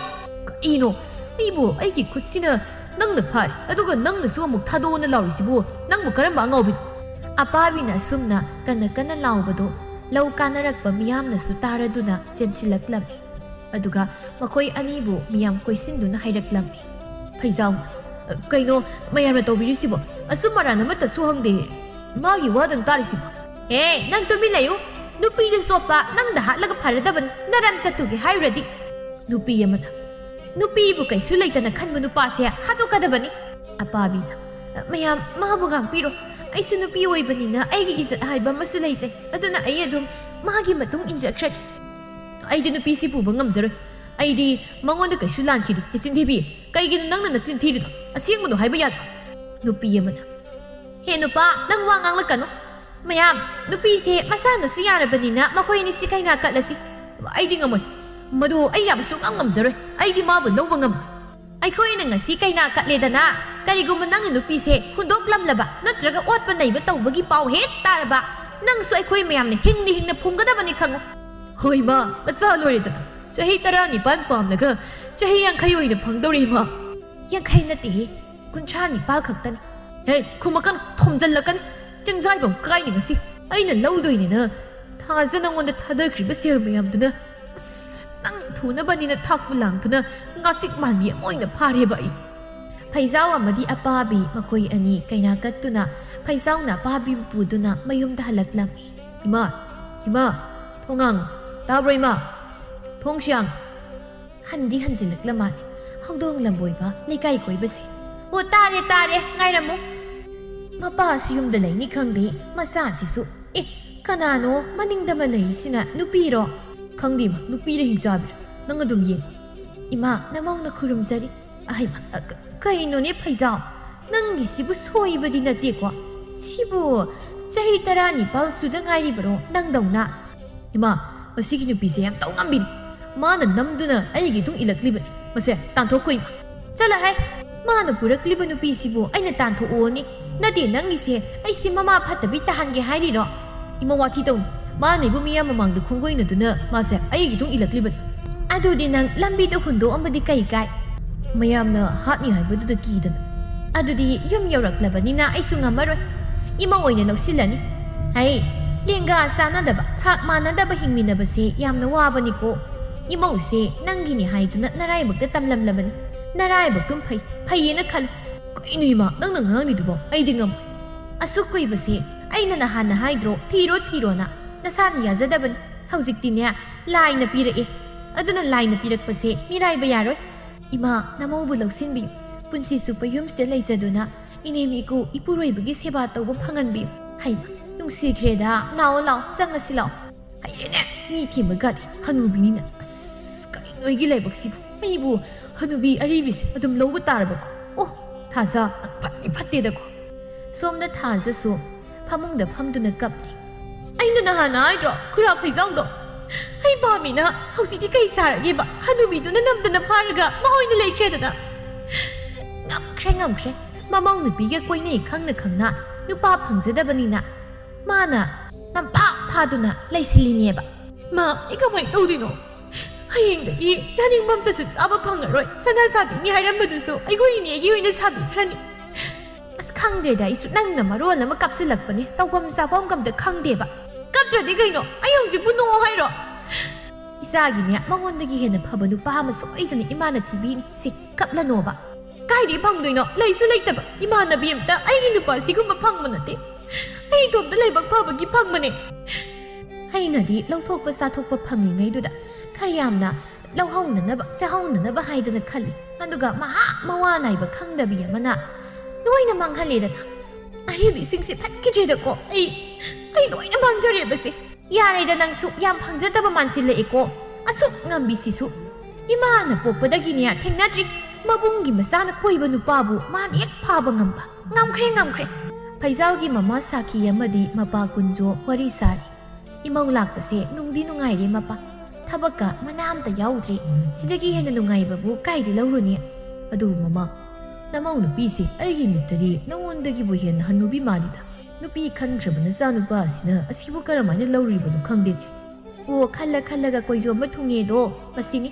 ꯀꯩꯅꯣ? ꯑꯩꯕꯨ ꯑꯩꯒꯤ ꯈꯨꯠꯁꯤꯅ ꯅꯪꯅ ꯐꯥꯔꯤ, ꯑꯗꯨꯒ ꯅꯪꯅꯁꯨ ꯑꯃꯨꯛ ꯊꯥꯗꯣꯛꯑꯣꯅ ꯂꯥꯎꯔꯤꯁꯤꯕꯨ ꯅꯪꯕꯨ ꯀꯔꯝꯕ ꯑꯉꯥꯎꯕꯤꯅꯣ? ꯑꯄꯥꯕꯤꯅ ꯑꯁꯨꯝꯅ ꯀꯟꯅ ꯀꯟꯅ ꯂꯥꯎꯕꯗꯨ ꯂꯧ ꯀꯥꯅꯔꯛꯄ ꯃꯤꯌꯥꯝꯅꯁꯨ ꯇꯥꯔꯗꯨꯅ ꯆꯦꯟꯁꯤꯜꯂꯛꯂꯝꯃꯤ꯫ ꯑꯗꯨꯒ ꯃꯈꯣꯏ ꯑꯅꯤꯕꯨ ꯃꯤꯌꯥꯝ ꯀꯣꯏꯁꯤꯟꯗꯨꯅ ꯍꯥꯏꯔꯛꯂꯝꯃꯤ꯫ ꯐꯩꯖꯥꯎ, "ꯀꯩꯅꯣ ꯃꯌꯥꯝꯅ ꯇꯧꯕꯤꯔꯤꯁꯤꯕꯣ? ꯑꯆꯨꯝ ꯑꯔꯥꯟ ꯑꯃꯠꯇꯁꯨ ꯍꯪꯗꯦ꯫ ꯃꯥꯒꯤ ꯋꯥꯗꯪ ꯇꯥꯔꯤꯁꯤꯕꯣ?" "ꯑꯦ, ꯅꯪ ꯇꯨꯃꯤꯟ ꯂꯩꯌꯨ꯫ ꯅꯨꯄꯤꯗ ꯆꯣꯞꯄ ꯅꯪꯗ ꯍꯥꯠꯂꯒ ꯐꯔꯗꯕꯅꯤ, ꯅꯔꯝ ꯆꯠꯇꯨꯒꯦ ꯍꯥꯏꯔꯨꯔꯗꯤ"꯫ ꯅꯨꯄꯤ ꯑꯃꯅ, "ꯅꯨꯄꯤꯕꯨ ꯀꯩꯁꯨ ꯂꯩꯇꯅ ꯈꯟꯕ ꯅꯨꯄꯥꯁꯦ ꯍꯥꯠꯇꯣꯛꯀꯗꯕꯅꯤ"꯫ ꯑꯄꯥꯕꯤꯅ, "ꯃꯌꯥꯝ, ꯃꯥꯕꯨ ꯉꯥꯛꯄꯤꯔꯣ꯫ ꯑꯩꯁꯨ ꯅꯨꯄꯤ ꯑꯣꯏꯕꯅꯤꯅ ꯑꯩꯒꯤ ꯏꯖꯠ ꯍꯥꯏꯕ ꯑꯃꯁꯨ ꯂꯩꯖꯩ꯫ ꯑꯗꯨꯅ ꯑꯩ ꯑꯗꯨꯝ ꯃꯥꯒꯤ ꯃꯇꯨꯡ ꯏꯟꯖꯈ꯭ꯔꯒꯦ"꯫ "ꯑꯩꯗꯤ ꯅꯨꯄꯤꯁꯤ ꯄꯨꯕ ꯉꯝꯖꯔꯣꯏ꯫ ꯑꯩꯗꯤ ꯃꯉꯣꯟꯗ ꯀꯩꯁꯨ ꯂꯥꯟꯈꯤꯗꯦ, ꯏꯆꯤꯟ ꯊꯤꯕꯤ꯫ ꯀꯩꯒꯤꯅꯣ ꯅꯪꯅ ꯅꯆꯤꯟ ꯊꯤꯔꯤꯗꯣ? ꯑꯁꯦꯡꯕꯗꯣ ꯍꯥꯏꯕ ꯌꯥꯗ꯭ꯔꯣ?" ꯅꯨꯄꯤ ꯑꯃꯅ, "ꯍꯦ ꯅꯨꯄꯥ, ꯅꯪ ꯋꯥ ꯉꯥꯡꯂꯛꯀꯅꯨ꯫ ꯃꯌꯥꯝ, ꯅꯨꯄꯤꯁꯦ ꯃꯁꯥꯅꯁꯨ ꯌꯥꯔꯕꯅꯤꯅ ꯃꯈꯣꯏ ꯑꯅꯤꯁꯤ ꯀꯩꯅꯥ ꯀꯠꯂꯁꯤ"꯫ "ꯑꯩꯗꯤ ꯉꯝꯃꯣꯏ꯫ ꯃꯗꯨ ꯑꯩ ꯌꯥꯕ ꯁꯨꯡꯉꯝ ꯉꯝꯖꯔꯣꯏ꯫ ꯑꯩꯗꯤ ꯃꯥꯕꯨ ꯂꯧꯕ ꯉꯝꯃꯣꯏ꯫ ꯑꯩꯈꯣꯏꯅ ꯉꯁꯤ ꯀꯩꯅꯥ ꯀꯠꯂꯦꯗꯅ, ꯀꯔꯤꯒꯨꯝꯕ ꯅꯪꯅ ꯅꯨꯄꯤꯁꯦ ꯍꯨꯟꯗꯣꯛꯂꯝꯂꯕ ꯅꯠꯇ꯭ꯔꯒ ꯑꯣꯠꯄ ꯅꯩꯕ ꯇꯧꯕꯒꯤ ꯄꯥꯎ ꯍꯦꯛ ꯇꯥꯔꯕ, ꯅꯪꯁꯨ ꯑꯩꯈꯣꯏ ꯃꯌꯥꯝꯅ ꯍꯤꯡꯅ ꯍꯤꯡꯅ ꯐꯨꯝꯒꯗꯕꯅꯤ ꯈꯪꯉꯨ"꯫ "ꯍꯣꯏ ꯏꯃꯥ, ꯃꯆꯥ ꯂꯣꯏꯔꯦꯗꯅ꯫ ꯆꯍꯤ ꯇꯔꯥꯅꯤꯄꯥꯟ ꯄꯥꯝꯂꯒ ꯆꯍꯤ ꯌꯥꯡꯈꯩ ꯑꯣꯏꯅ ꯐꯪꯗꯧꯔꯦ ꯏꯃꯥ"꯫ "ꯌꯥꯡꯈꯩ ꯅꯠꯇꯦꯍꯦ, ꯀꯨꯟꯊ꯭ꯔꯥ ꯅꯤꯄꯥꯜ ꯈꯛꯇꯅꯤ"꯫ "ꯍꯦ, ꯈꯨꯝꯃꯛꯀꯅꯨ, ꯊꯣꯝꯖꯤꯜꯂꯛꯀꯅꯤ꯫ ꯆꯤꯡꯖꯥꯏꯕꯝ ꯀꯥꯏꯅꯤ ꯉꯁꯤ꯫ ꯑꯩꯅ ꯂꯧꯗꯣꯏꯅꯦꯅ ꯊꯥꯖ ꯅꯪꯉꯣꯟꯗ ꯊꯥꯗꯈ꯭ꯔꯤꯕ ꯁꯦꯜ ꯃꯌꯥꯝꯗꯨꯅ, ꯑꯁ, ꯅꯪ ꯊꯨꯅꯕꯅꯤꯅ ꯊꯥꯛꯄ ꯂꯥꯡꯗꯨꯅ ꯉꯥꯆꯤꯛ ꯃꯥꯟꯕꯤ ꯑꯃ ꯑꯣꯏꯅ ꯐꯥꯔꯦꯕ ꯑꯩ"꯫ ꯐꯩꯖꯥꯎ ꯑꯃꯗꯤ ꯑꯄꯥꯕꯤ ꯃꯈꯣꯏ ꯑꯅꯤ ꯀꯩꯅꯥ ꯀꯠꯇꯨꯅ ꯐꯩꯖꯥꯎꯅ ꯑꯄꯥꯕꯤꯕꯨ ꯄꯨꯗꯨꯅ ꯃꯌꯨꯝꯗ ꯍꯜꯂꯛꯂꯝꯃꯤ꯫ "ꯏꯃꯥ, ꯏꯃꯥ, ꯊꯣꯡ ꯍꯥꯡꯉꯨ꯫ ꯇꯥꯕ꯭ꯔꯣ ꯏꯃꯥ? ꯊꯣꯡꯁꯤ ꯍꯥꯡꯉꯨ"꯫ ꯍꯟꯗꯤ ꯍꯟꯖꯤꯜꯂꯛꯂ ꯃꯥꯜꯂꯦ ꯍꯧꯗꯣꯡ ꯂꯝꯕꯣꯏꯕ ꯂꯩꯀꯥꯏ ꯀꯣꯏꯕꯁꯦ꯫ "ꯑꯣ, ꯇꯥꯔꯦ, ꯇꯥꯔꯦ, ꯉꯥꯏꯔꯝꯃꯨ"꯫ ꯃꯄꯥꯁꯤ ꯌꯨꯝꯗ ꯂꯩꯅꯤ ꯈꯪꯗꯦ, ꯃꯆꯥꯁꯤꯁꯨ꯫ "ꯑꯦ, ꯀꯅꯥꯅꯣ ꯃꯅꯤꯡꯗ ꯑꯃ ꯂꯩꯔꯤꯁꯤꯅ? ꯅꯨꯄꯤꯔꯣ?" "ꯈꯪꯗꯦ ꯏꯃꯥ, ꯅꯨꯄꯤꯔ ꯍꯤꯡꯆꯥꯕꯤꯔ꯫ ꯅꯪ ꯑꯗꯨꯝ ꯌꯦꯡꯉꯨ"꯫ "ꯏꯃꯥ, ꯅꯃꯧꯅ ꯈꯨꯔꯨꯝꯖꯔꯤ"꯫ ꯑꯍꯩꯃ, ꯑ, ꯀ-, ꯀꯩꯅꯣꯅꯦ ꯐꯩꯖꯥꯎ? ꯅꯪꯒꯤꯁꯤꯕꯨ ꯁꯣꯏꯕꯗꯤ ꯅꯠꯇꯦꯀꯣ? ꯁꯤꯕꯨ ꯆꯍꯤ ꯇꯔꯥꯅꯤꯄꯥꯜ ꯁꯨꯗ ꯉꯥꯏꯔꯤꯕꯔꯣ ꯅꯪꯗꯧꯅ? "ꯏꯃꯥ, ꯃꯁꯤꯒꯤ ꯅꯨꯄꯤꯁꯦ ꯌꯥꯝ ꯇꯧ ꯉꯝꯕꯤꯅꯤ꯫ ꯃꯥꯅ ꯅꯝꯗꯨꯅ ꯑꯩꯒꯤ ꯏꯇꯨꯡ ꯏꯜꯂꯛꯂꯤꯕꯅꯤ꯫ ꯃꯁꯦ ꯇꯥꯟꯊꯣꯛꯈꯣ ꯏꯃꯥ"꯫ "ꯆꯠꯂꯍꯦ! ꯃꯥꯅ ꯄꯨꯔꯛꯂꯤꯕ ꯅꯨꯄꯤꯁꯤꯕꯨ ꯑꯩꯅ ꯇꯥꯟꯊꯣꯛꯑꯣꯅꯦ? ꯅꯠꯇꯦ, ꯅꯪꯒꯤꯁꯦ ꯑꯩꯁꯦ ꯃꯃꯥ ꯐꯠꯇꯕꯤ ꯇꯥꯍꯟꯒꯦ ꯍꯥꯏꯔꯤꯔꯣ? ꯏꯃꯧ, ꯋꯥꯊꯤ ꯇꯧꯅꯨ꯫ ꯃꯥꯅ ꯏꯕꯨ ꯃꯤꯌꯥꯝ ꯃꯃꯥꯡꯗ ꯈꯣꯡꯒꯣꯏꯅꯗꯨꯅ ꯃꯥꯁꯦ ꯑꯩꯒꯤ ꯇꯨꯡ ꯏꯜꯂꯛꯂꯤꯕꯅꯤ꯫ ꯑꯗꯨꯗꯤ ꯅꯪ ꯂꯝꯕꯤꯗ ꯍꯨꯟꯗꯣꯛꯑꯝꯕꯗꯤ ꯀꯩ ꯀꯥꯏ? ꯃꯌꯥꯝꯅ ꯍꯥꯠꯅꯤ ꯍꯥꯏꯕꯗꯨꯗ ꯀꯤꯗꯅ꯫ ꯑꯗꯨꯗꯤ ꯌꯨꯝ ꯌꯧꯔꯛꯂꯕꯅꯤꯅ ꯑꯩꯁꯨ ꯉꯝꯃꯔꯣꯏ꯫ ꯏꯃꯧ ꯑꯣꯏꯅ ꯂꯧꯁꯤꯜꯂꯅꯤ꯫ ꯍꯩ, ꯂꯦꯡꯒꯥ ꯆꯥꯟꯅꯗꯕ, ꯊꯥꯛ ꯃꯥꯟꯅꯗꯕ ꯍꯤꯡꯃꯤꯟꯅꯕꯁꯦ ꯌꯥꯝꯅ ꯋꯥꯕꯅꯤꯀꯣ꯫ ꯏꯃꯧꯁꯦ ꯅꯪꯒꯤꯅꯤ ꯍꯥꯏꯗꯨꯅ ꯅꯔꯥꯏꯕꯛꯇ ꯇꯝꯂꯝꯂꯕꯅꯤ꯫ ꯅꯔꯥꯏꯕꯛꯇꯨꯝ ꯐꯩ, ꯐꯩꯌꯦꯅ ꯈꯜꯂꯨ꯫ ꯀꯩꯅꯣ ꯏꯃꯥ, ꯅꯪꯅ ꯉꯥꯡꯂꯤꯗꯨꯕꯣ? ꯑꯩꯗꯤ ꯉꯝꯃꯣꯏ꯫ ꯑꯁꯨꯛ ꯀꯨꯏꯕꯁꯦ ꯑꯩꯅ ꯅꯍꯥꯟꯅ ꯍꯥꯏꯗ꯭ꯔꯣ, ꯊꯤꯔꯣ ꯊꯤꯔꯣꯅ? ꯅꯁꯥꯅ ꯌꯥꯖꯗꯕꯅꯤ꯫ ꯍꯧꯖꯤꯛꯇꯤꯅꯦ, ꯂꯥꯏꯅ ꯄꯤꯔꯛꯑꯦ꯫ ꯑꯗꯨꯅ ꯂꯥꯏꯅ ꯄꯤꯔꯛꯄꯁꯦ ꯃꯤꯔꯥꯏꯕ ꯌꯥꯔꯣꯏ꯫ ꯏꯃꯥ, ꯅꯃꯧꯕꯨ ꯂꯧꯁꯤꯟꯕꯤꯌꯨ꯫ ꯄꯨꯟꯁꯤ ꯆꯨꯞꯄ ꯌꯨꯝꯁꯤꯗ ꯂꯩꯖꯗꯨꯅ ꯏꯅꯦꯝ ꯏꯀꯨ ꯏꯄꯨꯔꯣꯏꯕꯒꯤ ꯁꯦꯕꯥ ꯇꯧꯕ ꯐꯪꯍꯟꯕꯤꯌꯨ꯫ ꯍꯩꯃ, ꯅꯨꯡꯁꯤꯈ꯭ꯔꯦꯗ꯫ ꯂꯥꯛꯑꯣ, ꯂꯥꯛꯑꯣ, ꯆꯪꯉꯁꯤ ꯂꯥꯛꯑꯣ꯫ ꯍꯩꯔꯦꯅꯦ, ꯃꯤ ꯊꯦꯝꯕ ꯒꯥꯗꯤ ꯍꯅꯨꯕꯤꯅꯤꯅ꯫ ꯑꯁ, ꯀꯩꯅꯣ ꯑꯩꯒꯤ ꯂꯥꯏꯕꯛꯁꯤꯕꯨ? ꯑꯩꯕꯨ ꯍꯅꯨꯕꯤ ꯑꯔꯤꯕꯤꯁꯦ ꯑꯗꯨꯝ ꯂꯧꯕ ꯇꯥꯔꯕꯀꯣ? ꯑꯣ, ꯊꯥꯖ, ꯅꯪ ꯐꯠꯇꯤ ꯐꯠꯇꯦꯗꯀꯣ꯫ ꯁꯣꯝꯗ ꯊꯥꯖꯁꯨ ꯐꯃꯨꯡꯗ ꯐꯝꯗꯨꯅ ꯀꯞꯂꯤ꯫ ꯑꯩꯅ ꯅꯍꯥꯟ ꯍꯥꯏꯗ꯭ꯔꯣ, ꯈꯨꯔꯥ ꯐꯩꯖꯥꯎꯗꯣ? ꯑꯩ ꯄꯥꯝꯃꯤꯅ ꯍꯧꯖꯤꯛꯇꯤ ꯀꯩ ꯆꯥꯔꯒꯦꯕ? ꯍꯅꯨꯕꯤꯗꯨꯅ ꯅꯝꯗꯅ ꯐꯥꯔꯒ ꯃꯍꯣꯏꯅ ꯂꯩꯈ꯭ꯔꯦꯗꯅ꯫ ꯉꯝꯈ꯭ꯔꯦ, ꯉꯝꯈ꯭ꯔꯦ꯫ ꯃꯃꯧ ꯅꯨꯄꯤꯒ ꯀꯣꯏꯅꯩ ꯈꯪꯅ ꯈꯪꯅ ꯅꯨꯄꯥ ꯐꯪꯖꯗꯕꯅꯤꯅ ꯃꯥꯅ ꯅꯝꯐꯥ ꯐꯥꯗꯨꯅ ꯂꯩꯁꯤꯜꯂꯤꯅꯦꯕ꯫ ꯃꯥ, ꯑꯩ ꯀꯃꯥꯏꯅ ꯇꯧꯗꯣꯏꯅꯣ? ꯍꯌꯦꯡꯗꯒꯤ ꯆꯥꯅꯤꯡꯕ ꯑꯝꯇꯁꯨ ꯆꯥꯕ ꯐꯪꯉꯔꯣꯏ꯫ ꯁꯅꯥ ꯁꯥꯕꯤꯅꯤ ꯍꯥꯏꯔꯝꯕꯗꯨꯁꯨ ꯑꯩꯈꯣꯏ ꯏꯅꯦꯒꯤ ꯑꯣꯏꯅ ꯁꯥꯕꯤꯈ꯭ꯔꯅꯤ꯫ ꯑꯁ, ꯈꯪꯗ꯭ꯔꯦꯗ, ꯑꯩꯁꯨ ꯅꯪꯅ ꯃꯔꯣꯜ ꯑꯃ ꯀꯥꯞꯁꯤꯜꯂꯛꯄꯅꯦ꯫ ꯇꯧꯐꯝ ꯆꯥꯐꯝ ꯑꯝꯇ ꯈꯪꯗꯦꯕ꯫ ꯀꯞꯇ꯭ꯔꯗꯤ ꯀꯩꯅꯣ? ꯑꯩ ꯍꯧꯖꯤꯛꯄꯨ ꯅꯣ ꯍꯥꯏꯔꯣ? ꯏꯆꯥꯒꯤꯅꯦ, ꯃꯉꯣꯟꯗꯒꯤ ꯍꯦꯟꯅ ꯐꯕ ꯅꯨꯄꯥ ꯑꯃ ꯁꯣꯏꯗꯅ ꯏꯃꯥꯅ ꯊꯤꯕꯤꯅꯤ꯫ ꯁꯤ, ꯀꯞꯂꯅꯣꯕ꯫ ꯀꯥꯏꯗꯒꯤ ꯐꯪꯗꯣꯏꯅꯣ? ꯂꯩꯁꯨ ꯂꯩꯇꯕ꯫ ꯏꯃꯥꯟꯅꯕꯤ ꯑꯝꯇ ꯑꯩꯒꯤ ꯅꯨꯄꯥ ꯁꯤꯒꯨꯝꯕ ꯐꯪꯕ ꯅꯠꯇꯦ꯫ ꯑꯩ ꯏꯇꯣꯝꯇ ꯂꯥꯏꯕꯛ ꯐꯕꯒꯤ ꯐꯪꯕꯅꯦ꯫ ꯑꯩꯅꯗꯤ ꯂꯧꯊꯣꯛꯄ ꯆꯥꯊꯣꯛꯄ ꯐꯪꯂꯤꯉꯩꯗꯨꯗ ꯈꯔ ꯌꯥꯝꯅ ꯂꯧꯍꯧꯅꯅꯕ, ꯆꯥꯍꯧꯅꯅꯕ ꯍꯥꯏꯗꯅ ꯈꯜꯂꯤ꯫ ꯑꯗꯨꯒ ꯃꯍꯥꯛ ꯃꯋꯥ ꯅꯥꯏꯕ ꯈꯪꯗꯕꯤ ꯑꯃꯅ ꯂꯣꯏꯅ ꯃꯥꯡꯍꯜꯂꯦꯗꯅ꯫ ꯑꯔꯤꯕꯤꯁꯤꯡꯁꯦ ꯐꯠꯈꯤꯗ꯭ꯔꯦꯗꯀꯣ꯫ ꯑꯩ, ꯑꯩ ꯂꯣꯏꯅ ꯃꯥꯡꯖꯔꯦꯕꯁꯦ꯫ ꯌꯥꯔꯦꯗ, ꯅꯪꯁꯨ ꯌꯥꯝ ꯐꯪꯖꯗꯕ ꯃꯥꯟꯁꯤꯜꯂꯛꯑꯦꯀꯣ꯫ ꯑꯁꯨꯛ ꯉꯝꯕꯤꯁꯤꯁꯨ꯫ ꯏꯃꯥꯅ ꯄꯣꯛꯄꯗꯒꯤꯅꯦ ꯊꯦꯡꯅꯗ꯭ꯔꯤ꯫ ꯃꯕꯨꯡꯒꯤ ꯃꯆꯥꯅ ꯀꯣꯏꯕ ꯅꯨꯄꯥꯕꯨ ꯃꯥꯅ ꯍꯦꯛ ꯐꯥꯕ ꯉꯝꯕ꯫ ꯉꯝꯈ꯭ꯔꯦ, ꯉꯝꯈ꯭ꯔꯦ꯫ ꯐꯩꯖꯥꯎꯒꯤ ꯃꯃꯥ ꯁꯥꯈꯤ ꯑꯃꯗꯤ ꯃꯄꯥ ꯀꯨꯟꯖꯣ ꯋꯥꯔꯤ ꯁꯥꯔꯤ꯫ ꯏꯃꯧ ꯂꯥꯛꯄꯁꯦ ꯅꯨꯡꯗꯤ ꯅꯨꯡꯉꯥꯏꯔꯦ ꯃꯄꯥ꯫ ꯊꯕꯛꯀ ꯃꯅꯥ ꯑꯝꯇ ꯌꯥꯎꯗ꯭ꯔꯦ꯫ ꯁꯤꯗꯒꯤ ꯍꯦꯟꯅ ꯅꯨꯡꯉꯥꯏꯕꯕꯨ ꯀꯥꯏꯗ ꯂꯧꯔꯨꯅꯤ? ꯑꯗꯨꯕꯨ ꯃꯃꯥ, ꯅꯃꯧ ꯅꯨꯄꯤꯁꯦ ꯑꯩꯒꯤ ꯃꯤꯠꯇꯗꯤ ꯅꯉꯣꯟꯗꯒꯤꯕꯨ ꯍꯦꯟꯅ ꯍꯟꯅꯨꯕꯤ ꯃꯥꯜꯂꯤꯗ꯫ ꯅꯨꯄꯤ ꯈꯟꯈ꯭ꯔꯕ ꯅꯆꯥꯅꯨꯄꯥꯁꯤꯅ ꯑꯁꯤꯕꯨ ꯀꯔꯝꯍꯥꯏꯅ ꯂꯧꯔꯤꯕꯅꯣ ꯈꯪꯗꯦ꯫ ꯑꯣ, ꯈꯜꯂ ꯈꯜꯂꯒ ꯀꯣꯏꯖꯣꯝꯕ ꯊꯨꯡꯉꯦꯗꯣ ꯃꯁꯤꯅꯤ꯫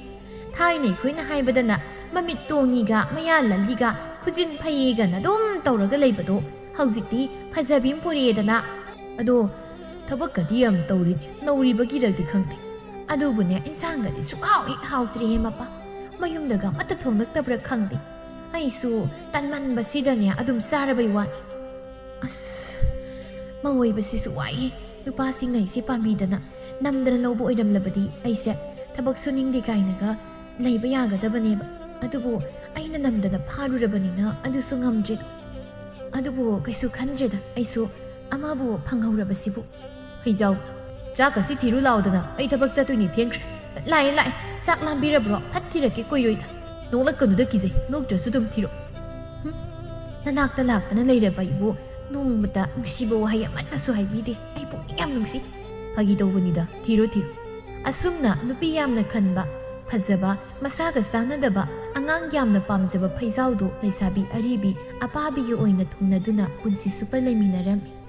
ꯊꯥꯏꯅ ꯑꯩꯈꯣꯏꯅ ꯍꯥꯏꯕꯗꯅ ꯃꯃꯤꯠ ꯇꯣꯡꯉꯤꯒ, ꯃꯌꯥ ꯂꯜꯂꯤꯒ, ꯈꯨꯖꯤꯟ ꯐꯩꯌꯦꯒꯅ ꯑꯗꯨꯝ ꯇꯧꯔꯒ ꯂꯩꯕꯗꯣ ꯍꯧꯖꯤꯛꯇꯤ ꯐꯖꯕꯤ ꯑꯃ ꯄꯨꯔꯛꯑꯦꯗꯅ꯫ ꯑꯗꯣ ꯊꯕꯛꯀꯗꯤ ꯌꯥꯝ ꯇꯧꯔꯤꯅꯦ, ꯅꯧꯔꯤꯕꯒꯤꯔꯗꯤ ꯈꯪꯗꯦ꯫ ꯑꯗꯨꯕꯨꯅꯦ, ꯏꯟꯁꯥꯡꯒꯗꯤ ꯁꯨꯛꯍꯥꯎ ꯍꯦꯛ ꯍꯥꯎꯇ꯭ꯔꯦꯍꯦ ꯃꯄꯥ꯫ ꯃꯌꯨꯝꯗꯒ ꯑꯃꯠꯇ ꯊꯣꯡꯂꯛꯇꯕ꯭ꯔꯥ ꯈꯪꯗꯦ꯫ ꯑꯩꯁꯨ ꯇꯟꯃꯟꯕꯁꯤꯗꯅꯦ ꯑꯗꯨꯝ ꯆꯥꯔꯕꯩ ꯋꯥꯅꯤ꯫ ꯑꯁ, ꯃꯧ ꯑꯣꯏꯕꯁꯤꯁꯨ ꯋꯥꯏꯍꯦ꯫ ꯅꯨꯄꯥꯁꯤꯡꯅ ꯑꯩꯁꯦ ꯄꯥꯝꯕꯤꯗꯅ ꯅꯝꯗꯅ ꯂꯧꯕ ꯑꯣꯏꯔꯝꯂꯕꯗꯤ ꯑꯩꯁꯦ ꯊꯕꯛ ꯁꯨꯅꯤꯡꯗꯦ ꯀꯥꯏꯅꯒ ꯂꯩꯕ ꯌꯥꯒꯗꯕꯅꯦꯕ꯫ ꯑꯗꯨꯕꯨ ꯑꯩꯅ ꯅꯝꯗꯅ ꯐꯥꯔꯨꯔꯕꯅꯤꯅ ꯑꯗꯨꯁꯨ ꯉꯝꯗ꯭ꯔꯦꯗꯣ꯫ ꯑꯗꯨꯕꯨ ꯀꯩꯁꯨ ꯈꯟꯗ꯭ꯔꯦꯗ, ꯑꯩꯁꯨ ꯑꯃꯕꯨ ꯐꯪꯍꯧꯔꯕꯁꯤꯕꯨ꯫ ꯐꯩꯖꯥꯎ, ꯆꯥꯛꯀꯁꯤ ꯊꯤꯔꯨ ꯂꯥꯎꯗꯅ, ꯑꯩ ꯊꯕꯛ ꯆꯠꯇꯣꯏꯅꯦ, ꯊꯦꯡꯈ꯭ꯔꯦ꯫ ꯂꯥꯛꯑꯦ, ꯂꯥꯛꯑꯦ, ꯆꯥꯛ ꯂꯥꯝꯕꯤꯔꯕ꯭ꯔꯣ? ꯐꯠ ꯊꯤꯔꯛꯀꯦ, ꯀꯨꯏꯔꯣꯏꯗ꯫ ꯅꯣꯛꯂꯛꯀꯅꯨꯗ, ꯀꯤꯖꯩ, ꯅꯣꯛꯇ꯭ꯔꯁꯨ ꯑꯗꯨꯝ ꯊꯤꯔꯣ꯫ ꯍꯨꯝ, ꯅꯅꯥꯛꯇ ꯂꯥꯛꯇꯅ ꯂꯩꯔꯕ ꯑꯩꯕꯨ ꯅꯣꯡꯃꯇ ꯅꯨꯡꯁꯤꯕ ꯋꯥꯍꯩ ꯑꯃꯠꯇꯁꯨ ꯍꯥꯏꯕꯤꯗꯦ꯫ ꯑꯩ ꯄꯨꯛꯅꯤꯡ ꯌꯥꯝ ꯅꯨꯡꯁꯤ꯫ ꯐꯥꯒꯤ ꯇꯧꯕꯅꯤꯗ, ꯊꯤꯔꯣ, ꯊꯤꯔꯣ꯫ ꯑꯁꯨꯝꯅ ꯅꯨꯄꯤ ꯌꯥꯝꯅ ꯈꯟꯕ, ꯐꯖꯕ, ꯃꯁꯥꯒ ꯆꯥꯟꯅꯗꯕ, ꯑꯉꯥꯡ ꯌꯥꯝꯅ ꯄꯥꯝꯖꯕ ꯐꯩꯖꯥꯎꯗꯨ ꯂꯩꯁꯥꯕꯤ ꯑꯔꯤꯕꯤ ꯑꯄꯥꯕꯤꯒꯤ ꯑꯣꯏꯅ ꯊꯨꯡꯅꯗꯨꯅ ꯄꯨꯟꯁꯤ ꯆꯨꯞꯄ ꯂꯩꯃꯤꯟꯅꯔꯝꯃꯤ꯫